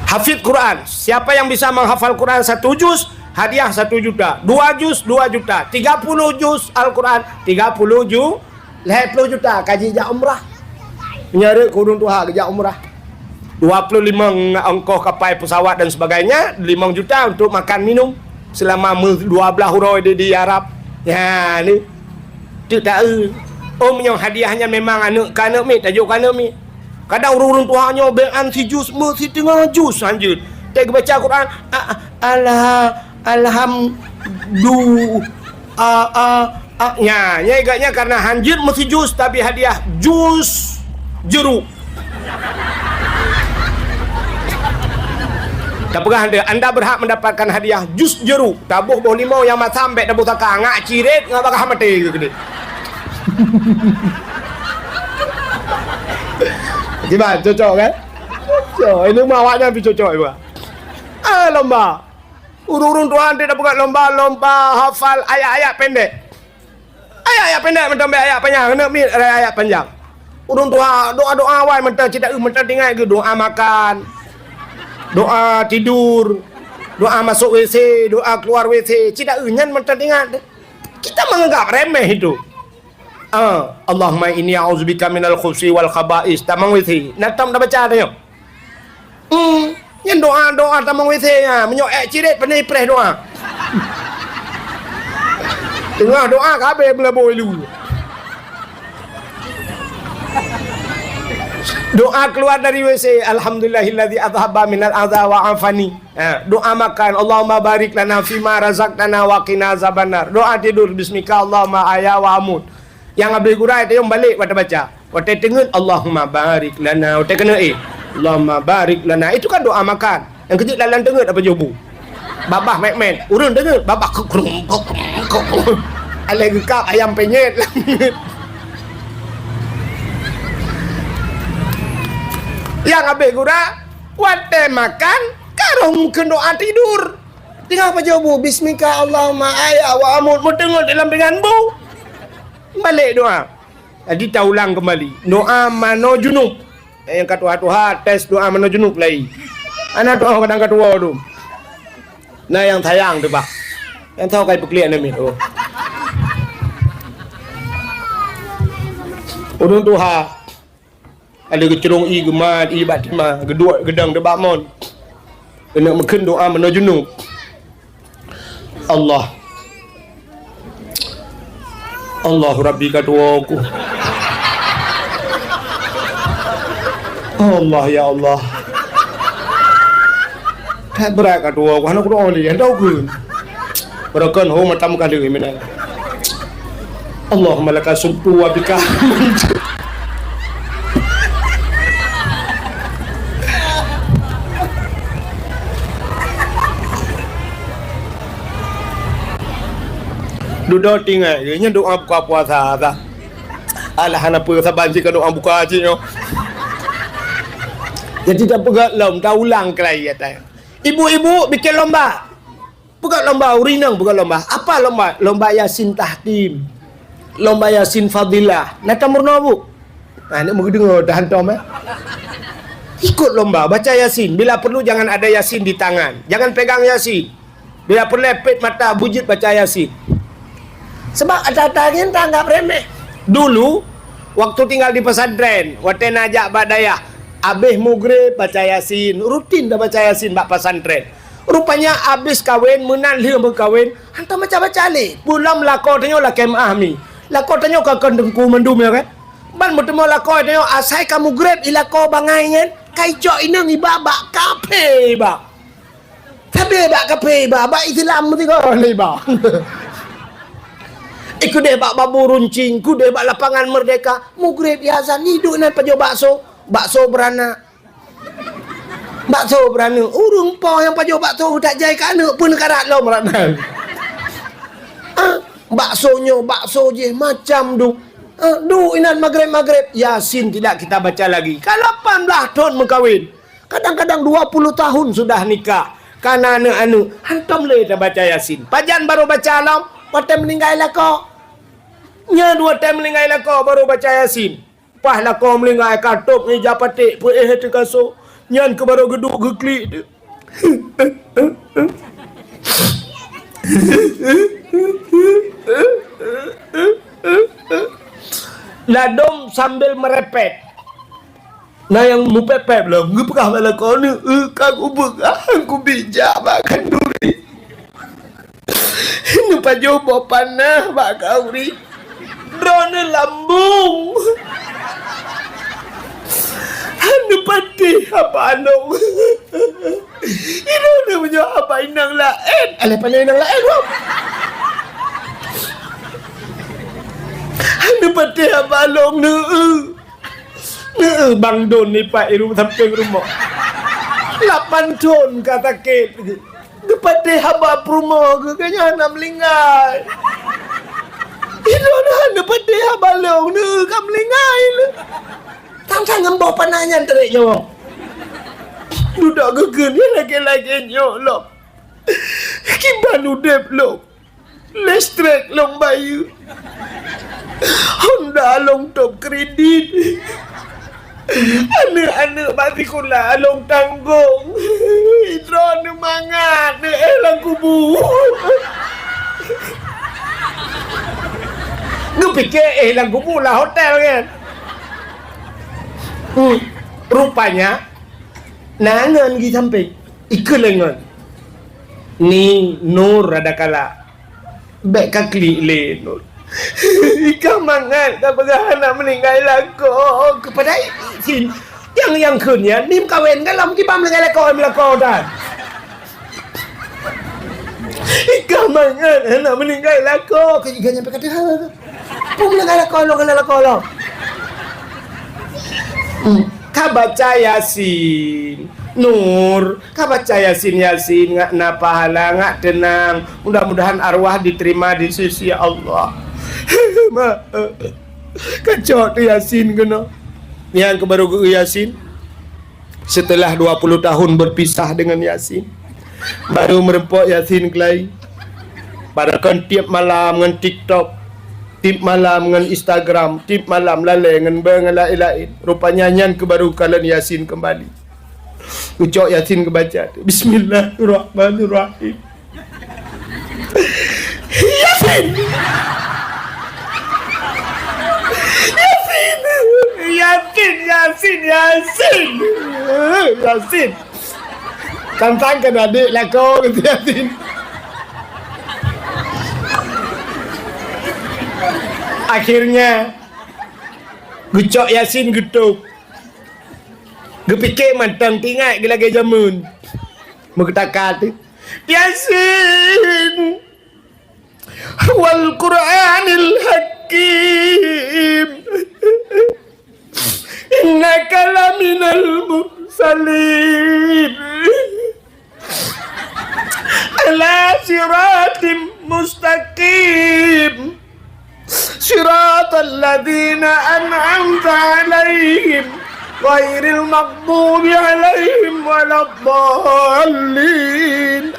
Hafiz Quran. Siapa yang bisa menghafal Quran satu juz, hadiah satu juta. Dua juz, dua juta. Tiga puluh juz Al-Quran, tiga puluh ju-, lhèe ploh juta ka jijak umrah. Nyan rhot keu ureuëng tuha geujak umrah. Dua puluh lima ongkoh kapai pesawat dan sebagainya, lima juta untuk makan minum selama me-, dua belas uroe di, di Arab. Ya, ni. Teuk taeu. Oh, meunyoe hadiah nyan memang aneuk keu aneuk miet, tajok keu aneuk miet. Kadang ureuëng-ureuëng tuha nyoe beuet an sijuz, meu siteungoh juz hanjeuet. Teuh geubaca Quran, a-, a-, alha-, alhamdu-, a-, a-, a-, nya, nya igatnya karena hanjeuet meu sijuz, tapi hadiah juz jeruk. Tapeugah anda, anda berhak mendapatkan hadiah juz jeruk. Taboh boh limau nyang masam bèk taboh saka, ngak cirét ngon bagah maté keu keudéh. Kiban, cocok kan? Cocok. Ini mah awaknyan pih cocok juga. Ah, lomba. Ureuëng-ureuëng tuha teuh tapeugah lomba, lomba hafal ayat-ayat pendek. Ayat-ayat pendek mantong bèk ayat panyang, aneuk miet ayat-ayat panyang. Ureuëng tuha doa-doa awai mantong cit taeu mantong teuingat geuh doa makan, doa tidur, doa masuk W C, doa keluar W C, cit taeu nyan mantong teuingat. Kita menganggap remeh itu. Ah, Allahumma inni a'udzubika minal khubusi wal khaba'is. Tamong W C, na tom tabaca tanyoe. Hmm, nyan doa-doa tamong W C nyan. Meunyoe ék cirét, pane ipreh doa. Teungoh doa ka abéh meulabôi lu. Doa keluar dari W C, "Alhamdulillahilladzi adzhaba minal adza wa afani." Ha, doa makan, "Allahumma barik lana fima razaqtana wa qina azabannar." Doa tidur, "Bismika Allahumma ahya wa amut." Nyang abéh gura, tayong balek watèe baca. Watèe teungeut, "Allahumma barik lana." Watèe keuneuk éh, "Allahumma barik lana." Itu kan doa makan. Nyang keujeuet lalan teungeut apa jobu. Babah mèt-mèt. Ureuëng teungeut, babah kukrung, kukrung, kukrung. Aléh geukab ayam penyet. Nyang abéh gura, watèe makan, ka roh meukeun doa tidur. Teungoh pajoh bu, "Bismika Allahumma ahya wa amut." Meuteungeut dalam pingan bu. Balek doa. Jadi taulang keumbali. Doa manoe junub. Nyang ka tuha-tuha tes doa manoe junub lai. Hana tuha kadang ka tuwoe tu. Na nyang sayang tu bah. Nyang tho kai peukliek namiet tu. Ureuëng tuha. Ada geucurong ié geumat ié bak tima, geuduek geudong di bak mon. Keuneuk meukeun doa meunoe junub. Allah. Allah Rabbi ka tuwoe ku. Allah ya Allah. That brat ka tuwoe ku, hana kudoa lé, hana tahu keun. Beurokon ho mata muka deuh mina. Allahumma laka sumtu wa bika amantu. Dudoe tinggai, nyan doa buka puasa, sah. Alah, hana peue saban cit ka doa buka cit nyoe. Jadi, tapeugah lom, taulang keulai atai. Ibu-ibu bikin lomba. Peugah lomba, ureueng inong peugah lomba. Apa lomba? Lomba Yasin tahtim. Lomba Yasin fadilah. Na tameurunoe, Bu? Ha, nyoe meudeungoe dah hantom, eh. Ikut lomba, baca Yasin. Bila perlu, jangan ada Yasin di tangan. Jangan pegang Yasin. Bila peureulèe pet mata, beujeuet baca Yasin. Sebab ata-ata nyan tanggap remeh. Dulu, waktu tinggal di pesantren, watèe na jak bak dayah, abéh mugreb baca Yasin, rutin dah baca Yasin bak pesantren. Rupanya abéh kawen, meunan lheueh meukawen, hantom baca-baca lé. Peue lom lakoe tanyoe lakèe meu'ah mi. Lakoe tanyoe ka kon teungku mandum, ya kan? Ban meuteumé lakoe tanyoe asai ka mugreb i lakoe bangai nyan, ka icok inong iba bak kaphé iba. Sabe bak kaphé iba, bak Islam meusigoe lé iba. Ikudeh bak Babu Runcing, kudeh bak Lapangan Merdeka, mugreb i azan, iduek nan pajoh bakso, bakso beranak. Bakso beranak, ureueng po nyang pajoh bakso tak jai keu aneuk pun karat lom beranak. Ah, bakso nyoe, bakso jih macam du. Ah, du inan magreb-magreb, Yasin tidak kita baca lagi. Ka lapan blah thon meukawen. Kadang-kadang dua puluh tahun sudah nikah, ka na aneuk-aneuk, hantom lé tabaca Yasin. Pajan barô baca lom? Watèe meuninggai lakoe. Nyan watèe meuninggai lakoe barô baca Yasin. Paih lakoe meuninggai ka tôb ngon ija paték peuéh teuh kasô. Nyan keuh barô geuduek geuklik teuh. Ladôm sambil meurepet. Na nyang mupép-pép lom, geupeugah bak lakoe, "Neu-eu ka kupeugah, kubijak bak khanduri. Neupajoh boh panah bak khanduri. Droeneuh lambông. Neupatéh haba lông." Droeneuh meunyoe haba inong laén, alah pane inong laén, wah. Neupatéh haba lông, neu-eu. Neu-eu bang Don nipat i ru-, sampéng rumoh. Lapan thon ka sakét. Neupatéh haba peurumoh geuh, geuh nyan hana meuninggai. Droeneuh neupatéh haba lông, neu-eu ka meuninggai lé. Sang-sang ngon boh panah nyan tarék nyoe. Dudoe geukheun nyan lagèe-lagèe nyoe lom. Kiban udép lom. Listrik lôn bayeue. Honda lôn tôb kredit. Aneuk-aneuk bak sikula lôn tanggong. Droeneuh mangat neuéh lam kubu. Geupike éh lam kubu lam hotel kan? Hmm. Rupanya na ngon di sampéng. Ikheun lé ngon. Ni Nur rada kalak. Bèk ka klik lé Nur. Ikah mangat ka peugah hana meuninggai lakoe. Keupada Yasin. Nyang, nyang kheun nyan, ni meukawen kan lom kiban meuninggai lakoe, meulakoe tan. Ikah mangat hana meuninggai lakoe. Keu ikah nyampe ka teuha. Peue meuninggai lakoe lom, hana lakoe lom. Hmm. Ka baca Yasin. Nur. Ka baca Yasin, Yasin, ngat na pahala, ngat teunang. Mudah-mudahan arwah diterima di sisi Allah. Ka cok teuh Yasin keunoe. Nyang keuh barô geu Yasin. Setelah dua puluh tahun berpisah dengan Yasin, baru meureumpok Yasin keulai. Padahai kan tiep malam ngon TikTok, tiep malam ngon Instagram, tiep malam lalè ngon beu ngon laén-laén. Rupanya nyan keuh barô kalon Yasin keumbali. Geucok Yasin geubaca. Bismillahirrahmanirrahim. Yasin! Yasin! Yasin, Yasin, Yasin! Yasin! Tantang keu adék lakoe keu Yasin. Akhirnya, geucok Yasin geutôb. Geupike mantong teuingat geu lagèe jameun. Meugeutaka teuh. Yasin! Wal Qur'anil Hak. mustaqim. Innaka laminal mursalin. Ala siratim mustaqim. Siratal ladzina an'amta 'alaihim ghairil maghdubi 'alaihim waladdallin.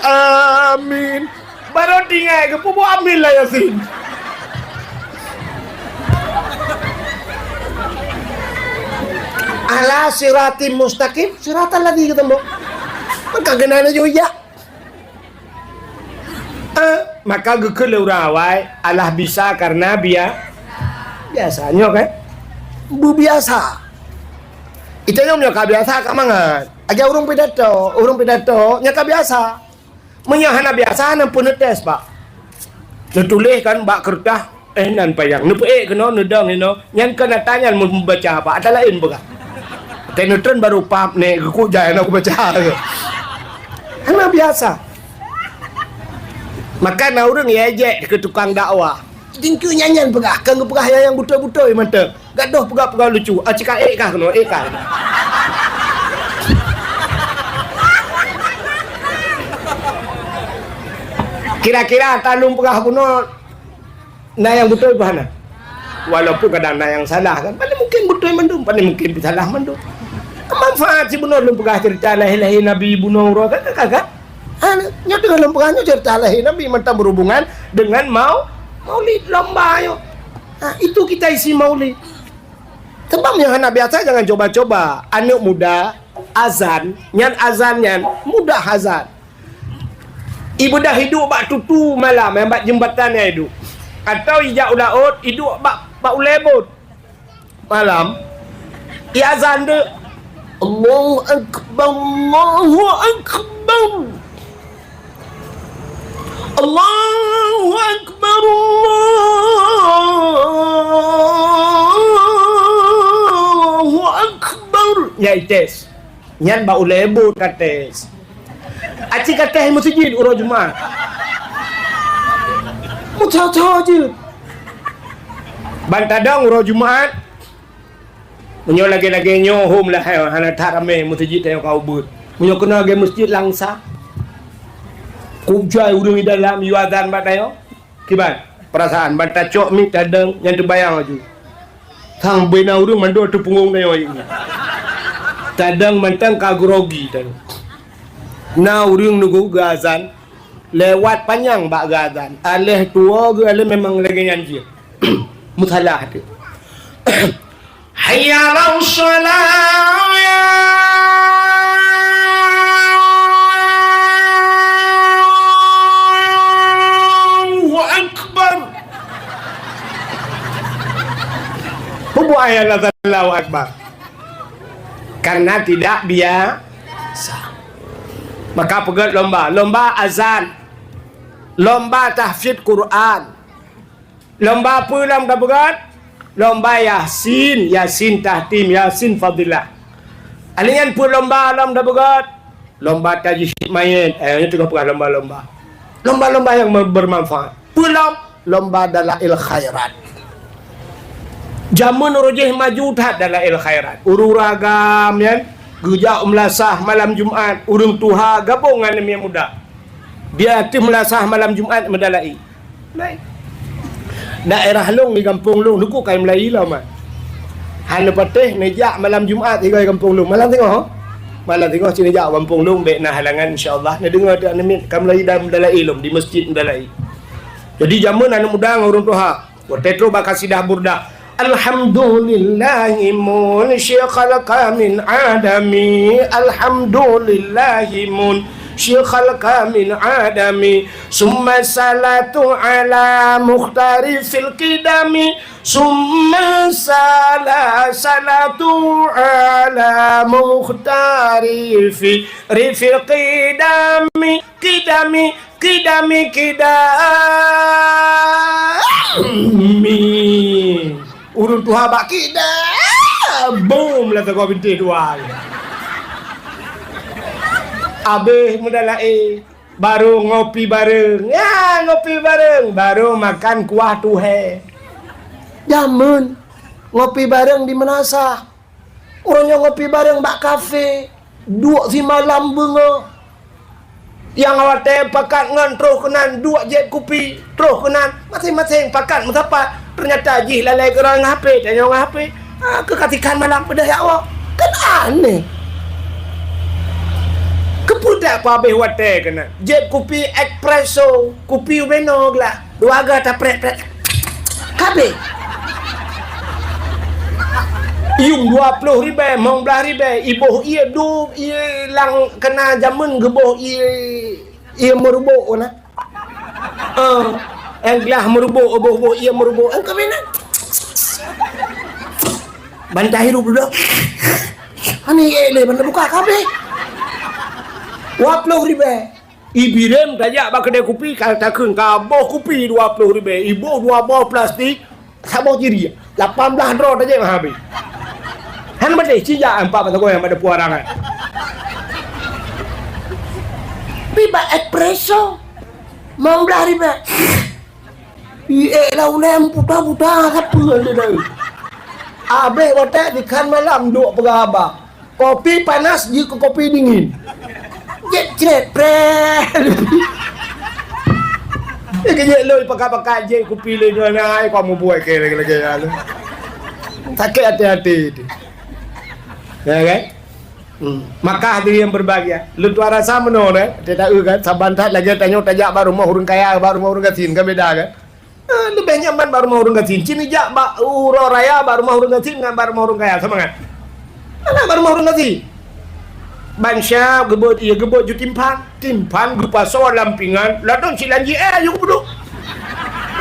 Amin. Barô tinggai geupeubuet amin lam Yasin. Ala siratim mustaqim, siratal ladzi geuteumbok. Maka keunan laju jak. Eh, maka geukheun lé ureuëng awai, alah bisa karena bia-, biasa. Nyoe kan? Beubiasa. Itanyong nyoe ka biasa ka mangat. Aja ureuëng pidato, ureuëng pidato nyoe ka biasa. Meunyoe hana biasa, hana peuneutes, Pak. Neutuléh kan bak keureutah, eh, nan payang. Neupeuék keunoe, neudong inoe. Nyan kan ata nyan meubaca, Pak. Ata laén peugah. Teuh neutreun baru pap, nek geukuk jai na kubaca. Hana biasa. Maka na ureuëng ya ejek keu tukang dakwah. Tingkeu nyan-nyan peugah, kan geupeugah nyang beutôi-beutôi mantong. Gadoh peugah-peugah lucu, ah, cika ék kah keunoe, ék kah. Kira-kira talung peugah bunoe na nyang beutôi bah na. Walaupun kadang na nyang salah kan, paling mungkin beutôi mandum, paling mungkin salah mandum. Manfaat sibunoe lôn peugah cerita lahé-lahé Nabi bunoe uroe kan, kan, kan? Ha, nyoe teungoh lôn peugah nyoe cerita lahé Nabi mantong berhubungan dengan mau-, maulid lomba nyoe. Ha, itu kita isi maulid. Sebab nyang hana biasa jangan coba-coba. Aneuk muda azan, nyan azan nyan mudah azan. Ibeudôh iduek bak tutu malam, nyang bak jeumbatan nyan iduek. Atau ijak u laôt, iduek bak, bak ulée bot. Malam, iazan deuek. Allahu Akbar, Allahu Akbar. Allahu Akbar, Allahu Akbar. Nyai tes. Nyan bak ulée bot ka tes. Aci ka tes meuseujid uroe Jumat. Meucocok jeuet. Ban tadong uroe Jumat, meunyoe lagée-lagée nyoe hom lah, hai, hana that ramé meuseujid tanyoe ka ubeuet. Meunyoe keunoe lagée meuseujid Langsa, kujai ureuëng di dalam yue azan bak tanyoe. Kiban, peurasaan ban tacok mi tadong nyang teubayang laju. Sang beuna ureuëng mandum teupeungong tanyoe ayeueng nyan. Tadong mantong ka grogi tanyoe. Na ureuëng nunggu geuazan, lewat panyang bak geuazan. Aléh tuwoe geualéh memang lagée nyan jih. Meusalah teuh. Hayya 'alas shalah. Allahu Akbar. Peue buet hayya 'alas shalah, Allahu Akbar? Karena tidak biasa. Maka peugét lomba, lomba azan, lomba tahfidz Quran. Lomba peue lom tapeugét? Lomba Yasin, Yasin tahtim, Yasin fadilah. Alèh nyan peue lomba lom tapeugét? Lomba tajhid mayét. Eh, nyoe teungoh peugah lomba-lomba. Lomba-lomba nyang ber-, bermanfaat. Peue lom? Lomba dalail khairat. Jameun uroe jéh maju that dalail khairat. Ureuëng-ureuëng agam nyan geujak u meulasah malam Jumat, ureuëng tuha gabong ngon aneuk muda. Dia ateueh meulasah malam Jumat meudalai. Laén. Daerah lôn di gampông lôn, duku kai meulayi lom, ah. Hana patéh neujak malam Jumat sigoe gampông lôn. Malam singoh. Malam singoh ci neujak gampông lôn, bék na halangan, insya Allah. Neudeungoe teuh aneuk miet ka meulayi dan meudalai lom di masjid meudalai. Jadi jameun aneuk muda ngon ureuëng tuha. Watée trok bak kasidah Burdah. Alhamdulillahi munsyikal kamin adami. Alhamdulillahi munsyikal kamin adami. Summa salatu ala mukhtarifil qidami. Summa sala-, salatu ala mukhtarifi rifil qidami. Qidami, qidami, qidami. Ureuëng tuha bak qidami. Bom lah teugok bintéh dua. Abéh meudalai, baru ngopi bareng. Ya, ngopi bareng. Baru makan kuah tuhé. Jameun ngopi bareng di meunasah. Uroe nyoe ngopi bareng bak kafe, duek simalam beungoh. Nyang watée pakat ngon troh keunan duek jieb kupi, troh keunan, maséng-maséng pakat meusapat. Teunyata jih lalée keudroe ngon H P, tanyoe ngon H P. Ah, keu ka tikhan malam peudeh jak woe. Kan aneh. Keupeue dak peuhabéh watée keunan? Jieb kupi espresso, kupi ubeno glah. Dua ga taprek-prek. Kabeh. Yum dua ploh ribée, limong blaih ribée, iboh ie du, ie lam keuna jameun geuboh ie, ie meurubok na. Ah, nyang glah meurubok, boh-boh ie meurubok. Nyang keubinan. Bantah hirup dulu. Ani ie lé bantah buka kabeh. Dua ploh ribée. Ibirem tajak bak keudée kupi, ka takheun ka boh kupi dua ploh ribée, iboh dua boh plastik, saboh ciri, lapan blaih droe tajak meuhabéh. Hana maté, cijak empat bak sagoe nyang bak deupue arangai. Pi bak espresso, limong blaih ribée. Iék lam ulée puta-puta sapeue lé dai. Abéh watée dikhan malam duek peugah haba. Kopi panas jeuet keu kopi dingin. Jeuet cret preh. Ikeu jeuet lôi pakat-pakat jeuet kupi lé nyoe na ai kau mubuet keu lagée-lagée nyan. Sakét até-até teuh. Ya kan? Hmm. Maka hadirin yang berbahagia, lôn tuan rasa meunoe, eh, teu taeu kan, saban that lagée tanyoe tajak bak rumoh ureuëng kaya, bak rumoh ureuëng gasien, kan beda kan? Ah, leubeh nyaman bak rumoh ureuëng gasien. Cit neujak bak uroe raya bak rumoh ureuëng gasien ngon bak rumoh ureuëng kaya, sama kan? Hana bak rumoh ureuëng gasien. Ban syab geubeuet, iya geubeuet ju timphan. Timphan geupasoe lam pingan, ladôm silan ji eh aju geupeuduek.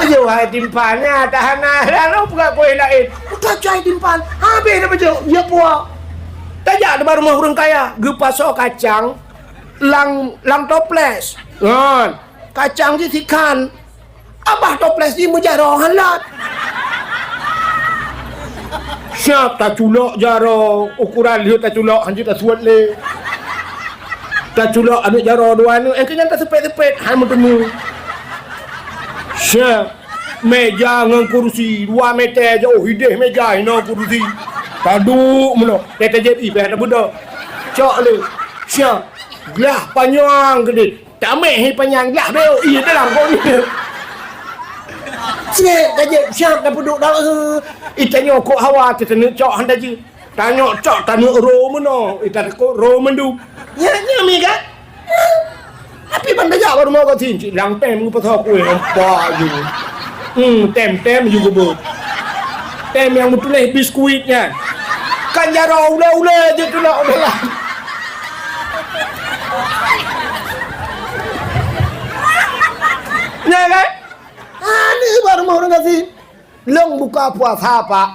Ayo hai timphan nyan, tak hana lalu peugah kueh laén. Udah cai timphan, habéh dah bacut, ya puah. Tajak bak rumoh ureuëng kaya, geupasoe kacang lam, lam toples. Ngon kacang jih sikhan. Abah toples jih meujaroe han lat. Siap taculok jaroe, ukuran lheueh taculok han jeuet tasuet lé. Taculok aneuëk jaroe dua aneuëk, nyang keu nyan taseupat-seupat han meuteumé. Siap. Meja ngon kursi dua meter jauh, ideh meja inoe kursi. Taduek meunoe, teuh tajép ié payah tabeudôh. Cok lé. Siap. Glah panyang keudeh. Tameh hai panyang glah beu ié dalam kok ni. Siap, ka jép siap dah peuduek dah. Ih, tanyoe kok hawa teuh taneuk cok han tajeuet. Tanyoe cok taneuk ro meunoe, ih, takot ro mandum. Nyan, nyan mi kan? Tapi ban tajak bak rumoh gasien cit lang tem geupasoe kueh nampak ju. Hmm, tem-tem ju geubeuet. Tem nyang meutuléh biskuit nyan. Kan jaroe ulée-ulée jeuet tulak u dalam. Nyan kan? Ah, ni bak rumoh ureuëng gasien. Lôn buka puasa, Pak.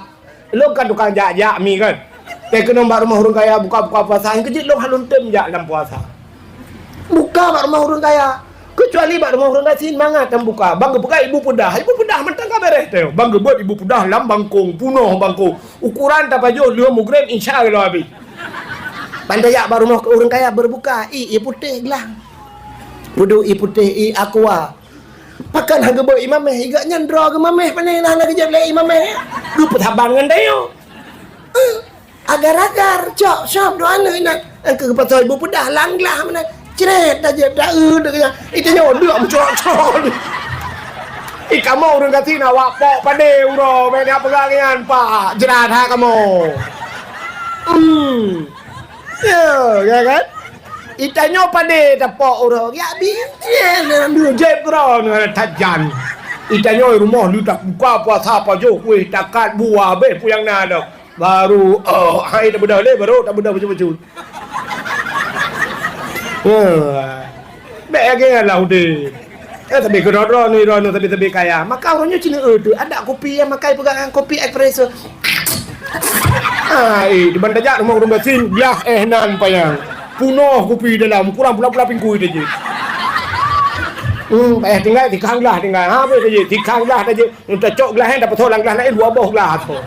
Lôn kan tukang jak-jak mi kan. Teuh keunoe bak rumoh ureuëng kaya buka-buka puasa, nyang keujeuet lôn han lôn tem jak lam puasa. Buka bak rumoh ureuëng kaya. Keucuali bak rumoh ureuëng gasien mangat tan buka. Ban geupeugah ibu peudah. Ibu peudah mantong ka beres teuh. Ban geubeuet ibu peudah lam bangkong, punoh bangkong. Ukuran tapajoh lheueh mugreb insya Allah habéh. Ban tajak bak rumoh ureuëng kaya berbuka, ié putéh glah. Peuduek ié putéh, ié aqua. Pakon han geubeuet ié mameh, igat nyan droe geuh mameh pane na lagée jép lé ié mameh. Geupeusaban ngon tanyoe. Eh, agar-agar, cok, sop, dua aneuk inan. Nyang keu geupasoe ibu peudah lam glah meunan. Cret, tajép, taeu, deuek nyan. Ié tanyoe deuk meucok-cok. Ih, kamoe ureuëng gasien awak pok padé uroe, bèk na peugah nyan, Pak. Jrat that kamoe. Hmm. Ya, ya kan? Ié tanyoe padé tapok uroe, yak bintieng dalam dua jép keudroe nyoe that jan. Ié tanyoe rumoh lheueh tabuka puasa pajoh kueh takat buah habéh peue nyang na dok. Baru, oh, hai tabeudôh lé, baru tabeudôh bacut-bacut. Ya. Bèk lagée nyan lah udeb. Eh, tapi keudroe-droe ni, droe ni, tapi-tapi kaya. Maka ureuëng nyoe cina eu tu, adak kupi nyang makai peugah ngon kupi espresso. Hai, diban tajak rumoh ureuëng gasien, biah eh nan panyang. Punoh kupi dalam, kurang pula-pula pingkui teuh jih. Hmm, payah tinggai, tikang glah tinggai. Ha, apa teuh jih? Tikang glah teuh jih. Tacok glah nyan, tapasoe lam glah laén dua boh glah tu.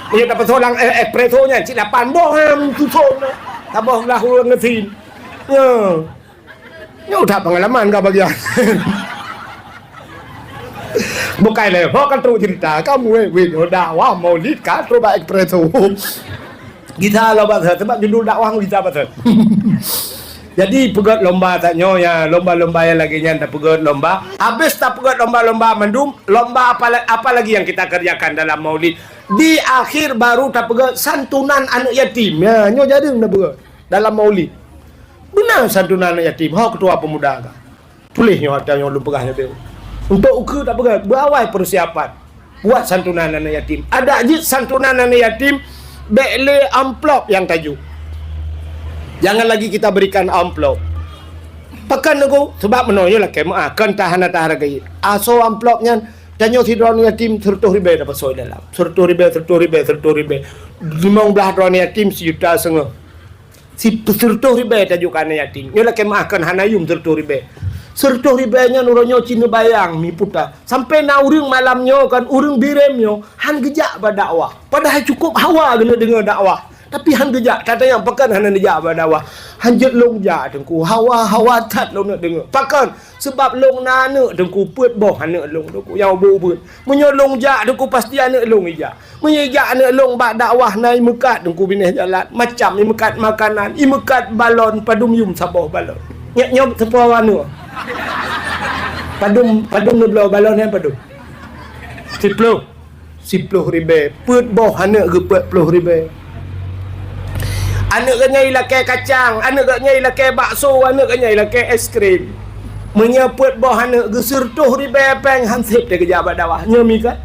Meunyoe tapasoe lam, eh, espresso nyan, cit lapan boh, ha, suson. Saboh glah ureuëng gasien. Ya. Nyoe that pengalaman ka bagian. Bukai lé, ho ka trok cerita, kamu, eh, weh, dakwah Maulid ka trok bak Expresso. Gisa lom bak, sebab judul dakwah gisa bak. Jadi, peugöt lomba tanyoe, ya, lomba-lomba nyang lagèe nyan tapeugöt lomba. Habis tapeugöt lomba-lomba mandum, lomba apa la-, apa lagi yang kita kerjakan dalam Maulid? Di akhir baru tapeugöt santunan aneuk yatim. Ya, nyoe jareueng tapeugöt dalam Maulid. Beuna santunan aneuk yatim, ho ketua pemuda ka. Tuléh nyoe ata nyoe lôn peugah nyoe deh. Untuk ukeue tapeugah, beuawai persiapan. Buat santunan aneuk yatim. Adak jeuet santunan aneuk yatim, bèk lé amplop nyang tajok. Jangan lagi kita berikan amplop. Pakon Teungku? Sebab meunoe nyoe lakèe meu'ah, kon ta hana tahargai. Asoe amplop nyan, tanyoe sidroe aneuk yatim, seureutôh ribèe tapasoe dalam. Seureutôh ribèe, seureutôh ribèe, seureutôh ribèe. Limong blah droe aneuk yatim, sijuta seungoh. Si-, seureutôh ribèe tajok keu aneuk yatim. Nyoe lakèe meu'ah, kon hana yum seureutôh ribèe. Seureutôh ribèe nyan uroe nyoe cit neubayang mi puta. Sampoe na ureueng malam nyoe kon, ureueng Bireuen nyoe han geujak bak dakwah. Padahai cukôp hawa geuneuk deungö dakwah. Tapi han geujak, tatanyong pakon hana neujak bak dakwah. Han jeuet lôn jak Teungku, hawa, hawa that lôn neuk deungö. Pakon? Sebab lôn na aneuk Teungku, peuet boh aneuk lôn Teungku, nyang ubit-ubit. Meunyoe lôn jak Teungku, pasti aneuk lôn ijak. Meunyoe ijak aneuk lôn bak dakwah na imeukat Teungku binéh jalan, macam imeukat makanan, imeukat balon, padum yum saboh balon. Nyak nyoe saboh aneuk. Padum, padum neubloe balon nyan padum? Siploh. Siploh ribèe. Peuet boh aneuk geupeuet ploh ribèe. Aneuk geuh nyan ilakèe kacang, aneuk geuh nyan ilakèe bakso, aneuk geuh nyan ilakèe es krim. Meunyoe peuet boh aneuk geuseureutôh ribèe pèng, han sép teuh geujak bak dakwah. Nyoe mi kan?